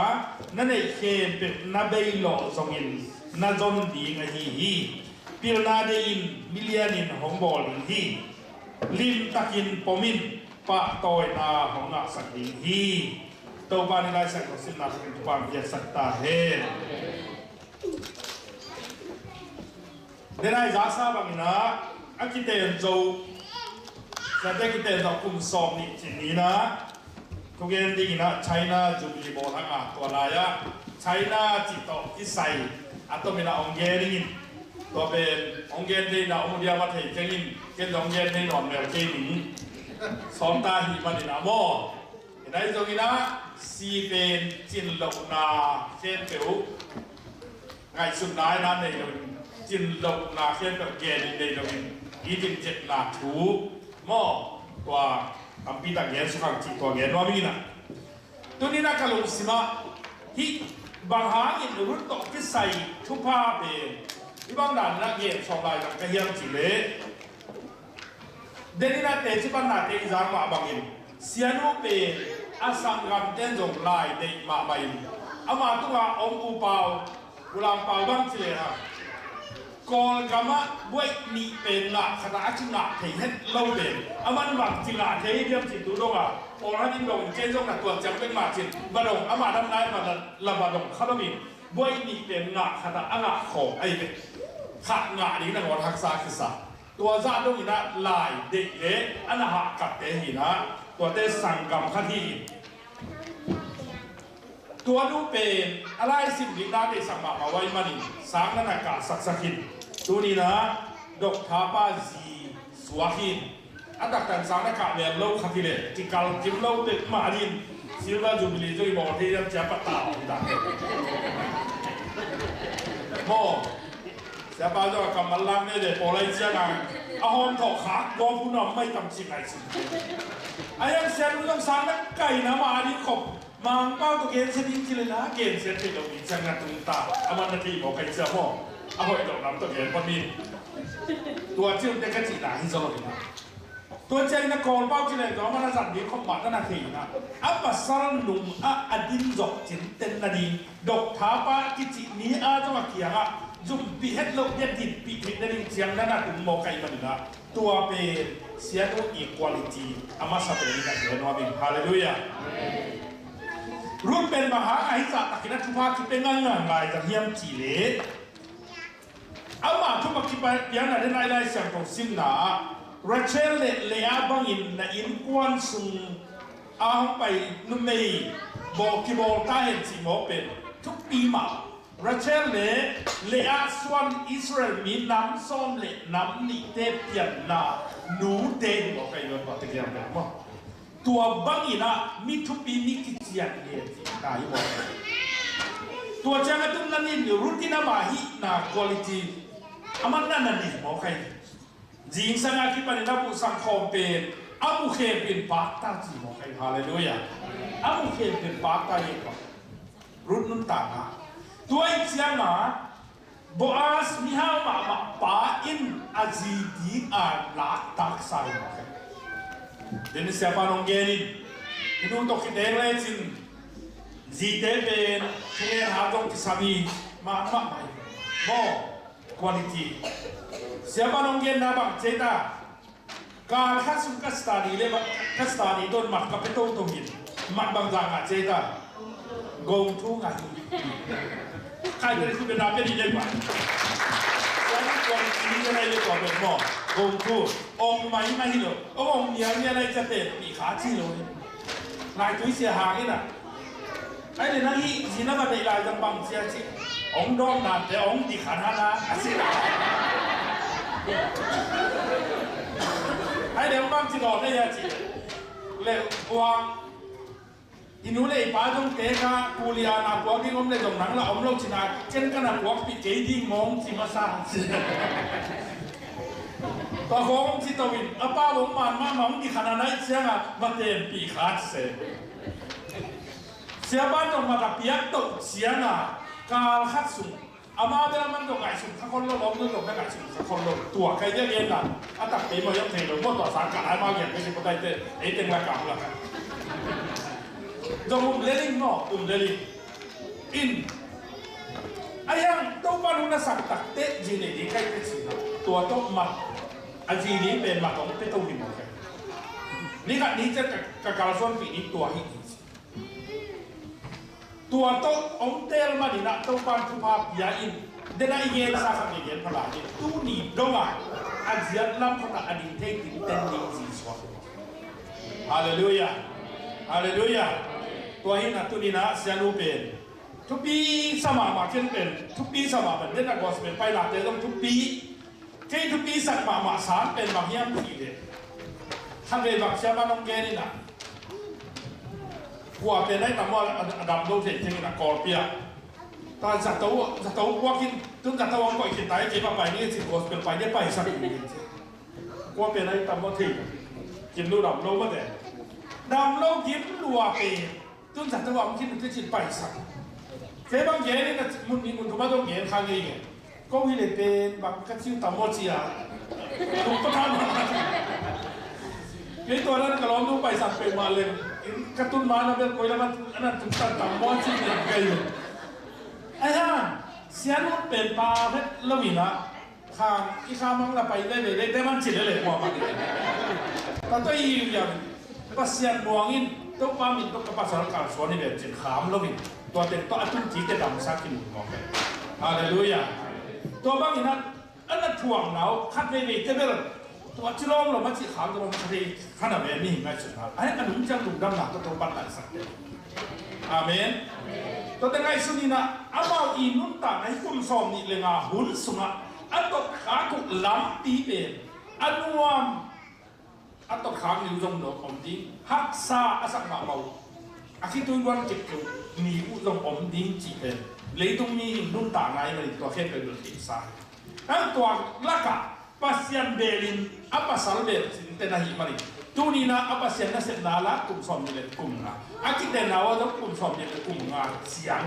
na neih khempeuh na beilawh zongin na zon ding ahi hi. Pilna deihin milianin hong bawl ding hi. Limtakin pom in pahtawina hong ngahsak ding hi. Topa in Lai Siangtho simna thakin thupha hong piaksak ta hen. Denai zaksa bangin ah a kiten zo, siate kiten zo kum sawm nih cih ni-in ah thugen dingin ah China Jubilee bawl hang a, tua lai-ah China cih tawh kisai a tomin ah hong gen ing in, tua pen hong gen thei na om uh diam a thei keng in, ken zong hong gen thei nawn mel kei ning. Sawmta ahih manin ah maw. Hi nai zongin ah si pen cin lohna khempeuh, ngaihsutna in ah nei loin, cin lohna khempeuh gen in nei loin, i cin ciatna thu maw, tua tampi tak gen suk hang cih tua gen nuam ing in ah. Tuni-in ah ka lungsim ah hih bang hangin Ruth tawh kisai thupha pen hih bang dan in ah gen sawm lai zang ka hiam cih leh, den in ah teci panna te i zak mah bangin, sianu pen a sanggamten zong lai deih mahmah in, ama tungah om U Pau, U Lang Pau bang ci lehang, Kawlgam ah buaih nih pen ngah khat ah a kingah thei het lo pen, aman bang kingah thei hiam cih tu dong a, pawlkhat in dong in, ken zong na tua ciang bek mah cin, va dong, ama dam nai ma la, la va dong kha lo in. buai nih pen ngah khat ah a ngah khawm ahi ve. Khat ngah ding nangawn haksa kisa. Tua zah dongin ah lai deih le a na hahkatte hi-in ah tuate sanggam khat hi in. Tua nu pen a laisim ding na deihsak mahmah uh ahih manin sang na na kahsaksak in. Tuni-in ah Doctor pa zi suak hi in. A taktak in sang na kah lian lo khat hi leh kikal kim lo peuhmah ding in Silver Jubilee zong i bawl thei hiam ci-a patau hi ta. Maw, siapa zong a kammal lam ne de pawl lai ciangin a hawm thawh khak gawp hun a om mai tam ci ngai sin. A hiang siapa zong sang na kaihna mah ding khop Mangpau tawh gensia ding ci leh na gensia thei lo mi ciang na tung ta. A man na thei mawk ahi cia maw? A hoih loh lam tawh gen pah ni. Tua ci un te ka cihna hi zaw lo ding a. Tua ciangin a Kawlpau ci leh zong a man a zat ding khop mah na na thei na. A pasal nung ah a din zawh cinten nading Doctor pa kici ni a zong a kiangah zumpih het loh dia dinpih theih nading ciang na na tung mawk ahi manin ah. Tua pen sianu equality a masa pen in a gen nuam ing. Halleluiah. Ruth pen bang hang a hih zahtakin a thupha kipia ngaingai lai zang hiam cih leh, ama thupha kipia piakna den a i Lai Siangtho simna ah Rachel le Leah bangin na innkuan sung a hong pai numei bawl kibawl ta hen cih mawk pen thupi mah. Rachel le Leah suan Israel mi nam sawm le nam nihte pianna nute hi mawk ahi ve, tua te kiang pen maw? Tua bangin ah mi thupi mi kician hi cihna hi mawk ahi. Tua ciang a tung na nin Ruth in ama hihna quality a man na na nei mawk ahi. Zingsang a kipanin a buhsak khawm pen a mu khempeuh in pakta ci mawk ahi. Halleluiah. A mu khempeuh in pakta hi mawk. Ruth nuntakna. Tua ih cianga Boaz mihau mahmah pa in a zi ding a laktaksa hi mawk ahi. Dennis siapa nong gen in i nu tawh kideng lecin zite pen thungen ha tawh kisam hi mahmah mai. Maw? Quality. Siapa nong genna bang ci ta. Kal khat sung ka study le ka study dawn mat ka pia toto hin mat bang zah ngah ci ta. Gong thu ngah hi. Kai pia thu pia na pia ni le pa. Siapa quality ni le le tua pia maw. Gong thu. Ong mai mai hi lo. Ong ong nial nial lai ca te pi kha ci lo hi. Lai tui sia hang in a. Ai le nang hih zi na va deih lai zong bang cia ci. Ong dawng nante ong di khan hana a ci. Ai le ong bang ci dawng nei a ci. Le uang i nu le i pa zong te ka kuli a na puak ding om le zong nang la om lo ci na cen ka na puak pi kei ding mong ci masa a ci. Tua khong ci to in a pa ong man ma ma ong di khan a nai cianga va tem pi kha ci se. Siapa tawh mat a piak toh cianga kal khat sung ama bel a man tawh ngaihsun kha khol lo, lawm tawh na ngaihsun kha khol lo. Tua kai dia genna a takpi mah hiam thei lo maw, tua sang ka lai ma gen ka si pawtai te ei teng la kam la ka. Zong um leling maw, um leling in a hiang Topa nung na sak takte zi nei ding kai te si na tua tawh mat a zi ding pen mat tawh pe to hi maw kai. Ni khat ni ciat ka kalsuanpih ni tua hi ding si. Tua tawh hong teel manin ah Topa in thupha pia in, den a i gensa khat i gen pha lai hi. Tuni dong a a ziat lam khat ah a ding thei tinten ding Jesuh. Halleluiah. Halleluiah. Tua hi in ah tuni in ah sianu pen thupi sa mahmah, ken pen thupi sa mahmah, den a gospel painate zong thupi. Kei thupi sak mahmah sang pen bang hiam cih leh, khatvei bang siapa nong gen in ah, kua pen ai tam maw a dam lo thei theng in ah Kawlpi ah. Ta zato, zato kuak in, tun zato ang koih khin ta i kei mah pai ni cih gospel pai ni paisak in ni cih. Kua pen ai tam maw thei, gim lo dam lo mah te. Dam lo gim lua pen. Tun zato a om khin te cin paisak. Kei bang gen in a mun ni mun thuma dong gen kha ngei ngei. Ko hi le pen bang ka ciu tam maw cia. Tuk pa tham. Kei tua nan ka lawm dong paisak pe ma leng. Ka tun ma na bel koi la man ana tuk tan tam maw ci ngei ngei. Ai ha, sian ut pen pa vet lo in a. Khang i kha mang la pai veve le te man cin le le kua man. Ta to i yam Pasian muang in Topa min tawh ka pasal kalsuan i ven cin kham lo in. Tua teng tawh a tun cite damsak kimu mawk hi. Halleluiah. Tua bangin a, a na thuakna uh khat veivei te bel tua ci lawmlawm a cih khak lawm khat vei khan a ve mi ngaihsutna a hek a nung ciang lungdamna tawh Topa'n laisak te. Amen. Tuate ngaihsun inah amau i nuntakna hi kum sawm nih le nga hun sungah a totkhak uh lampi pen a nuam a totkhak ni uh zong om ding, haksa a sak mahmah uh a khitui guan kik keuh ni uh zong om ding cih pen leitung mi in nuntakna i manin tua khempeuh bel theihsa hi. Nang tua lakah Pasian belin a pasal bel cinte na hih manin tuninah a Pasian nasepna la kum sawm nih le kum nga a kitenna uh a zong kum sawm nih le kum nga ciang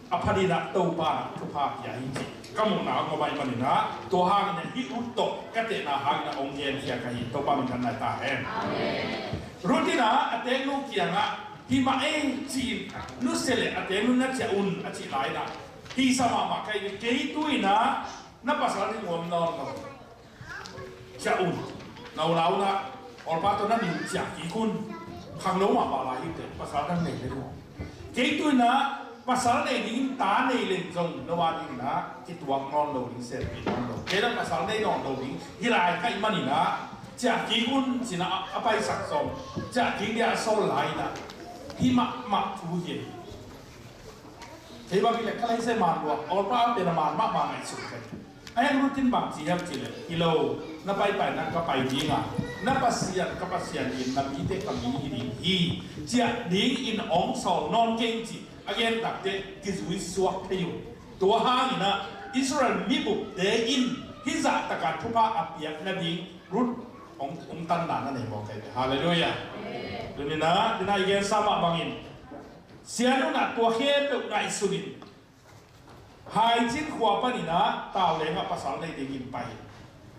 a phaninah Topa thupha pia hi cih ka muhna a ngawmai maninah tua hanginah hih Ruth tawh ka tehna hanginah hong genkhia ka hi. Topa min kan nai ta hen. Ruth inah a teeknu kiangah hih mah ei ci-in nusia le a teeknu na ciah un a cih lai inah hisa mahmah ka hi. Kei tu inah na pasal ding uam nawn lo. Ciah un. Na unau na Orpa tawh na nih ciah kik un. Khangno mahmah lai hi teh pasal dang nei le uh. Kei tu inah pasal nei dingin ta nei leng zong no a dinginah kituak nawn lo ding serpi nawn lo. Kei na pasal nei nawn lo ding hi lai ka hih maninah ciah kik un cinah a paisak sawm ciah kik dia a sawl lai inah hih mahmah thu hi. Kei bang hi le ka leise man lua Orpa a pen a man mahmah ngaihsut kei. A heng Ruth in bang ci hiam cih leh hi lo, na paipaina ka pai dinga na Pasian ka Pasian in na mite ka mi hi ding hi ciah dingin hong sawl nawn keng cih a gen takteh kizui suak thei uh. Tua hanginah Israel mibupte in hih zahtaka thupha a piak nading Ruth hong, hong tanna na nei mawk kei ve. Halleluiah. Tuninah dinah i gensa mah bangin Sianu nah tua khempeuh ngaihsunin Haicin khua paninah taulengah pasal nei dingin pai.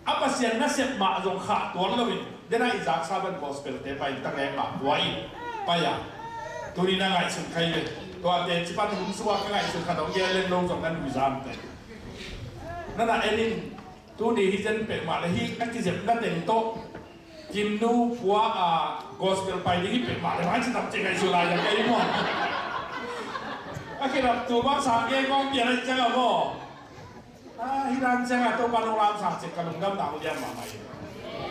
A Pasian nasep mah zong khah tuan loin denah i zaksa ban gospel te pai tangleng mah tua in pai a. Tuninah ngaihsun khai ve. Tuate cipan hun sua ka ngaihsun khat hong gen leng lo zong nan nuizam te. Nana enin Tuni hi zen peuhmah le hih na kizepna teng tawh Kimnu pua a gospel pai ding hi peuhmah le mah ci tam cih ngaihsut lai a kei maw? A khilap tu bang sang kei kong pian a ciang a maw? A hi dan ciang a Topa nong lam sang cih ka lungdam nang lian mahmah hi.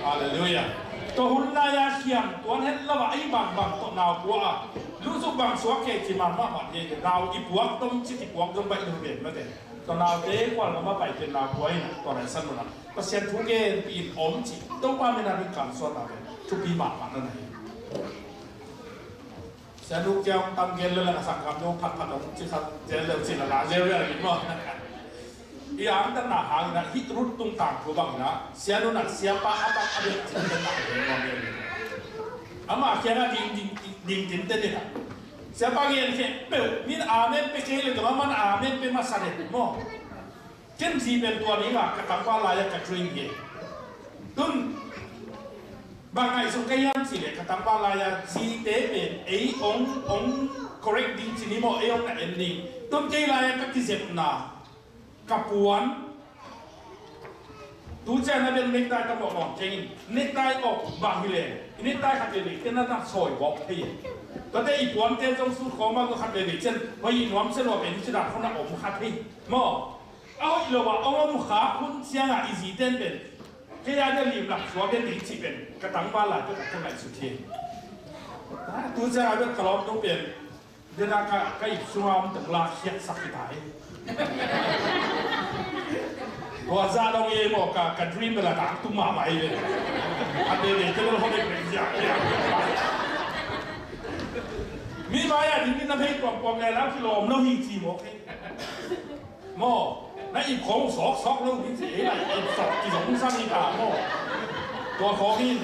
Halleluiah. Tua hun lai a khiam tuan het lo a ei bangbang tawh nau pua a lusuk bang suak kei ci mahmah hi. Nau i puak tom ci i puak zong baih lu ven mate. Tua naute kual ngam a pai pen nau pua in a tua nai san nuna Pasian thu genpih in om cih Topa min a min kamsuan a pen thupi mahmah na na hi. Sianu kiang tam gen le la a sangkam dong phatphat dong ci khat zel le cih la la zel le a min maw. I angtanna hangin a hih Ruth tungtang thu bangin a Sianu na siapa a bang a bek cih na na gen maw gen. Ama kiang a ding ding ding ding te ding a Siapa gen khempeuh min amen pe kei le dong a man amen pe masa ding maw. Ken zi pen tua ding a ka tangval lai-a ka dream hi. Tun bang ngaihsut ka hiam cih leh ka tangval lai-a zite pen ei ong ong correct ding ci ni maw, ei ong na en ding. Tun kei lai-a ka kizepna ka puan. Tu ciang na bel necktie ka mawh mawh keng in necktie awk bang hi leh i necktie khat veve te na na sawi bawk thei. Tuate i puante zong sut khawng bang khat veve cian hoi i nuam sia lua pen hi ci dan khawng na om kha thei maw. A hoih lo ah hong om khak hun ciangah i zite in pen kei a dia limlak suak den ding cih pen ka tangval lai pek a ka ngaihsut hi. Tu ciangah bek ka lawmnu pen dena ka, ka ip sunga om teng la khiatsak hi ta hi. Tua zah dong ei maw ka, ka dream bel a tangtung mahmah hi ve. A tete te bel hong ip leng ziah hi. Mi mai-ah dingin na phei kuamkuam le lau kilawm lo hi ci maw kei. Maw, na ip khawng sawksawk lo ding ci ei, na ip sawk kizong sang hi ta maw. Tua khawng in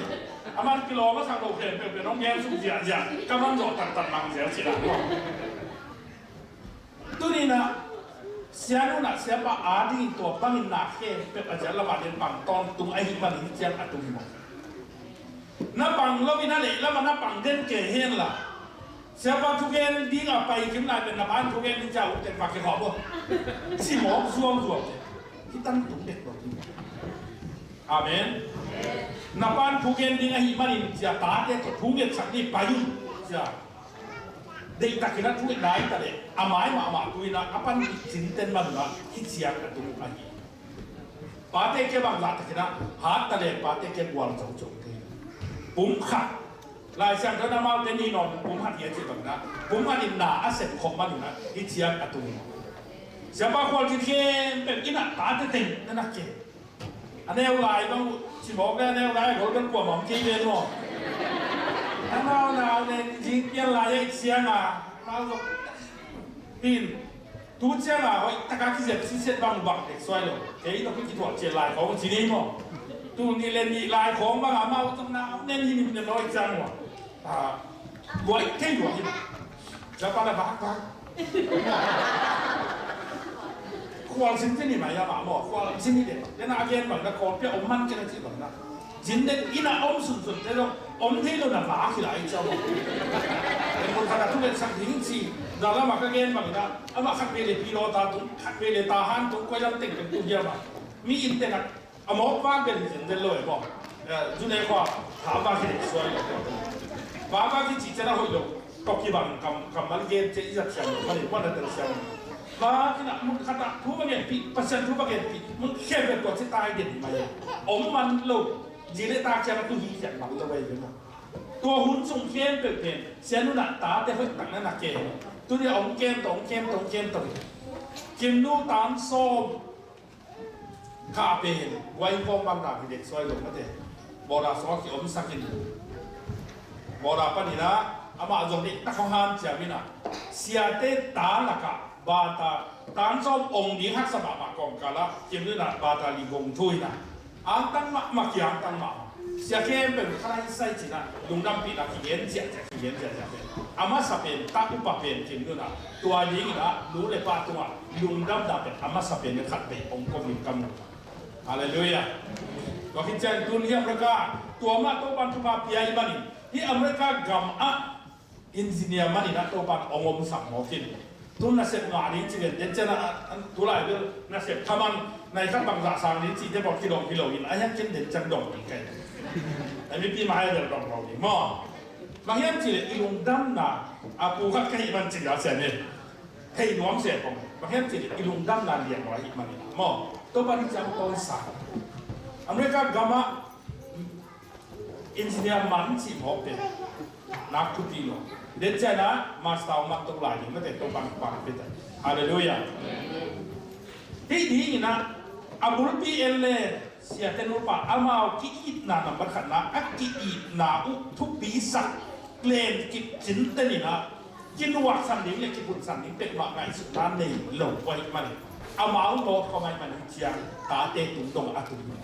a man kilawm a sak lo khempeuh pen hong gen suk ziahziah ka man zawh taktak mang ziau ci la maw. Tuninah sianu nah siapa adingin tua bangin na khempeuh a ziah lamah den pang tawntung ahih manin ciang a tung hi maw. Na pang lo in a leih lamah na pang den kei hen la. Siapa thugen ding a pai kim lai pen na pan thugen ding ca uk tek pak ke khawh bo. Si mawk zuam zuam te. Hi tan tung dek lo ding. Amen. Na pan thugen ding ahih manin cia tate tawh thugen sak ni pai un cia. Deihtakin a thu i nai ta leh a mai mahmah tu in a, a pan dih cinten man un a hih ciang a tung uh ahi. Pate kia bangzah takin a hat ta leh pate kia gual coco thei. Pum khat Lai Siangtho in amaute nih nawn pum khat hi a cih bangin a, pum khat in na a sep khop man un a hih ciang a tung uh. Siapa khualzin khempeuh in a tate teng na na ke. A neu lai bang uh, cimawk le a neu lai a gol bel kuamah om kei ven maw? A nau nau nen zing pian lai a it siang a, nau zong hin tu ciang a hoih taka kizep siset bang uh bang dek suai lo. Kei tawh kituah cian lai khawng ci ni maw? Tul nih le nih lai khawng bang a mau tawh nau nen hin nen lo it ciang maw? Luai kei luai hi. Siapa na bak bak. Khualzin te ni mai a mah maw, khualzin ni le. Tena a gen bang na kawlpia om man kena ci bang na. Zin den ina om sunsun te dong om thei lo na bak hi lai ciau maw. En mun khat a thu gen sak ding ci. Dalam a ka gen bang na. Ama khat vei le pilota tung, khat vei le tahan tung, koi lam teng teng tung hiam a. Mi in tena A mawk vak bel hi zen zel lo e maw? Zune khua, ha vak hi suai lo. Va vak hi cih ciang a hoih lo. Tawh kibang kam, kammal gen ciah i zat siam lo. Mani, mani tel siam lo. Vak in a mun khat ah thu va genpih, Pasian thu va genpih. Mun khempeuh tua ci tai den mai. Om man lo. Zi le ta ciang a tu hi khiat man lo vei ve maw? Tua hun sung khempeuh pen Sian un ah tate hoih tak na na kem. Tuni a om kem tawh, om kem tawh, om kem tawh. Kimnu tan sawm Kha pen guai khawng bang dak hi dek suai lo mate. Bawda sung a ki om sakin bawda panin ah amah zong diktak hong hanciam in ah siate ta lakah bata tan sawm ong ding haksa mahmah kawmkal ah kimnu in ah bata li gong thu in ah angtang mahmah ki angtang mahmah. Sia khempeuh khalai sai cin ah lungdampihna kigen ciahciah kigen ciahciah pen a masa pen tak upa pen kimnu in ah tua ding in ah nu le pa tungah lungdamna pen a masa pen khat vei hong ko min ka mu. Halleluiah. Tua khit ciang tun hi America tua mah Topan thupha pia i manin hi America gam ah engineer manin ah Topan hong omsak mawk in. Tun nasep ngah ding ci ven den ciang ah tulai bel nasep thaman nai khat bangzah sang ding cihte pawl kidong hi lo in a hiang ken den ciang dong ding kai. A mipi mai a bel dong lo ding maw? Bang hiam cih leh i lungdamna a pu khat ka hih man cih a sian in. Thei nuam se kong bang hiam cih leh i lungdamna lian nuam ahih manin maw? Topa nih ciang pawi sa. America gam ah engineer man cih mawk pen nak thupi lo. Den ciang ah master hong mat to lai ding mate Topa nih pang pia ta. Halleluiah. Hih ding in ah a bulpi en le siate nupa amau ki-itna nambat khatna a ki-itna uh thupi sak len kip cin ten in ah kinuaksan ding le kipunsan ding pekmah ngaihsutna nei lo uh ahih manin amau lawt khawm ahih manin ciang tate tung dong a tung ding.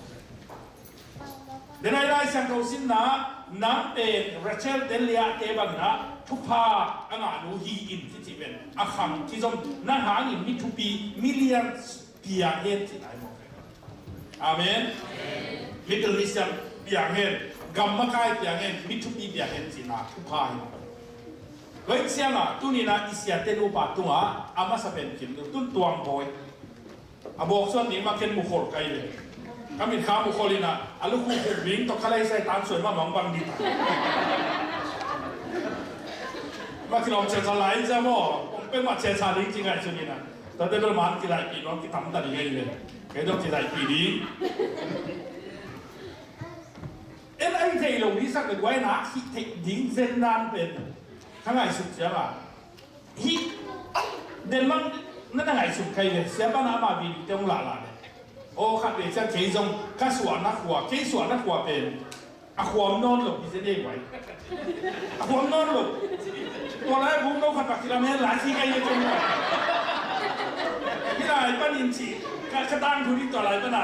Denai Lai Siangtho simna nang pen Rachel te Leah te bangin ah thupha a ngah nu hi in kici pen a khang kizom nang hangin mi thupi million piang hen ci nai maw? Amen. Middle Eastern piang hen, gam makai piang hen, mi thupi piang hen cihna thupha hi. Tua hi ciangah tuni in ah i siate nupa tungah a masa pen kim tun tuang bawi a bawk suan ding mah ken mukhol kai ve. Ka mit kha mukhol in ah a lukhu khuk ding tawh ka laisai tan suai mah mah bang ding ta. Mah kilawm ciatsa lai in cia maw? Kong pek mah ciatsa ding ci ngaihsun in ah. Tate bel man kilaihpih nuam kitam ta ding ei ve. Kei dong kilaihpih ding. En ahi thei lo ding sak le guai nak hih theih ding zen nan pen ka ngaihsut ciang a hih den mang na na ngaihsut kai ve. Siapa na ama video te hong lahlah le aw khat ve ciang kei zong ka suahna khua kei suahna khua pen a khuam nawn lo hi zen ei guai. A khuam nawn lo. Tua lai buk no khat bak kilam hen lai si kai ye ken. Hi lai panin ci ka ka tang thu ni tua lai pana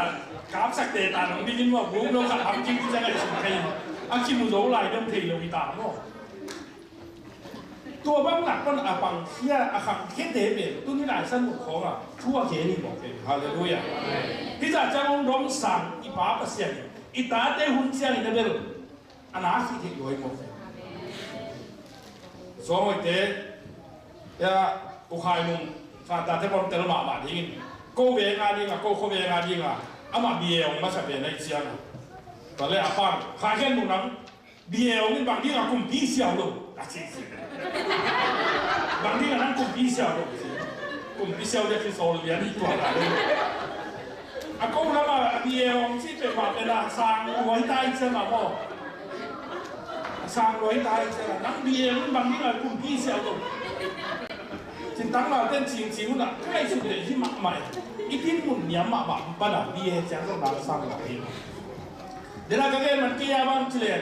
kapsak te ta nong dingin maw buk no khat bak kim ki ciang a ci kai. A kimu zo lai dong thei lo hi ta maw. Tua bang lak pan a pang khia a khang khia te pen tuni lai san muk khawng a thu a gen hi mawk pen. Halleluiah. Hi zah ciang hong dong sang i Pa Pasian in i tate hun ciangin a bel a na khih theih luai mawk. Suang hoihte ya u khai nung kha tate pom tel mahmah dingin ko venga dinga ko kho venga dinga amah bia hong masa pen a i ciang a. Tua le a pang kha khen nung nang bia hong in bang dinga kumpi siau lo a ci ci. Bang ding a nang kumpi siau lo. Kumpi siau dia Khrist aw lian hi tua lai. A ko lama a bia hong ci pek mah pen a sang lua hi ta hi ciang a maw. A sang lua hi ta hi ciang a nang bia hong bang ding a kumpi siau lo. Cintang lau ten cingcing hun a ka ngaihsut leh hi mahmah e. I dinmun niam mahmah pan a bia ciang lo nang sang lua hi. Dena ka gen man kei a bang ci leh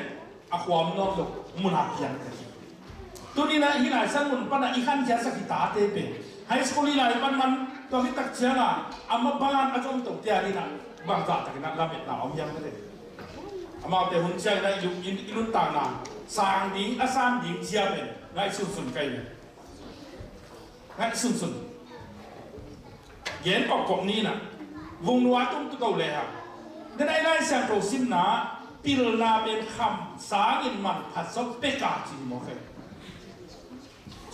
a khuam nawn lo mun a piang ka hi. Tuni na hi lai sang mun pan a i khan khia sak hi ta te pen high school i lai pan man tua hi tak ciang a ama balan a zom to te a dina bangzah takin a lametna om hiam ka te. Amaute hun ciang na i lu- i- i luntakna sang ding a san ding cia pen ngaihsunsun kai pen. Ngaihsunsun. Gen kawkkop ni na vung nua tung tu to le ha. Dena i Lai Siangtho simna pilna pen kham sangin manpha zaw pek a ci hi maw khe.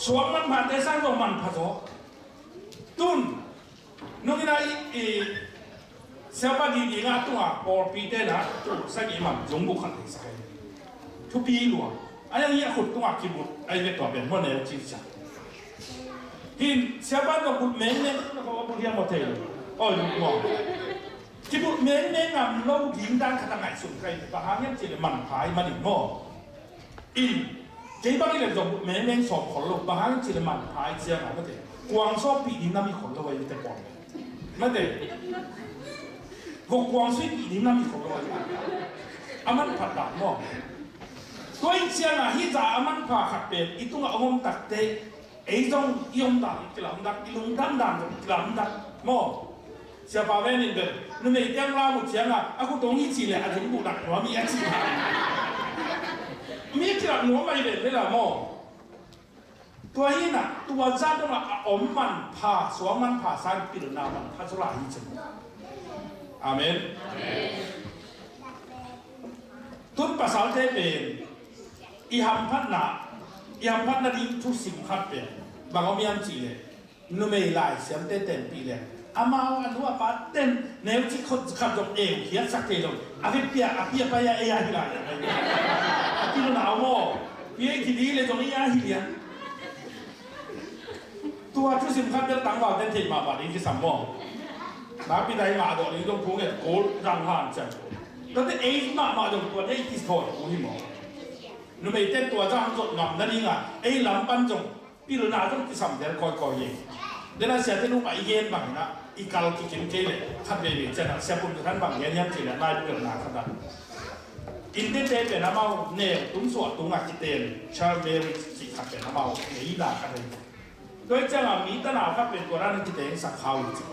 Suang manphate sang zong manpha zaw. Tun nung ina i, i siapa didi nga tunga pawlpite na tu sagih man zong buk khat thei sak ai. Thupi lua. Ai ang i a khut tunga kibut ai ve tua pen maw neu cil sak. Hin siapa zong but mengmeng na ko buk hiam maw thei lo. Oi buk maw. Kibut mengmeng ngam lo ding dan khat a ngaihsun kai bang hang hiam cih leh manpha i manin maw. In kei bang i lem zong mengmeng sawm khol lo bang hang cih leh manpha i ciang a mate kuang sawm pih ding nam i khol lo a i te kuang mate. Vok kuang sawm pih ding nam i khol lo a i a manphat dan maw. Tua i ciang a hi za a manpha khat pen i tungah a om takte ei zong i om dan kilamdang i lungdam dan zong kilamdang maw. Siapa venin bel numei tiang la mu cianga a khutong hi ci le a zung buh dak nuam i a ci. Mi kilak nuam ai ven lela maw. Tua hi na tua zat dongah a om manpha suang manpha sang pilna manpha zula hi ci. Amen. Tun pasalte pen i hamphatna i hamphatna ding thusim khat pen bang om hiam ci le. Numei lai siamte tenpih leng amau a nu a pa ten neuci khat zong eu hiatsak thei lo. A vekpi a a pi a pai a ei a hi lai a pi lo na au maw. Pi ei kidi le zong ei a hi lian. Tua thusim khat bel tangval ten theih mahmah ding kisam maw. Nakpi dai ngah dawh ding zong phung et kul zang han ciang. Tate ei mahmah zong tua ei kithawi uh hi maw. Numei ten tua zang zot ngam nadinga ei lam pan zong pilna zong kisam zel kawikawi hi. Dena siate nungah i gen bangin ah i kal kikim kei leh khat veivei cianah siapum khat bang gen hiam cih leh nai pilna khat ah. Indite pen amau neu tung suah tungah kiten child marriage cih khat pen amau ngeina khat hi. Tua hi ciangah mi tana khat pen tua dan kiteng sak khau hi ci.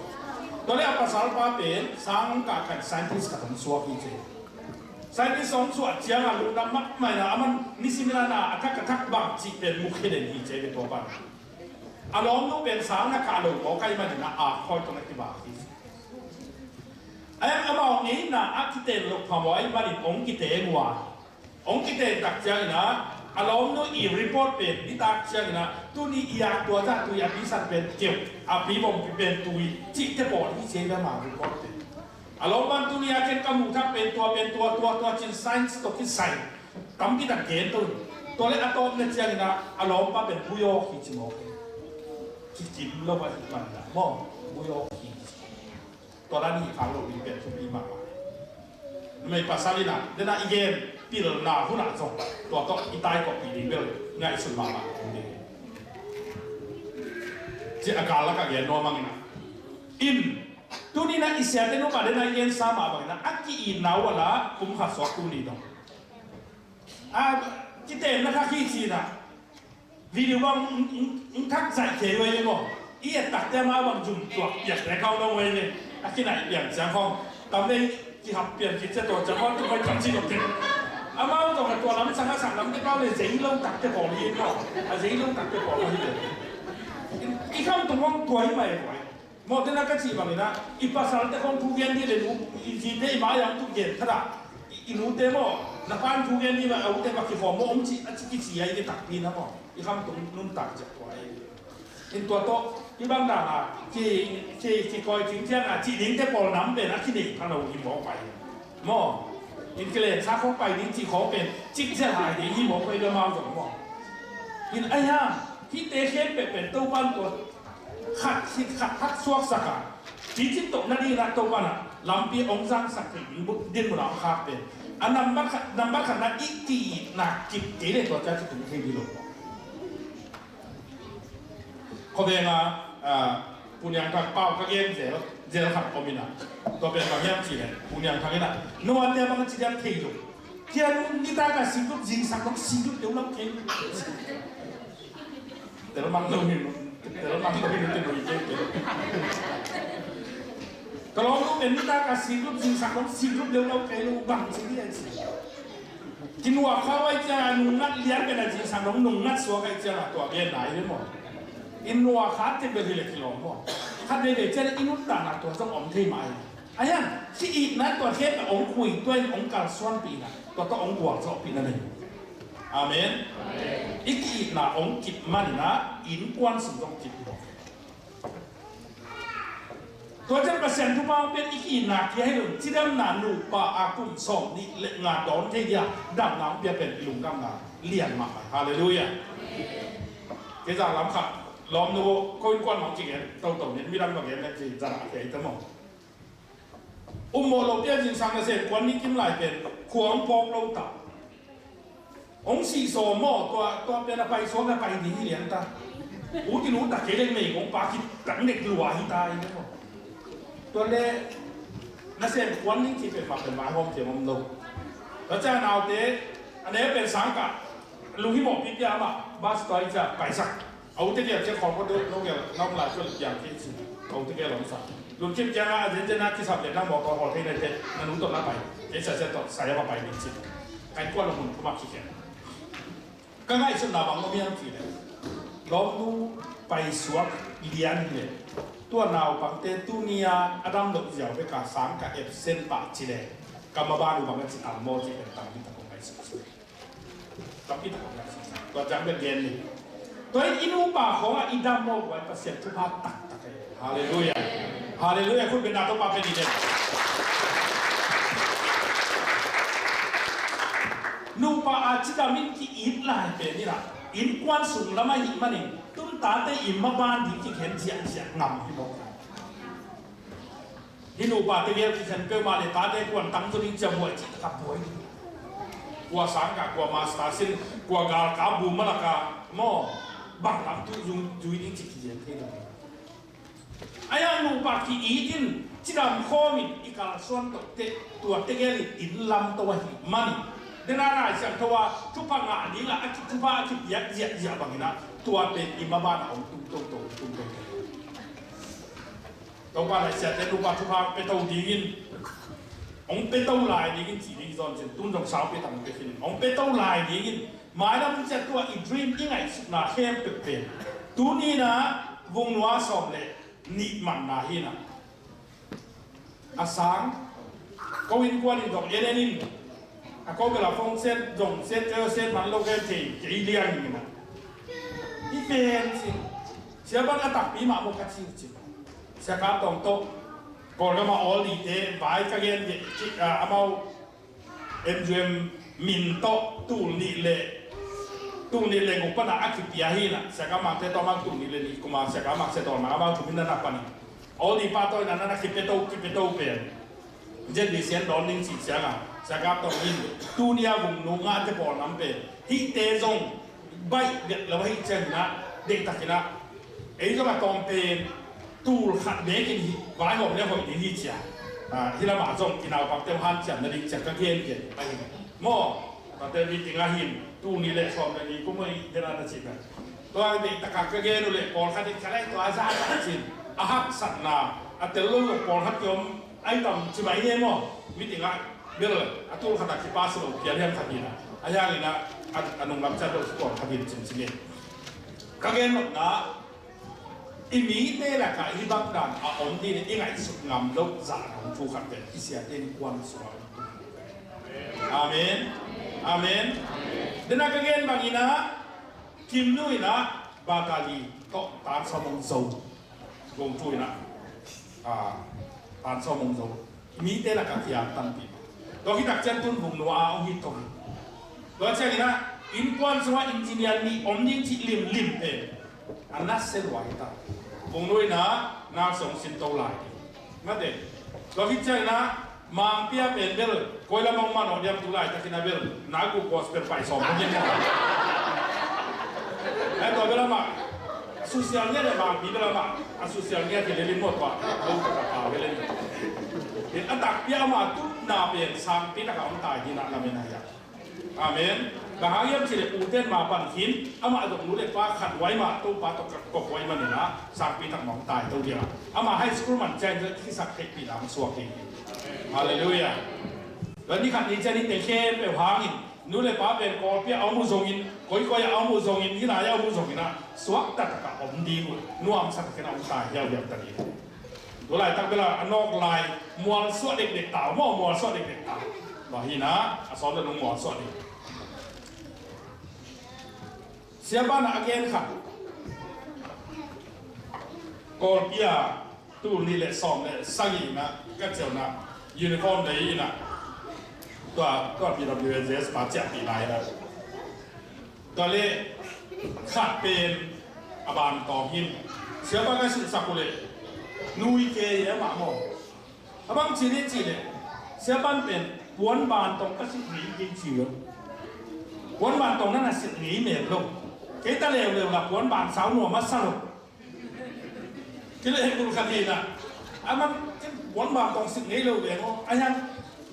Tua le a pasalpa pen sang kah khat scientist khat hong suak hi ci. Scientist hong suah ciangah lungdam mahmah inah aman nisim inah na a thak a thak bang cih pen mukhe den hi ci ve tua pan. A lawmnu pen sang na kah lo mawk ahih maninah a khawi tawh na kibak hi ci. A yang amau ngeina a kiten lo phamawh ahih manin hong kiteng uh a. Hong kiteng tak cianginah a lawmnu i report pen nitak cianginah tuni i ak tua zah tui a pisan pen keu a pi bawmpi pen tui cihte pawl hi ci ve ma report pen. A lawmpan tuni a ken ka muh thak pen tua pen tua tua tua cin science tawh kisai tampi tak gen to. Tua le a tawpna cianginah a lawmpa pen buyawk hi ci mawk hi. Kikim lo a hi manah maw buyawk hi ci. Tua dan hi khang lo ding pen thupi mahmah. Numei pasal inah dena i gen pilna hunah zong tua tawh i taikawppih ding bel ngaihsun mahmah ding. Ci a kal lak a gen nuam ang inah in Tuni na i siate nungah dena i gensa mah bangin a ki-itna uh a la kum khat suak tuni dong. A kitenna kha khi cina video bang ng thak zaih kei uh ei maw. I et takte amau bang zum tuak piak te kau dong uh ei. A kinaih piang ciang khawng tam vei kihap pian kit cia tua ciang khawng tum bai tam ci dok te. Amau dong a tua lam sang a sang lam te pau le zei lo takte pawl hi maw. A zei lo takte pawl hi te. I kham tung hong tua hi mai tua hi. Maw tena ka cih bangin ah i pasalte khong thu gen dih le nu i zite i mai-ah hong tuk gen khat ah i nute maw na pan thu gen dih bang a ute bang kikhawm maw hong cih a ci kici a i takpi na maw i kham tung nuntak ciah tua i. In tua tawh i bang dan ah ki ki kikoi cing ciang ah cih dingte pawl nam pen a kinei pha lo i mawk pai maw. In kilen sa khawng pai ding cih khawng pen cik ciah hai ding i mawk pai lo mau zong maw. In ai ha Hihte khempeuh pen Topa'n tua khat khit khat thak suaksak a, picin toh nading ah Topa'n ah lampi hong zangsak thei ding mun, ding mun ah hong khak pen. A nambat khat, nambat khat na i ki-itna kip kei leh tua ciang kitung thei ding lo. Khuaveng ah, ah, Pu Niang Thang pau ka gen zel, zel khat om in ah. Tua pen bang hiam cih leh, Pu Niang Thang in ah, no a tia bang ci diam thei lo. Tia nu nitak a singlup, zingsang dong singlup deuh lo kei. Tel mang lo hi, tel mang lo hi, tel mang lo hi. Ka lawm nu pen nitak a singlup, zingsang dong singlup deuh lo kei lo bang ci diam ci. Kinuak kha uh ahih ciangin a nungngat lian pen a zingsang dong nungngat suak ahih ciangin a tua gen nai ve maw. I nuak kha teh bel hi leh kilawm maw. Khat veivei ciangin i nuntakna tua zong om thei mah hi. A hiang, ki-itna tua khempeuh hong khui, tua in hong kalsuanpih na, tua tawh hong gualzawhpih na nei. Amen. I ki-itna hong kip man in ah innkuan sung zong kip hi. Tua ciang Pasian thupha hong piak i ki-itna kia hi lo, cidamna nupa a kum sawm nih le nga dawn thei dia damna hong piak pen i lungdamna lian mahmah. Halleluiah. Kei zan lam khat lawmnu ko innkuan mah hong kigen toto nin midang va gen le ci zan a kei ta maw. Um mawh lo pia zingsang nasem kuan ni kim lai pen khua hong phawk lo ta. Hong sih sawm maw, tua, tua pen a paisuak na pai ding hi lian ta. U ti lu ta kei leng mei kong pa khit tak nek lua hi ta hi maw. Tua le nasem kuan ning ci pen mak pen mai hawm thiam om lo. Tua ciang naute a ne pen sang kah lung hi mawh pipia mah bas tua hi ciang paisak. A u tegel ciang khawng kua deuh no gel na om lai tua le piang kei ci. A u tegel om sa. Lungkim kiangah a zenzen a kisap le nang mawtaw hawl thei naite na nu tawh na pai. Kei siasia tawh sai a va pai ding ci. Ka innkuan lo mun thumak kikhen. Ka ngaihsutna bang om hiam cih leh lawmnu paisuak lian hi leh tua naupangte tuni-a a dam loh ziau bek a sang ka absent pah ci leh ka maban uh bang a ci tam maw cih leh tampi tak kong ngaihsut. Tampi tak kong ngaihsut. Tua ciang bek gen ni. Tua in i nupa khawngah i dam maw, guai Pasian thupha taktak hi. Halleluiah. Halleluiah. Khut beng na Topa pen i den. Nupa a cidam in ki-it lai pen in ah innkuan sung lam ahih manin tun tate i maban ding kikhen ziahziah ngam hi mawk. Hih nupa tegel kikhen peuhmah le tate kuan tang zaw ding cia buai cih taka buai ding. Kua sangkah, kua master sin, kua galkap bu malaka maw, bang lam tuh zui ding cih kigen thei lo. A hiang nupa ki-it in cidam khawm in i kalsuan tawh teh tua tegel in inn lamto ahih manin, dena Lai Siangtho a thupha ngah dingah a ki, thupha a kipiak ziahziah bangin ah tua pen i maban ah hong tung toto, tung toto. Topa Lai Siangtho nupa thupha hong pia to dingin, hong pia to lai dingin ci ding zawn cin, tun zong sau pia tam pia khin, hong pia to lai dingin mailam ciat tua i dream i ngaihsutna khempeuh pen tuni-in ah vung nua sawm le nih manna hi-in ah. A sang ko innkuan in zong en en in, a ko bel a phone set zong set kei set man lo kei thei kei liang in ah. I pen cin sia bang a takpi mah maw ka ci uh cin. Sia Kap Tawng tawh Kawlgam a Aldi te vai ka gen, amau M U M min tawh tul nih le, tul nih le guk pan a kipia hi-in ah, Sia Kap Mangte tawh amau tul nih le nih kum a Sia Kap Mangte tawh amau thum in na na pan in, Aldi pa tawh in na na kipia to, kipia to pen Z B C in dawn ding cih ciangin, Sia Kap Tawng in tuni a vung nu ngahte pawl nam pen hihte zong baih bek lo ahih ciangin ah, deihtakin ah, ei zong a tawm pen tul khat bekin hi, vaihawm le hoih ding hi cia. Ah, hih lamah zong i naupangte hanciam nading cia ka gengen ahi maw. Tate meeting ah hin tul nih le sawm le nih kum ahi dena na cihna. Tua deihtakah ka gen uh leh pawlkhat in ka leh tua a za ta cin, a haksatna a tel lo lo pawlkhat ki om ahi tam ci mai nge maw. Meeting ah bel a tul khat a kipas lo pian hiam khat in ah, a hiangin ah a nunglam ciat lo pawlkhat in cin ci nge. Ka gen nopna, i mite lakah hih bang dan a om ding i ngaihsut ngam loh zah dong thu khat pen i siate innkuan sungah om. Amen. Amen. Dena ka gen bangin ah Kimnu in ah Batali tawh tan sawm hong zo. Gong thu in ah, ah, tan sawm hong zo. Mite lakah kiang tampi. Tua khit tak ciang tun vung nua a hong hih to hi. Tua ciangin ah Innkuan sungah engineer nih om ding cih limlim pen a nasia lua hi ta. Bung nuihna na song sin to lai ding. Mate, tua khit ciangin ah Mangpi ah pen bel koi lam hong man aw diam, tu laitakin ah bel na gu gospel pai sawm hong hin maw. Ai tua bel amah a social media le Mangpi bel amah a social media hi lelin maw tua. Lo ka ka bel in. A takpi ah amah tutna pen sangpi taka hong tai hi na lamen a hiam. Amen. Bang hang hiam cih leh uten ma pan khin, amah zong nu le pa khat huai mah, Topa tawh khat kop huai manin ah sangpi tak mah hong tai to ding a. Amah high school man ciang in khisak theihpih lam suak hi. Halleluiah. Tua ni khat ni ciang in te khempeuh hangin nu le pa pen Kawlpi ah a om uh zongin, koikoi ah a om uh zongin, hih lai ah a om uh zongin ah suakta tak a om ding uh, nuamsa takin a hong tai hiauhiau ta ding. Tu laitak bel a nawk lai mualsuah dekdek ta uh maw, mualsuah dekdek ta uh. Tua hi na, a sawt le nung mualsuah ding. Siapa na a gen khat. Kawlpi ah tul nih le sawm le sagih na ka ceu na uniform lei in ah tua, tua P W S S pa ciahpih lai na. Tua leh khat pen a ban tawng hin, siapa ka silhsak uh leh nui kei e amah maw. A bang ci leh ci leh siapa pen puan ban tawng ka silh ngei kei ci lo. Puan ban tawng na na silh ngei mel lo. Kei ta leuleu la puan ban sau nuam a sa lo. Kile hekul khat hi na. Aman puan ban tawng silh ngei lo ve maw. A hian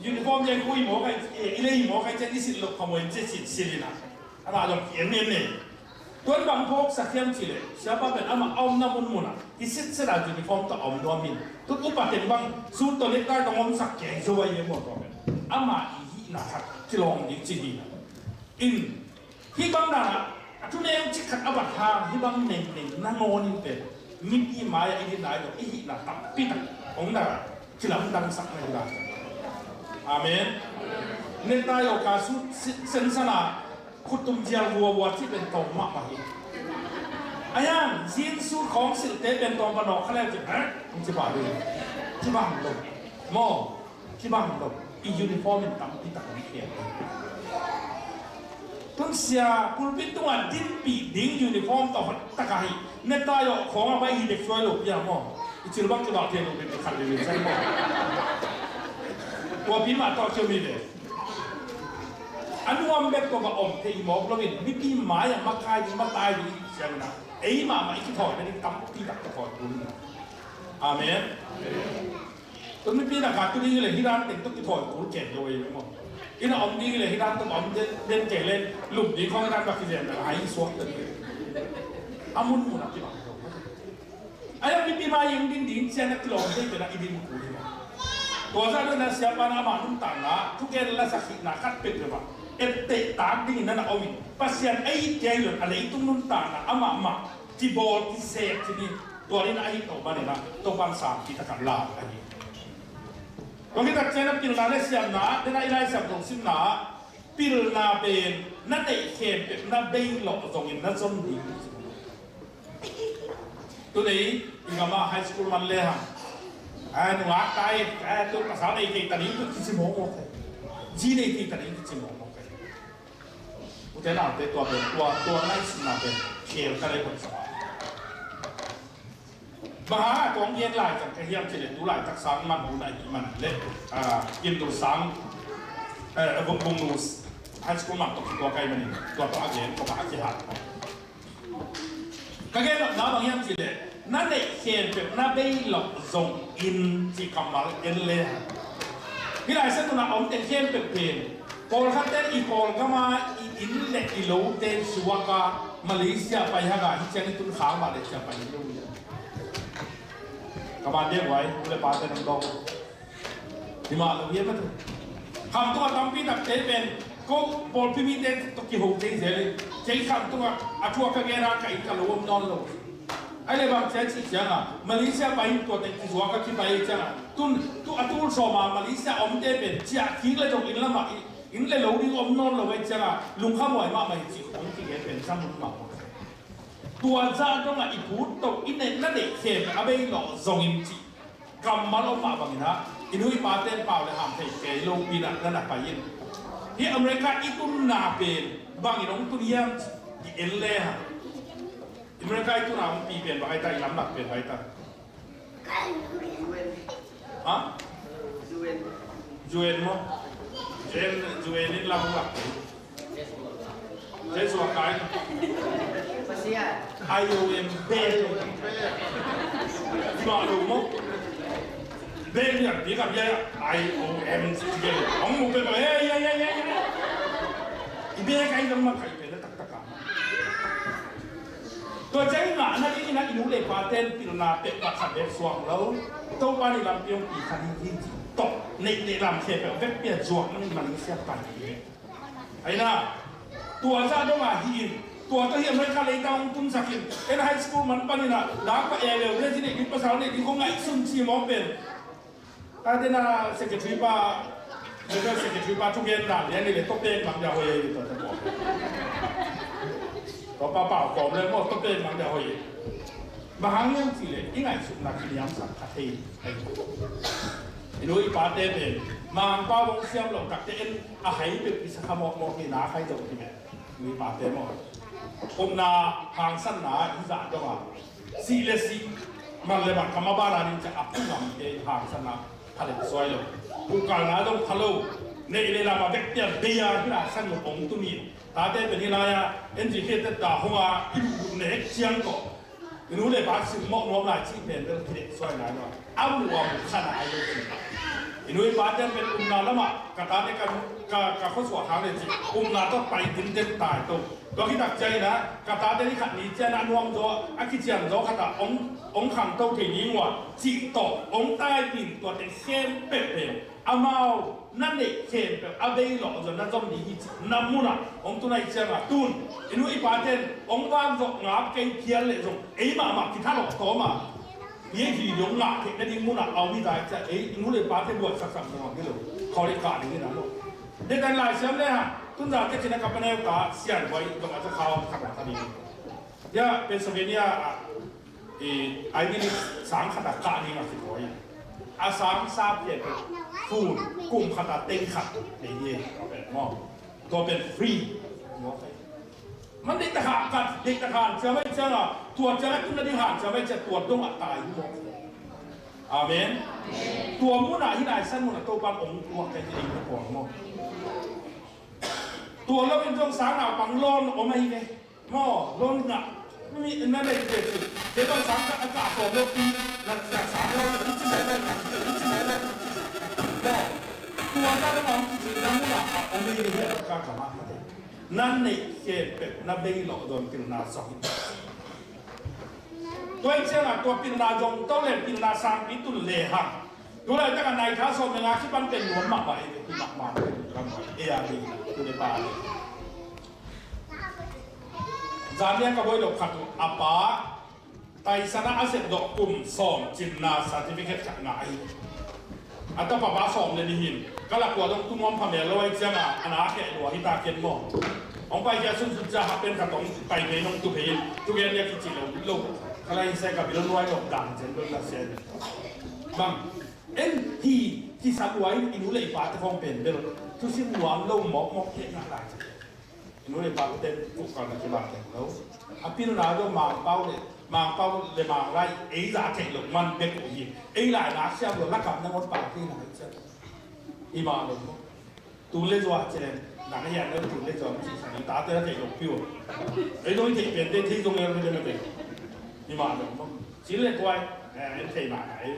uniform hian khui maw kai, i lei maw kai cian i silh lo khamawin ci silh silh hi na. Amah zong kiam niam nei. Tuan bang phawksak hiam cih leh siapa pen amah a omna munmun ah i sitset a uniform tawh a om nuam hi. Tun upa teng bang suit tawh necktie tawh omsak kei zo a i maw tua pen. Amah i hihna khat kilawm ding ci hi na. In hih bang dan ah a thuneu cik khat a bat hang hih bang nengmeng nangawn in pen mipi mai-ah i dinna i dong i hihna tampi tak hong na kilamdangsak na hi lai. Amen. Necktie aw ka suit sensan a khuttum zial vuavua cih pen tawm mahmah hi. A hian jeans suit khawng silhte pen tawm panawh kha leu cih hong ci pah ding. Ci bang lo maw. Kibang lo, i uniform in tampi tak hong khel. Tun sia pulpit tungah dinpih ding uniform tawh hot tak ahi. Necktie aw khawng a bai hi dek suai lo pia maw. I cil bang kibang thei lo dek khat dek dek sai maw. Tua pi mah tawh kio mi ve. A nuam bek tawh va om thei mawk lo in mipi mai-ah makai ding matai ding i siang na. Ei mahmah i kithawi na ding tampi tak kithawi kul na. Amen. Tun mipi na khat tu ding le hi dan teng tu kithawi kul ken lo ei maw. Inn a om ding le hi dan tu om den den kei le lum ding khong dan ba kizen na hai suak den. A mun mun a kibang lo. Ai mipi mai ing ding ding cian a kilawm ding pen a i ding kul hi maw. Tua za dun na siapa na amah nuntakna thugen la sakhihna khat pek le ba. Etteh tak ding in na na om in Pasian ei kei lo a leitung nuntakna amah mah kibawl kisek kini. Tua ding a hi to ba ding a to ban sam kita kan la a hi. Tua hi tak cian a pilna le siamna dena i Lai Siangtho simna pilna pen na neih khempeuh na bei lawh zongin na zon ding. Tunei i gama high school man le hang a nungak tai a tu pasal nei kei ta ding tu kici mawk mawk kei. Zi nei kei ta ding kici mawk mawk kei. Ute naute tua pen tua tua ngaihsutna pen khel ka lei pon sa. Bang hang a tuang gen lai kan ka hiam cih leh tu laitak sang man hun a i man leh Kim Dul Sang Vung Vung Nu high school man tawh tua kai manin tua tawh a gen kawmah a kihat. Ka gen nopna bang hiam cih leh na neih khempeuh na bei loh zong in cih kammal en le. Hih Lai Siangtho na om teng khempeuh pen pawlkhatte i Kawlgama i inn le i lote suaka Malaysia pai hanga hi ciang i tun khang mah le cia pai hi lo hi. Ka man dia guai u le pate nang dong. Hi mah lo hiam a tu. Kham tungah tampi takte pen ko pawlpi mite tawh kiho thei zel in kei kham tungah a thu a ka gen a ka inn ka lo om nawn lo. Ai le bang cia cih cianga Malaysia pai in tua teng kizuak a kipai cianga tun tu a tul sawma Malaysia omte pen ciah kik le zong inn lamah inn le lo ding om nawn lo ai cianga lungkhamhuai mahmah hi cih hong kigen pen sam hun mah. Tua zah dongah i phut to i neih na neih khem a bei lawh zongin cih kammal om mah bangin ah i nu i pate pau le ham thei kei lopi-in ah na na pai in. Hih America i tunna pen Bangin hong tun hiam i en le hang. America i tun a hong pi pen bang ai ta, i lamlak pen bang ai ta. Ha? U N maw? U N, U N in lamlak. Jesu a kai. Pasian. I O M pen. Mah lo maw? Pen ya, pi ka bia ya. I O M pen. Hong mu pen maw. Hey, hey, hey, hey, hey. I bia kai lamlak kai pen taktak a. Tua ciang i ngahna ding in a i nu le pate'n pilna pek pakhat bek suak lo. Topa' lampi hong pi kha ding hi ci tawh. Neih le lam khempeuh vekpi a zuak nang in Malaysia pan hi. Ahi na, tua zah dong a hi in, tua tawh hi America leitang hong tunsak in, en high school man panin a, lak pa e level ding, neih ding pasal neih ding kong ngaihsun ci mawk pen. Tate na secretary pa, General Secretary pa thugen dan lian ni le, tua pen bang dia hoih e, tua te ko. Tua pa pau kawm le maw, tua pen bang dia hoih e. Bang hang hiam cih leh i ngaihsutna kiniamsak kha thei. I nu i pate pen Mangpau hong siam lo takte en a hai peuh i sa kha mawkmawk hi na khai zo hi ve. I nu i pate maw, upna hangsanna i zah dong a, sih le sih, man le man kam a ban a ding ciang a phu ngamte hangsanna pha le suai lo. Phuhkalna dong pha lo. Neih le lam a bek pian bei a hi na, san lo hong tum hi. Tate pen hi lai a, N G K te ta hong a, i duh duh nek ciang ko. I nu le pa simmawh nuam lai cih pen bel kidek suai nai lo. A mu a mu kha nai lo cih. I nu i pa ten pen upna lamah ka tate ka, ka, ka khuasuah hang le cih upna tawh pai tinten tai to. Tua khit tak ciangin a ka tate ni khat ni ciang a nuam zaw a kician zaw khat ah hong, hong khangto thei ding uh a cih tawh hong taipih in tuate khempeuh pen amau na neih khempeuh a bei lawh zaw na zom ding hi cih na munah hong tun ahih ciangin tun i nu i pa ten hong vak zawh ngap kei phial leh zong ei mahmah kithalawh tawm a, hi hi dong ngah theih nading munah a om hi ta ahih ciang ei i nu le pate buatsak sak zong a hi lo. Khaw le kah ding hi na lo. Dek dan lai siam le hang tun za tek cin a ka paneu ta sian huai zong a ca khau khat a kha ding. Ya Pennsylvania ah i Ivy League sang khat a kah ding a kikhawi a, a sang sa phian fun kum khat a teng khat nei hi. Tua pen maw, tua pen free. Man deih tak a kat, deih tak a hanciam ahih ciang a, tua ciang a tun nading hanciam ahih ciang tua dong a tai hi maw. Amen. Tua munah hi nai san munah Topa hong tuak kai hi ding tua maw. Tua lo in zong sang naupang lawn om ahi ve. Maw, lawn ngah mi na nei ve ci. Kei bang sang khat a kah sawm lo pi, na, na sang lo, i ci mai lo, i ci mai lo. Maw, tua ta na mawng ci na mu na, a om ei hi a ka ka ma ma te. Na neih khempeuh na bei lawh zaw in pilna zong. Tua in ciangin tua pilna zong to le pilna sangpi tun le hang. Tu laitak a nai kha sawm le nga kipan pen nuam mahmah ei, pi mahmah ei, ram ei a ding, tu le pa. Zan nia ka bawi lo khat uh, a pa taisan a a sep dawh kum sawm cinna certificate khat ngah ahi. A tapa pa sawm le nih in ka lak uh a dong tu nuam pha mel lo ahih ciangin a na kheh lua hi ta ken maw. Hong pai khia sunsun cia hak pen khat hong pai phei nong tu phei in tu gen nia kici lo lo. Ka lai in se ka bil nuai lo dang cian lo na se. Bang en hi kisa lua in i nu le i pate khong pen bel thusim nuam lo mawkmawk hi na lai. I nu le i pate phuhkalna kiman kei lo. A pilna dong Mangpau le, Mangpau le Mangrai ei za theih loh man bek uh hi. Ei lai nak siam lo lakam nangawn pau theih na hi cian. I mah lo maw. Tun le zua ci leng nang a hian lo tun le zua ci sa i tate na theih loh piu. Ei dong i theih pen te theih zong ei lo hi den na te. I mah lo maw. Cin le tuai, eh, en thei mah na ei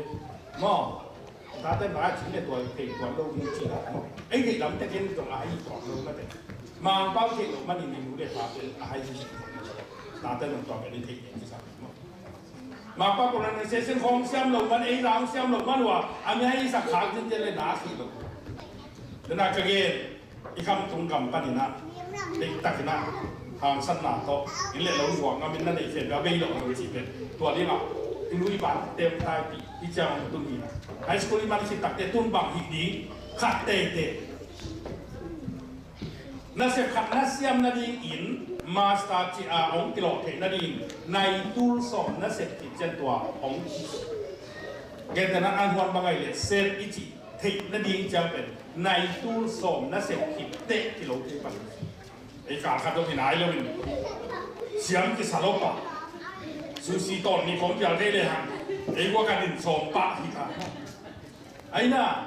maw. Tate mah cin le tuai thei tuan lo mu ci la maw. Ei theih lam te ken zong a hai tuan lo na te. Mangpau theih loh manin i nu le pate a hai hi. Tate nong tuan pen i theih pen ci sa maw. Mangpau pronunciation khong siam lo man, ei zang siam lo man ua a mi hai sak khak cin te le na si lo. Tena ka gen. I khamtung gam panin ah deihtakin ah hangsanna tawh inn le lo zuak ngamin na neih khempeuh a bei lo lo cih pen tua dingah i nu i pa tem taipih i ciang hong tun hi. High school i man khit takte tun bang hih ding khat teitei. Nasep khat na siam nadingin master cih a hong kilawh theih nading nai tul sawm na sep khit cian tua hong gentehna an huan bang ahi leh sep i cih theih nading ciang pen nai tul sawm na sep khit teh kilo thei pan. Ei kal khat zong hi nai lo in siam kisa lo pah. Sushi tawn nih khong pial thei le hang ei gua kan in sawm pah hi ta. Ai na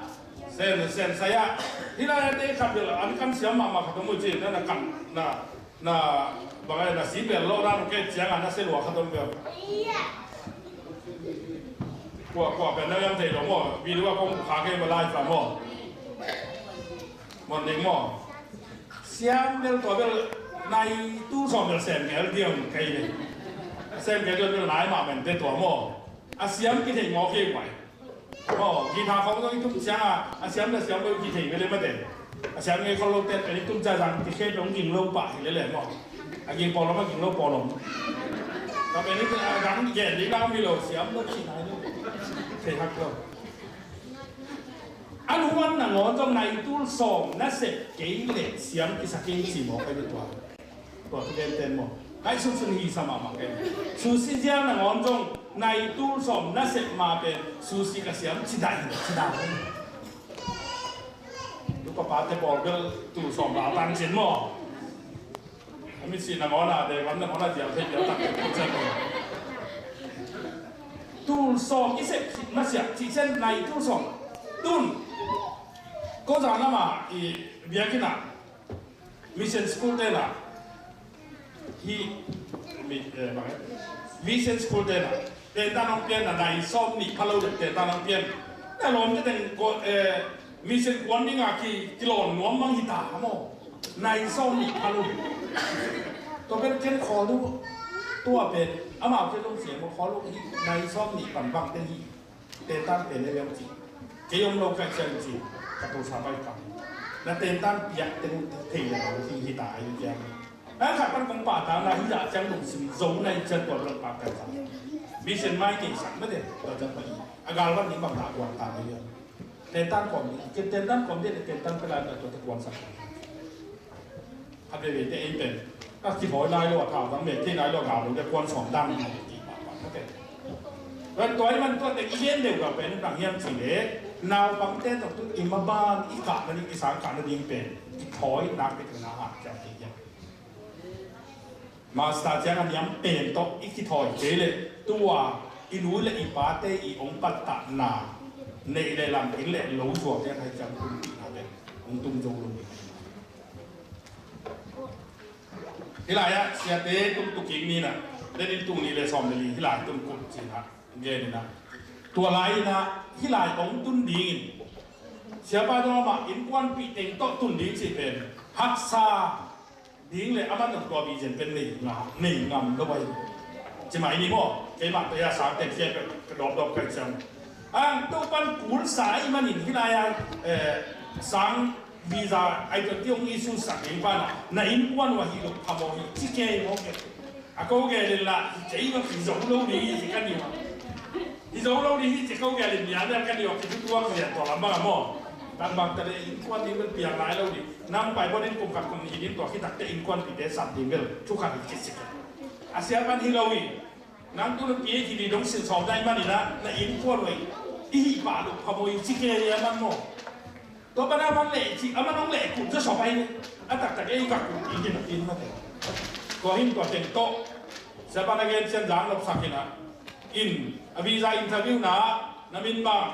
sen sen saya. Hi lai a te khat bel an kan siam mahmah khat om uh ci na na kan na na bang ai na si bel lo na no ke ciang a na se lua khat om bel. Kua kua bel na yang thei lo maw. Video a kong kha ke ma lai fa maw. Mon ding maw. Siam bel tua bel nai tu sawm bel sem gel diam kei le. Sem gel diam bel nai ma men te tua maw. A siam ki thei maw kei wai. Maw, guitar khong zong i tum ciang a, a siam le siam lo ki thei ve le ma te. A siam ngei khol lo te, pen i tum ciang zang ki khe dong ging lo pah hi le le maw. A ging paw lo ma ging lo paw lo. Ka pen i a dang gen ding dang mi lo, siam lo ki nai lo. Thei hak lo. A nuan nangawn zong nai tul sawm na sep kei leh siam kisa kei ci mawk ai tua. Tua thu gen ten maw. Nai sunsun hi sa mahmah kei. Sushi ziang nangawn zong nai tul sawm na sep ma pen sushi ka siam ci dai ci dai. Tu papa te bawl bel tul sawm la tang cin maw. A mi si nangawn a de wan nangawn a ziang thei ziang tak tul sawm. Tul sawm i sep na siam ci sen nai tul sawm. Tun ko zang lama i biakinn ah mission school te na hi mi eh bang eh mission school te na te ta nong pian na nai sawm nih pha lo de te ta nong pian na lawm te teng ko eh mission kuan ding a ki ki lawn nuam mang hi ta maw. Nai sawm nih pha lo. Tua pen ken khawl uh tua pen amau ke zong siam uh khawl uh hi. Nai sawm nih pan bang te hi. Tentan pen e liang ci. Kei om lo kai ciang ci. Ka to sa pai kam. Na tentan piak teng thei le lo ci hi ta ai ciang. Ang khat pan kong pa ta na hi da ciang dong sim zo nai ciang tua dong pa kai ciang. Mission mai kei sak ma de tua ciang pa i. A gal ban ni bang da kuang ta mai liang. Tentan kom ni. Ke tentan kom de tentan pe lai tua tua kuang sak. A veve te ei pen ka kithawi nai lo a thau dang mek thei nai lo a gau lo te kuan sawm dang hi ti pahpah ka pen. Tua i man tua te i gen deuh ka pen dang hiam ci le naupang te tawh tu i maban i kah na ding i sang kah na ding pen kithawi nak te na hak ciang ti hiam. Master ciang a niam pen tawh i kithawi kei le tua i nu le i pa te i ong pattah na neih le lam in le lo zuak te hai ciang kum ti na pen ong tum zo lo. Hilai ah siate tung tukik ni na, denin tung ni le sawm le li hilai tung kut cina gen ina. Tua lai ina hilai ong tun dingin siapa dong amah innkuanpih teng tawh tun ding cih pen haksa ding le aman dong tua vision pen nei ngam, nei ngam lo bai. Cimai ni maw, keimah tua ia sang teng siapa ka dawpdawp kai ciang. Ang Topan kulsa i manin hilai a eh, sang visa ai tuan ti ong issue sak ding pana na innkuan uh ahi lo phamawh hi ci kei maw kei. A ko gel in la hi kei maw hi zo lo ding hi ci ka ni maw. Hi zo lo ding hi ci ko gel in nia nia ka ni maw ki tu tuak nia tua lam bang a maw. Tang bang ta le innkuan ding bel piang lai lo ding nang pai bawl in kum khat kum nih ding tua khit tak te innkuanpihte sat ding bel thu khat hi ci ci ka. A sia pan hi lo hi. Nang tu na PhD dong sin sawm dai man ina na innkuan uh i hih pah lo phamawh i ci kei a man maw. Tua pan a man leh ci a man hong leh kut za sawm ai ni. A taktak ei ka kut i hin a pin mate. Tua hin tua teng tawh siapa na gen cian zang lop sak ina in a visa interview na na min bang.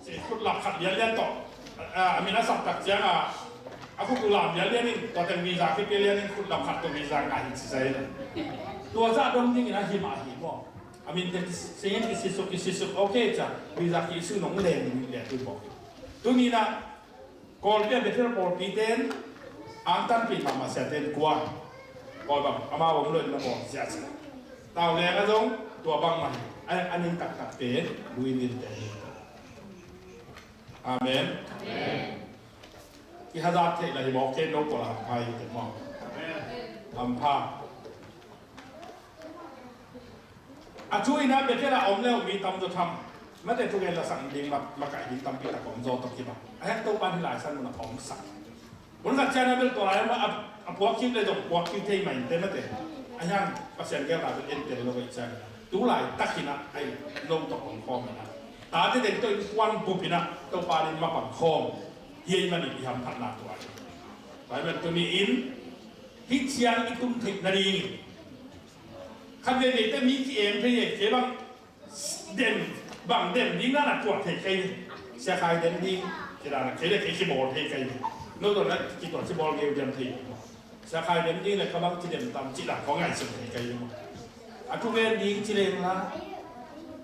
Ci khut lap khat lianlian tawh a min a sak tak ciang a a khut u lam lianlian in tua teng visa khit pia lian in khut lap khat tawh visa ngai hi ci zai in. Tua zah dong dingin a him a hi maw. A min te kisisuk kisisuk ok cia visa ki issue nong leng in lian tu maw. Tuni na Kawlpi a Bethel pawlpi ten angtanpih mahmah sia ten kuang. Kawl bang amau om lo in na bawl sia cia. Tau leng a zong tua bang mah hi. A ning taktak pen lui nin te hi. Amen. Amen. Kihazat theih la hi mawk kei no pawl a hampha hi te mawk. Amen. Hampha. A cu ina Bethel a om le uh mi tam zaw tham. Mate thu gen la sang ding ma makaih ding tampi tak om zaw tawh kibang. A hek to pan hi lai san mun a om sak. Hun khat cian a bel tua lai a puak kik le zong puak kik thei mai te mate. A hiang Pasian gel lai bel en tel lo kei cian. Tu lai tak ina ai lo tawh om khawm ina. Tate deng tawh in kuan bup ina Topa in mapang khawm. Hiai manin i hamphatna tua hi. Bible tuni in Hih ciang i tum theih nading, khat veivei te mi ki-eng thei e, kei bang dem, bang dem ding na na tuah thei kei. Sia Khai dem ding, kei dan a kei le kei kibawl thei kei. No tawh na kituah kibawl geu diam thei. Sia Khai dem ding le ka bang kidem tam cih dan kong ngaihsun thei kei. A thugen ding ci leng la,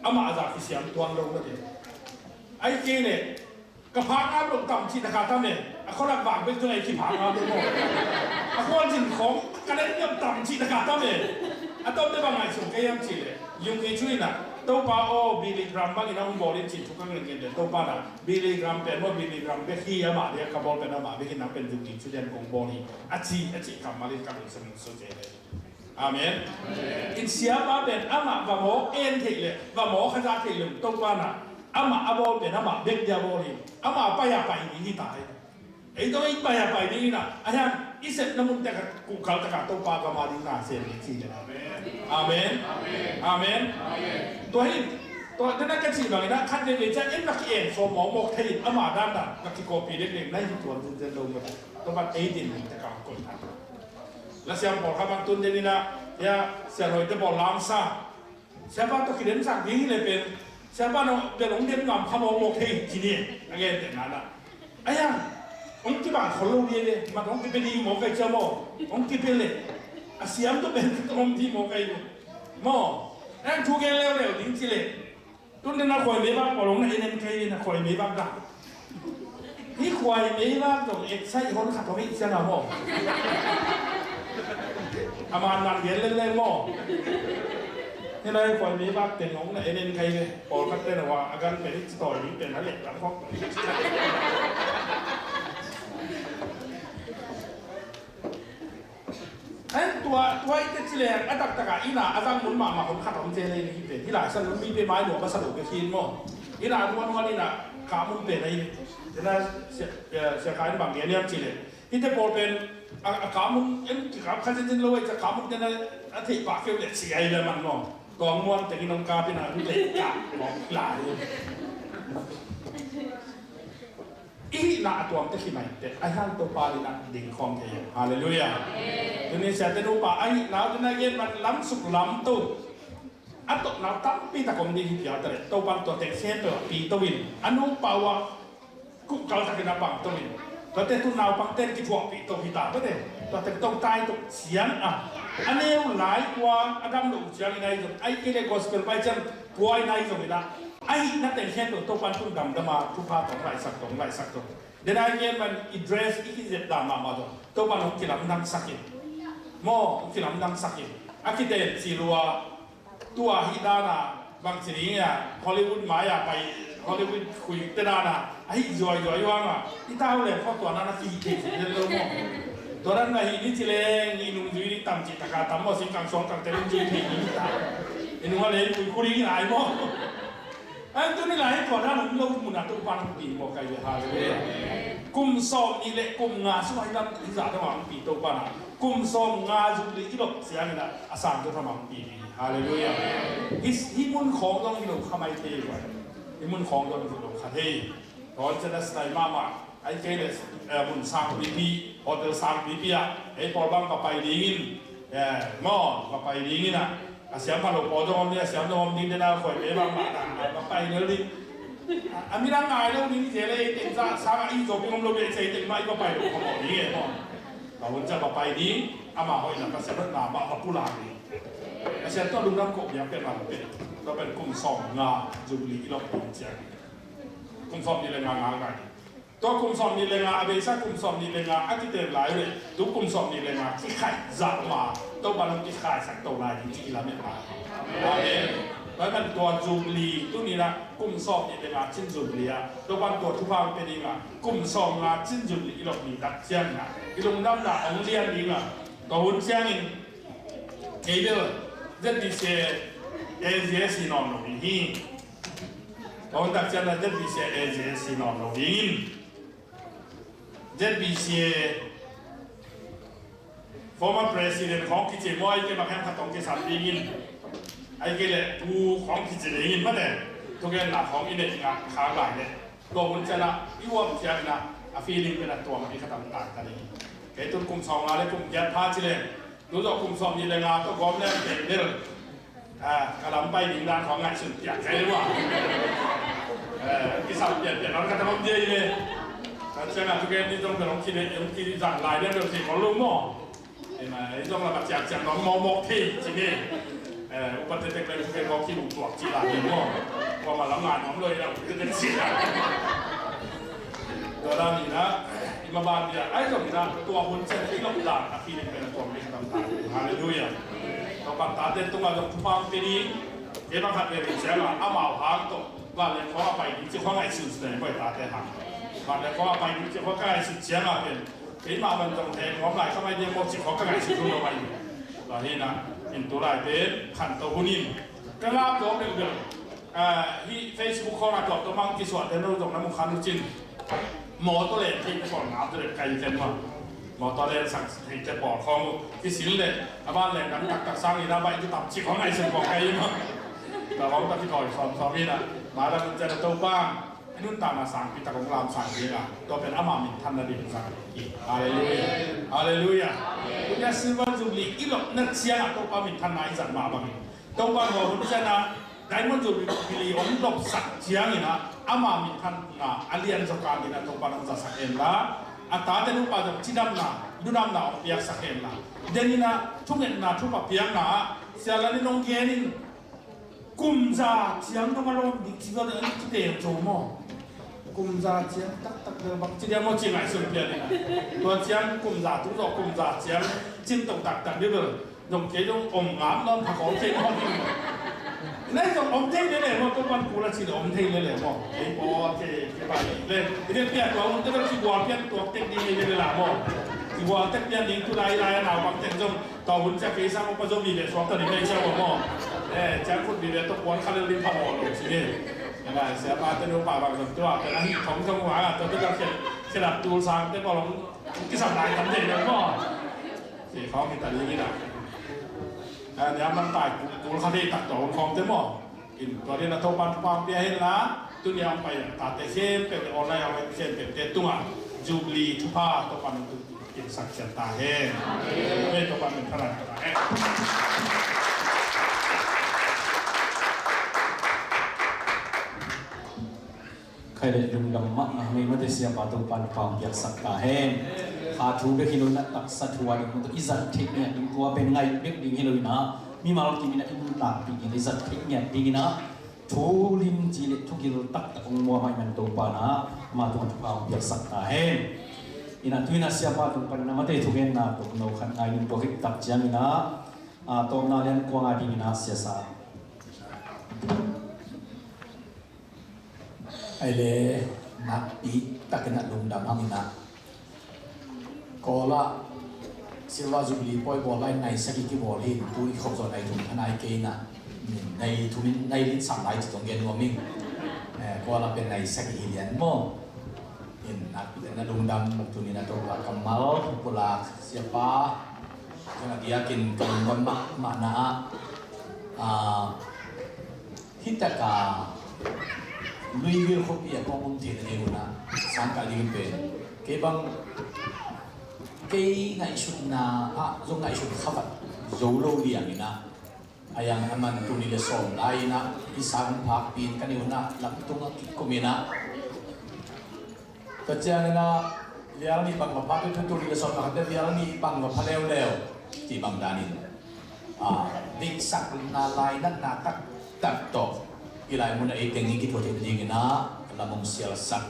amah a za kisiam tuan lo na te. Ai kei le, ka phak ngam lo tam cih taka tam e. A khualak vak bek tu ngai kiphak ngam lo maw. A khualzin khawng ka let ngam tam cih taka tam e. A tawpte bang ngaihsun kei hiam cih leh, Yung Hi Chu in ah, Topa aw, Billy Graham bangin a hong bawl in cih thu ka ngen ngen leh, Topa in ah, Billy Graham pen maw, Billy Graham bek hi, amah dia ka bawl pen amah bek hi, nang pen Yung Hi Chu dia kong bawl hi, a ci, a cih kammal in ka lungsim sung kei leh. Amen. In siapa pen amah va mawk en theih leh, va mawk khaza theih leh, Topa in ah, amah a bawl pen amah bek dia bawl hi. Amah pai a pai ding hi ta hi. Ei tawh ei pai a pai ding hi na, a hian i sepna munte khat kuhkal taka Topa gam a ding na sem ni ci hi. Amen. Amen. Tua hi, tua tena ka cih bangin ah, khat veivei ciang en va ki-en sawm mawkmawk thei in, amah dan dan va kikawppih dek dek na hi tuan zenzen lo mawk. Tua ban ei din munte ka koih ta. La siam pawlkhat bang tun den in ah, ya, sianhoite bawl lamsa. Siapa tawh kidemsak ding hi le pen, siapa nong bel hong dem ngam kha mawkmawk thei ci ni, a gentehna na. Aia, hong kibang khol lo ding e, mat hong kipia ding mawk kai cia maw, hong kipia le, a siam tawh pen ka tawm ding mawk kai maw. Aia, thu gen leuleu ding ci le, tun den a khuai meivak pawl hong na en en kei na khuai meivak dah. Hih khuai meivak zong excite hon khat hong hih ciang a maw. A man man gen lel lel maw. Hih lai khuai meivak teng hong na en en kai ve. Pawlkhat ten a wa a gan pen hih ci tawi ding pen a leh lam khawk. Ain tua, tua i te ci leng, a taktak a inn a, a zang mun mahmah om khat om te lei ni hi pen. Hi lai san mun mi pe mai nuam a sa lo bek hi maw. Inn a nuan nuan inn a kah mun pen a hi. Inn a sia, sia, sia kha in bang gen hiam ci leng. Hi te pawl pen, a, a kah mun, en kikap kha zinzin lo ei, kah mun te na, a theih pah keu leh ci ai le man maw. Tua muan teng in hong kap in a, hong leh kah, hong lai. I hihna a tuamte khi mai teh, a hiang Topa dingin ding khawm thei hi. Halleluiah. Tuni siate nupa a hihna uh tena gen man lamsuk lamto. A tohnau tampi tak om ding hi pial ta leh, Topan tua teng khempeuh a pito in, a nupa uh a kuhkal takin a pangto in. Tuate tu naupangte in kithuahpih to hi ta, tuate. Tua teng to tai to ciang a. A neu lai uh a, a dam loh uh ciangin ahi zong, ahih kei leh gospel pai ciang, tua in ahi zong in a. A hihna teng khempeuh Topan tun damdam a, thupha tawh hong laisak tawh, hong laisak tawh. Den a gen man i dress i kizep dan mahmah tawh Topan hong kilamdangsak in. Maw, hong kilamdangsak in. A kiten ci lua, tua hih dan a, bang ci ding a, Hollywood mai a pai, Hollywood khuite dan a, a hih zuaizuai uh hang a, i tau leng khawng tua dan a kihih thei zel lo maw. Tua dan a hih ni ci leng, i nungzui ding tam cih tak a tam maw, singkang suangkangte nungzui thei ding hi ta. I nung a leng khui khu ding hi lai maw. An tuni lai hi tua dan om lo mun a Topan hong pi maw kai ve, halleluiah. Kum sawm nih le kum nga sung a hi lam hi zah deuh a hong pi Topan a. Kum sawm nga zuk li i lop ciangin a, a sang deuh tham a hong pi hi. Halleluiah. Hi, hi mun khawng dong hi lo kha mai thei vai. Hi mun khawng dong hi lo kha thei. Tawn cian a style mahmah. Ahih kei leh, eh, mun sangpipi, hotel sangpipi ah, ei pawl bang va pai dingin, eh, maw, va pai dingin ah, a siam pha lo pawl zong om ding, a siam zong om ding, den a khuai pe bang mah dan, va pai ngel ding. A, a midang ngai lo ding, zel ei teng za, sang a i zo ping om lo ding, ei teng mah i va pai lo kha mawh ding e, maw. Tua hun ciang va pai ding, amah hoihna Pasian hoihna mah va pulak ding. A siam tua lungdam koh biak pen mah lo pen, tua pen kum sawm nga, Jubilee i lawp ding ciang. Kum sawm nih le nga nga ngai ding. Tua kum sawm nih le nga, a beisa kum sawm nih le nga a kiten lai uh leh, tu kum sawm nih le nga kikhaih zah ma, Topa nong kikhaisak to lai ding ci i lamet lai. Amen. Tua man tua Jubilee, tuni-in ah kum sawm nih le nga cin Jubilee ah, Topa tua thupha hong pia ding ah, kum sawm nga cin Jubilee i lawp ni tak ciangin ah, i lungdamna hong lian ding ah, tua hun ciangin, kei bel, Z B C A, A G S hi nawn lo ding hi. Tua hun tak ciangin ah Z B C A, A G S hi nawn lo ding in. Z B C A former president khawng kici maw, ahih kei leh bang hiam khat tawh kisan ding in. Ahih kei leh pu khawng kici ding in mate. Thugenna khawng i neih ngah khak lai leh. Tua hun ciangin ah i uap ciangin ah a feeling pen a tuam a i khat a hong tak ta ding in. Kei tun kum sawmnga le kum giat pha ci leng, tu zawh kum sawmnih le nga tawh gawm leng kei bel, ah, ka lam pai ding dan khawng ngaihsun piak kei ua. Eh, kisam pianpian hong ka tang om dia hi le. Ka ciangah tu gen ni zong bel hong kizang lai lian bel ci kol lo maw. Ei zong la ka ciangciang dong mawkmawk thei ci ni. Eh, upa tektek leng tu gen kong kilungtuak ci lai ni maw. Kuamah lam ngai nuam lo hi la, upa tektek ci lai. Tua dan in ah, i maban dia, ai zong in ah, tua hun ciang i lok dan a feeling pen a tuam ding tam ta. Halleluiah. Tua pan tate tungah zong thupha hong pia ding. Kei bang khat veve ciangah, amau hang tawh vanleng khawng a pai ding cih khawng ngaihsun ci leng, koi tate hang. Vanleng khawng a pai ding cih khawng ka ngaihsun ciangah pen, keimah bang zong thei nuam lai kha mai ding maw cih khawng ka ngaihsun lo mai. Tua hi in ah, in tu lai pen, khanto hun in, ka ngap zawk deuhdeuh. Ah, hih Facebook khawng a tuak tua mang kisuahte no zong na mu khan uh cin. Mawtaw len thei pawl ngap deuh kai ken maw. Mawtaw len sak thei te pawl khawng uh kisil le a ban len dang taktak sang in a baih kitam cik khawng ngaihsun khawng kai maw. Tua khawng tak kithawi sawmsawm in a, mailam in cian a Topa i nuntakna sangpi tak hong lamsang ding a, tua pen ama minthanna ding zang hi. Halleluiah. Halleluiah. Tunia Silver Jubilee i lopna ciangah Topa minthanna i zat mah bangin Topa in hua hun ciangin ah Diamond Jubilee hong lopsak ciangin ah ama minthanna a lian zaw kangin ah Topa in hong zasak hen la, a tate nupa zong cidamna, ludamna hong piaksak hen la, den in ah thungetna, thupha piakna ah, Sia Lal in hong gen in, kum za ciang dong a lawm ding ci zaw ding a, kite zo maw? Kum za ciang taktak deuh bang ci dia maw ci ngaihsun pian in ah. Tua ciang kum za tung zawh kum za ciang cin to taktak deuh bel. Zong kei zong om ngam nawn pha khawng thei nawn ding. Nai zong om thei lele maw, tua pan kul a cin om thei lele maw. Ei paw kei kei pai le. I den pian tua hun te bel kigual pian tuak tek ding lele la maw. Kigual tek pian ding tu lai lai a nau bang tek zong. Tua hun ciang kei sang upa zo vive suak ta ding nei ciang maw. Eh, ciang khut vive tua kuan kha lel ding pha maw lo ci ni. Ngai siapa te nupa bang zong tua pen a hi thong thong ua tua te bel khe khe dap tul sang te maw long. Kisam lai tam thei lo maw. Ci khawng hi ta ding hi na. A, niam lam tai kul kha thei tak tawh khawng te maw. In tua ding a Topa'n thupha pia hen la, tuni a hong pai tate khempeuh te online a hong khempeuh te tungah Jubilee thupha Topa'n hong piaksak ciat ta hen. Amen. Topa'n hong pha ta hen. Khai le lungdam mahmah, hangei mate siapa Topa'n hong piaksak ta hen. Kha thu bek hi lo in a, taksa thu a ding mawtaw i zat theih ngiat ding, tua pen ngaih bek ding hi lo in a, mimal kim in a i nuntakpih ding i zat theih ngiat ding in a, thu limci le thugil taktak hong muam ahih man Topa'n a, ama tungah thupha hong piaksak ta hen. In a tu in a siapa tung panin a mate thugenna tawmno khat ngai ning, tua khit tak ciangin a, a, tawpna lian kua ngai ding in a siasa. Ai le, nakpi takin a lungdam hang in a. Kawl ah Silver Jubilee pawi bawl lai nai sagih kibawl hi, tu i khop zawh nai thum kha nai kei in a. Nai thum in nai li in sam lai ci tong gen nuam ing. Eh, Kawl ah pen nai sagih hi lian maw. In nakpi takin a lungdam, tuni in a Topa kammal pulak siapa. Zong a diakin ka lungdam mahmahna ah. Ah, Hih taka Louisville khuapi a kong om theihna ding un ah, sangkah ding in pen kei bang, kei ngaihsutna ah zong ngaihsut kha vat zo lo liang in ah, a yang a man tul nih le sawm lai in ah, i sang phakpi in ka nih un ah, lamtung ah kikum in ah, tua ciangin ah, vial nih bang va pha, tu, tu, tul nih le sawm na khat te vial nih bang va pha leuleu, cih bang danin, ah, deihsakna lainatna taktak tawh, hih lai mun ah ei teng i kithuah theih nadingin ah, lam hong sialsak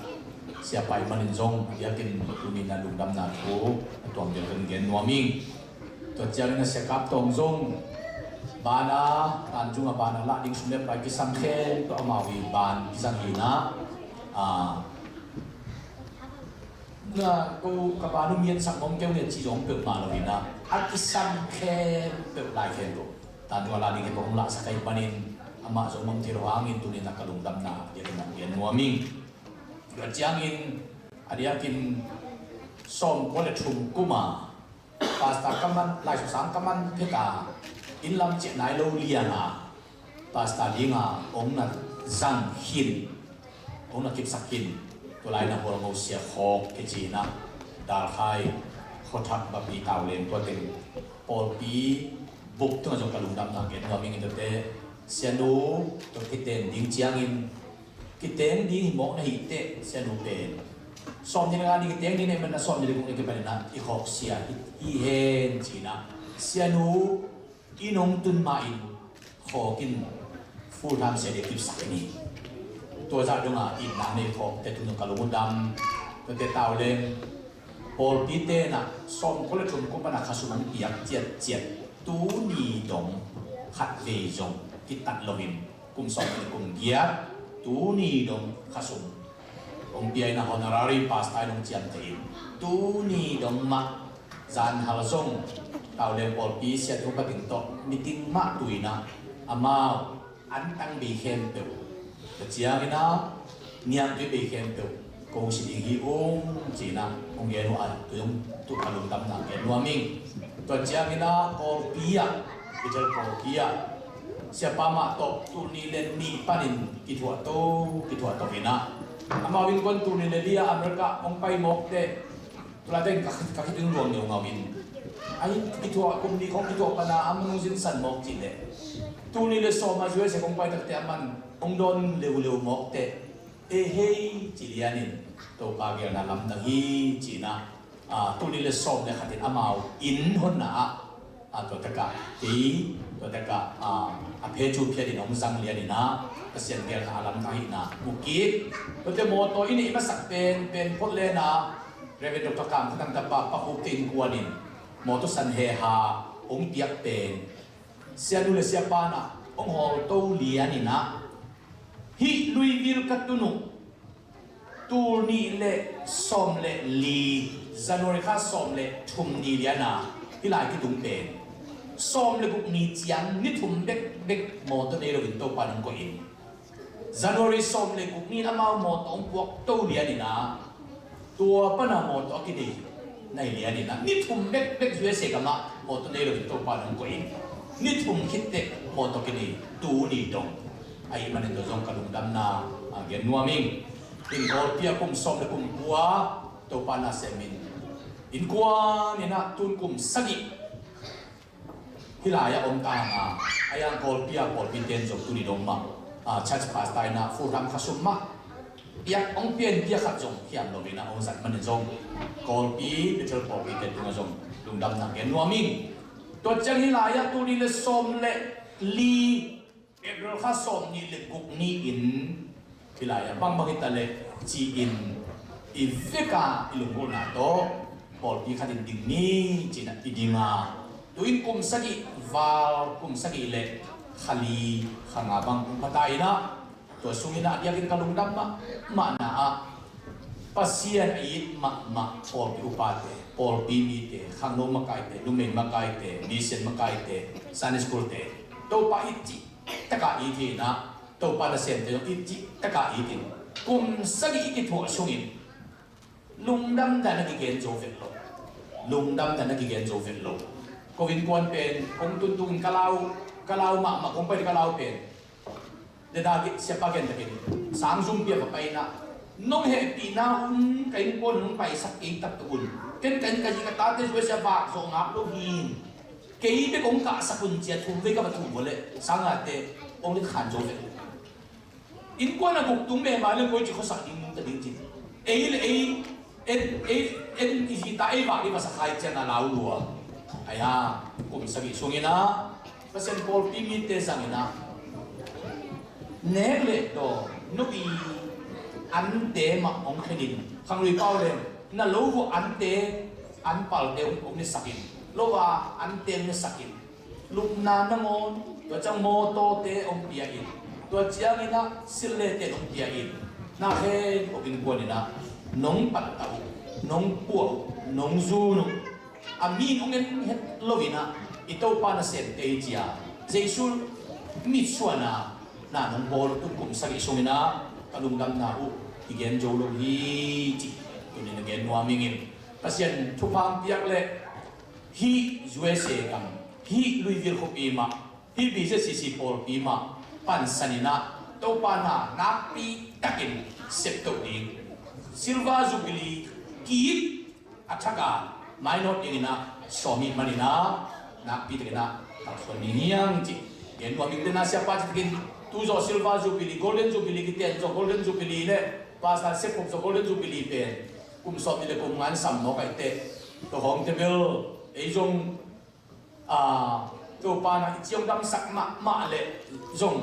siapa ahih manin zong, a diakin tuni in ah lungdamna thu a tuam vel kan gen nuam ing. Tua ciangin a Sia Kap Tawng zong, ban a, Tanjung a ban a lah ding sum le pai kisam khempeuh amau i ban kizang hi in ah, ah, na, ko, ka ban uh mi en sak mawk kei ung e cih zong peuhmah lo in ah, a kisam khempeuh lai khempeuh Tanjung a lah ding khempeuh hong lahsak ahih manin, amah zong mawk thei lo hangin tuni in ah ka lungdamna a diakin hong gen nuam ing. Tua ciangin a diakin sawmkua le thum kum a Pastor ka man, laisosang ka man phet a, inn lam ciah nai lo liang a, Pastor ding a hong na zang khin, hong na kipsak khin, tua lai in a Hualngo Sia Khawk kici in ah, Dalkhai Khuathak Bapi Tau Leng, tua teng pawlpi bup tungah zong ka lungdamna gen nuam ing. Tuate sianu tua kiteng ding ciangin, kiteng ding hi mawk na hi teh, sianu pen sawmnih le nga ni kiteng ding na hih manin ah sawmnih le guk ni kipanin ah i khawksia hi, hi hen ci-in ah, sianu inn hong tun ma-in khawk in, full time sia ding kipsak in hi. Tua zah dongah itna nei khawkte tungah ka lungdam. Tuate Tau Leng, pawlpite in ah sawmkua le thum kum pan ah khasum hong piak ciatciat, tuni dong khatvei zong kitat loin, kum sawm le kum giat, tuni dong khasum hong pia in ah, honorary pastor in hong ciamteh in, tuni dong mah zanhal zong Tau Leng pawlpi siate hong patin tawh meeting mah tu-in ah, amau antang bei khempeuh, tua ciangin ah niangtui bei khempeuh kong si ding hi ung ci-in ah hong gen uh a, tu zong tu ka lungdamna gen nuam ing. Tua ciangin ah Kawlpi ah, Bethel Kawlpi ah siapa mah tawh tul nih le nih panin kithuah to, kithuah to in ah, amau innkuan tul nih le li ah America hong pai mawk teh, tu laitak in ka, ka khit in luang ngeungau in, a hi kithuah kum nih khawng kithuah pan a, a man hong zinsan mawk cih leh, tul nih le sawm a U S A kong pai tak teh a man hong dawn leuleu mawk teh, e hei ci lian in, Topa geelna lamdang hi ci-in ah, a, tul nih le sawm le khat in amau inn honna ah, a, tua takah kei, tua takah, a, a phe cu phiat in hong zang lian in ah, Pasian geelna a lamdang ahihna mu kik. Tuate mawtaw i neih masak pen, pen Portland ah Reverend Doctor Kam Kha Thang tapa Pa Khup te innkuan in mawtaw san heha hong piak pen, sianu le siapa in ah hong hawl to lian in ah, hih Louisville ka tun uh tul nih le sawm le li, January kha sawm le thum ni lian a, hih lai kitung pen sawm le guk ni ciang ni thum bekbek mawtaw nei loin Topa in hong koih in, January sawm le guk ni in amau mawtaw hong puak to lian in ah, tua pan a mawtaw a kinei nai lian in ah, ni thum bekbek U S A gam ah mawtaw nei loin Topa in hong koih in, ni thum khit teh mawtaw kinei, tuni dong. Ahih manin tua zong ka lungdamna, a, gen nuam ing. Inn Kawlpi ah kum sawm le kum kua Topa na sem in, innkuan in ah tun kum sagih hih lai ah om ta hang a, a yang Kawlpi ah pawlpite in zong tuni dong mah, a, church pastor in ah full time khasum mah piak, hong pia in pia khat zong hiam loin ah hong zat manin zong Kawlpi, Bethel pawlpite tungah zong lungdamna gen nuam ing. Tua ciang hih lai ah tul nih le sawm le li, April kha sawm nih le guk ni-in hih lai ah bangbang hi ta leh ci-in i vek a i lunggulhna tawh pawlpi khat in ding ni ci-in ah i ding a, tu-in kum sagih val, kum sagih le kha li kha nga bang hong pha ta in ah, tua sungin ah a diakin ka lungdam mahmahna ah, Pasian a it mahmah pawlpi upate, pawlpi mite, khangno makaite, numei makaite, mission makaite, Sunday school-te, Topa it cih takah it hi in ah, Topa nasemte zong it cih takah it in, kum sagih i kithuah sungin lungdam dan a kigen zo vet lo. Lungdam dan a kigen zo vet lo. Ko innkuan pen kong tuntung in ka lau, ka lau mahmah, kong pai ka lau pen, deda siapa gen takin, sang zum pia va pai in ah, nong hehpihna un ka innkuan un hong paisak kei taktak un. Ken ka inn ka zi ka tate zuai sia vak zawh ngap lo hi. Kei bek hong kahsak un ci-a thum vei ka va thum vua leh sang ngate hong litkhan zo vet. Innkuan a guk tung mema le koi ci khuasak ding nung ta ding ci. Ei le ei, en, ei, en i zi ta ei vak i va sa khai ciang a lau lua. Ai ha, kum sagih sungin ah Pasian pawlpi mite zangin ah, nek le daw, nupi ante mah hong khen in, khanglui pau le na lo vua ante, an palte hong, hong ne sak in, lo a ante hong ne sak in, lupna nangawn, tua ciang mawtawte hong pia in, tua ciangin ah sillete hong pia in, na khen hong innkuan in ah nong pattah uh, nong puah uh, nong zun uh, a mi in hong en het lo in ah, i Topa nasemte hi ci-a Jesu mitsuanna na nong bawl uh, tun kum sagih sungin ah ka lungdamna uh kigen zo lo hi cih tuni-in a gen nuam ing. Pasian thupha hong piak leh hih U S A gam, hih Louisville khuapi mah, hih B Z C C pawlpi mah pansan in ah Topa na nakpi takin septo ding, Silver Jubilee kik a thak a, Mainawt dingin ah sawm hi manin ah nakpi takin ah kalsuan ding hi hang cih gen nuam ing. Tena siapa citakin tu zawh Silver Jubilee, Golden Jubilee kiten zawh, Golden Jubilee le Pastor Sepkhop zawh Golden Jubilee pen kum sawm nih le kum nga in sam mawk ahih teh, tua khawng teh bel ei zong, aa, Topa na i ciong damsak mahmah le zong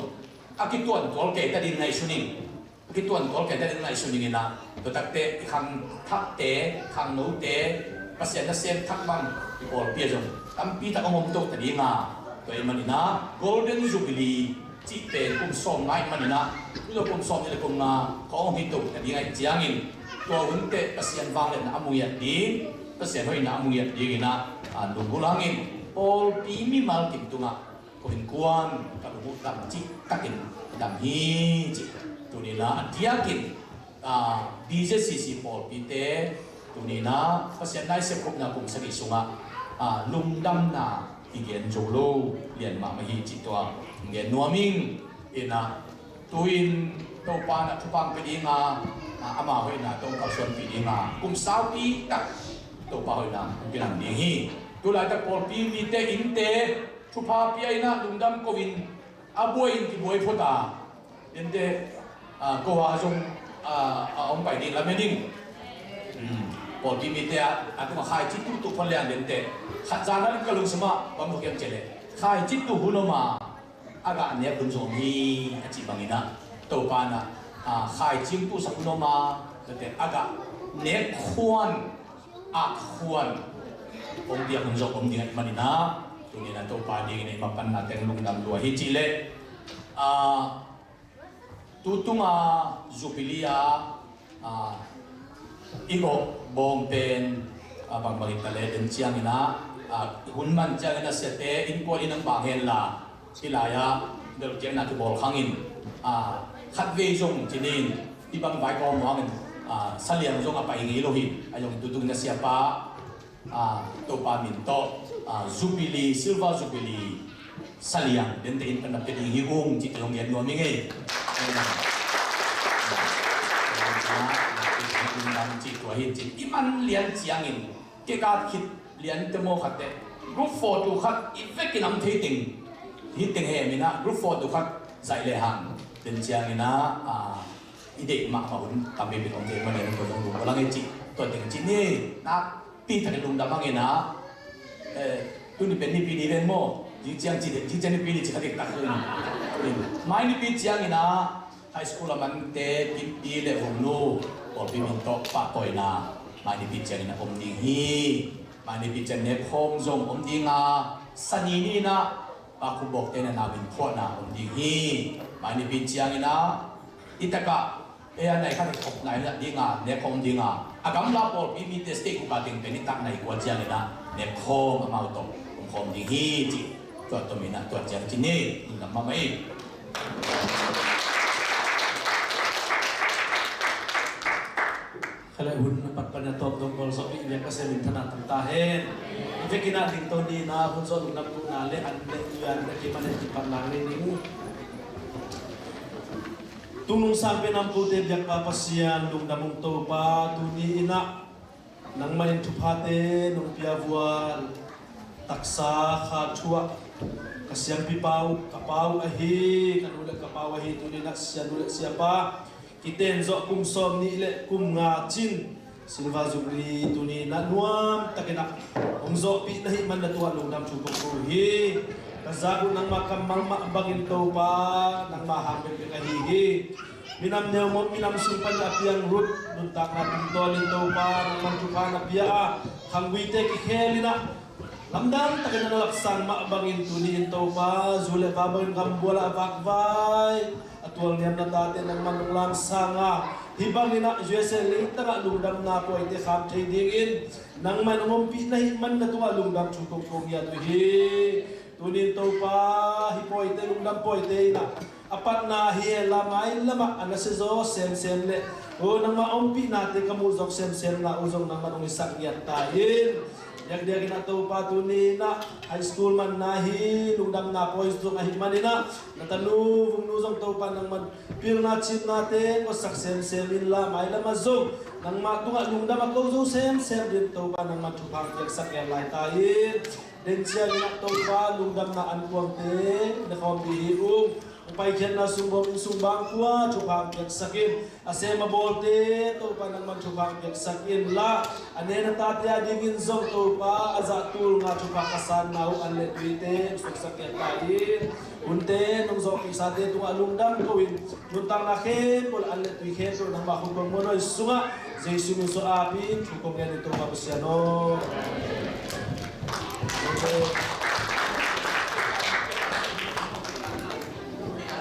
a kituantual kei ta ding ngaihsun ing. A kituantual kei ta ding ngaihsun ing in ah, tua takteh i khangthakte, khangnote, Pasian nasem thak bang i pawlpi ah zong tampi tak hong om to ta ding a, tua ahih manin ah Golden Jubilee cih pen kum sawm nga ahih manin ah, tu zong kum sawm nih le kum nga khawng hong hi to ta ding ahih ciangin, tua hun teh Pasian vangliatna a mu ngiat ding, Pasian hoihna a mu ngiat dingin ah, a, lunggulh hangin pawlpi mimal kim tungah ko innkuan ka lung uh dam cih takin dam hi cih. Tuni in ah a diakin, a, B Z C C pawlpite tuni in ah Pasian na i sepkhopna kum sagih sungah, a, lungdamna i gen zo lo lian mahmah hi cih tua gen nuam ing. In ah tu-in Topa in ah thupha pia ding a, a, ama hoihna tawh kalsuanpih ding a, kum saupi tak Topa hoihna hong kinang ding hi. Tu laitak pawlpi mite innte thupha pia in ah lungdam ko in, a buai in kibuai phot a, innte, a, ko a zong, a, a hong pai ding lamen ing. Hmm. Pawlpi mite a, a tungah khaici tuhtuh phot liang innte, khat zan a ka lungsim ah bang thok hiam cih leh, khaici tuh hun om a, a gah nek hun zong om hi a cih bangin ah, Topa in ah, a, khaici hong tuhsak hun om a, tua teh a gah nek khuan, ak khuan hong piak hun zong om ding ahih manin ah, tuni in ah Topa dingin ah i mapanna teng lungdam lua hi cih leh, a, tu tunga Jubilee a, a, i gawh bawng pen, a, bangbang hi ta leh den ciangin ah, a, hun man ciangin ah siate innkuan in hong bang hen la, hih lai-ah belhkhiatna kibawl khangin, a, khatvei zong ci ni in, hih bang vai kawm hangin, a, saliang zong a pai ngei lo hi. A zong tu tung in ah siapa, a, Topa min tawh, a, Jubilee, Silver Jubilee saliang dente in pan na pia ding hi ung cih tua hong gen nuam ing ei. Cih tua hi cih i man lian ciangin kei ka khit lian te maw khat teh, group photo khat i vekin am thei teng, hi teng hem in ah group photo khat zaih lehang den ciangin ah, a, i deih mahmah hun tampi bek om thei manin ko zong lungdam lang ei cih tua teng ci ni. Nakpi takin lungdam hang in ah, eh, tuni pen Nipi ni ven maw, zing ciang ci, zing ciang Nipi ni ci kha diktak in, mai Nipi ciangin ah high school a mante Kimpi le Vungnu pawlpi min tawh pahtawina mai Nipi ciangin ah om ding hi. Mai Nipi ciang nek khawm zong om ding a, Sani ni in ah Pa Khup Bawk te in ah nau inn phuahna om ding hi. Mai Nipi ciangin ah i takah ei a nai khat i khop nai ding a, nek khawm ding a, a gamla pawlpi mite state kuka teng pen i tak nai kua ciangin ah nek khawm amau tawh om khawm ding hi cih tua tawm in ah tua ciang ci ni. Lungdam mahmah ei. Khalai hun a pat pan a tawp dong bawl zawh i biak Pasian min thana tang ta hen. I vekin ah dingto ni in ah hun zawh lungdam tuhna le an le uyan le kiman le kipan lang le ning. Tungnung sang pen am pute biakpa Pasian lungdam ung Topa, tuni in ah nangmah in thuphate nong pia vual, taksa kha thuah ka siampipa uh, ka pa uh ahi, ka nu le ka pa uh ahi, tuni in ah sianu le siapa kiten zawh kum sawm nih le kum nga cin Silver Jubilee tuni in ah nuam takin ah hong zawhpih na hih man na tungah lungdam thu kong ko hi. Ka zak uh nangmah kammal mah bangin Topa, nangmah hang bekbek ahi hi. Minam neu maw minam sung pan a piang Ruth nuntakna tungtawnin Topa nangman thupha na pia a, khangguite kikhel in ah lamdang takin a na laksang mah bangin tuni in Topa zu le va bangin gambual ah a vakvai a tualniamna tate nangman nong langsang a, hih bangin ah U S A leitang ah lungdamna pawite kham thei dingin nangman hong ompih na hih man na tungah lungdam thu kong ko ngiat uh hi. Tuni in Topa hih pawite lungdam pawite in ah a patna hi e, lamah in lamah a nasia zaw semsem le, o, nangmah ompihnate ka muh zawk semsem na uh zong nangmah hong hisak ngiat ta in. Diakdiakin ah Topa tuni in ah high school manna hi, lungdamna pawi zong ahih manin ah na tanu Vungnu zong Topa nangman pilna cimnate kosak semsem inla, mailam ah zong nangmah tungah lungdam a ko zo semsem dingin Topa nangman thupha piaksak gen lai ta in. Denciang in ah Topa lungdamna ankuangte na khawmpih hi ung. Paikhiatna sungbawm inn sung bangkua thupha piaksak in, a sem a bawlte Topa nangman thupha piaksak inla, a nen a tate a dingin zong Topa a zah tul nga thupha ka sanna uh an le tuite suksak piak ta in. Hunte nong zawhpiksate tungah lungdam ko in, nuntakna khempeuh le an le tui khempeuh nangmah khut kong muanhuai sungah Jesu min suah api in thu kong gen in Topa Pasian aw.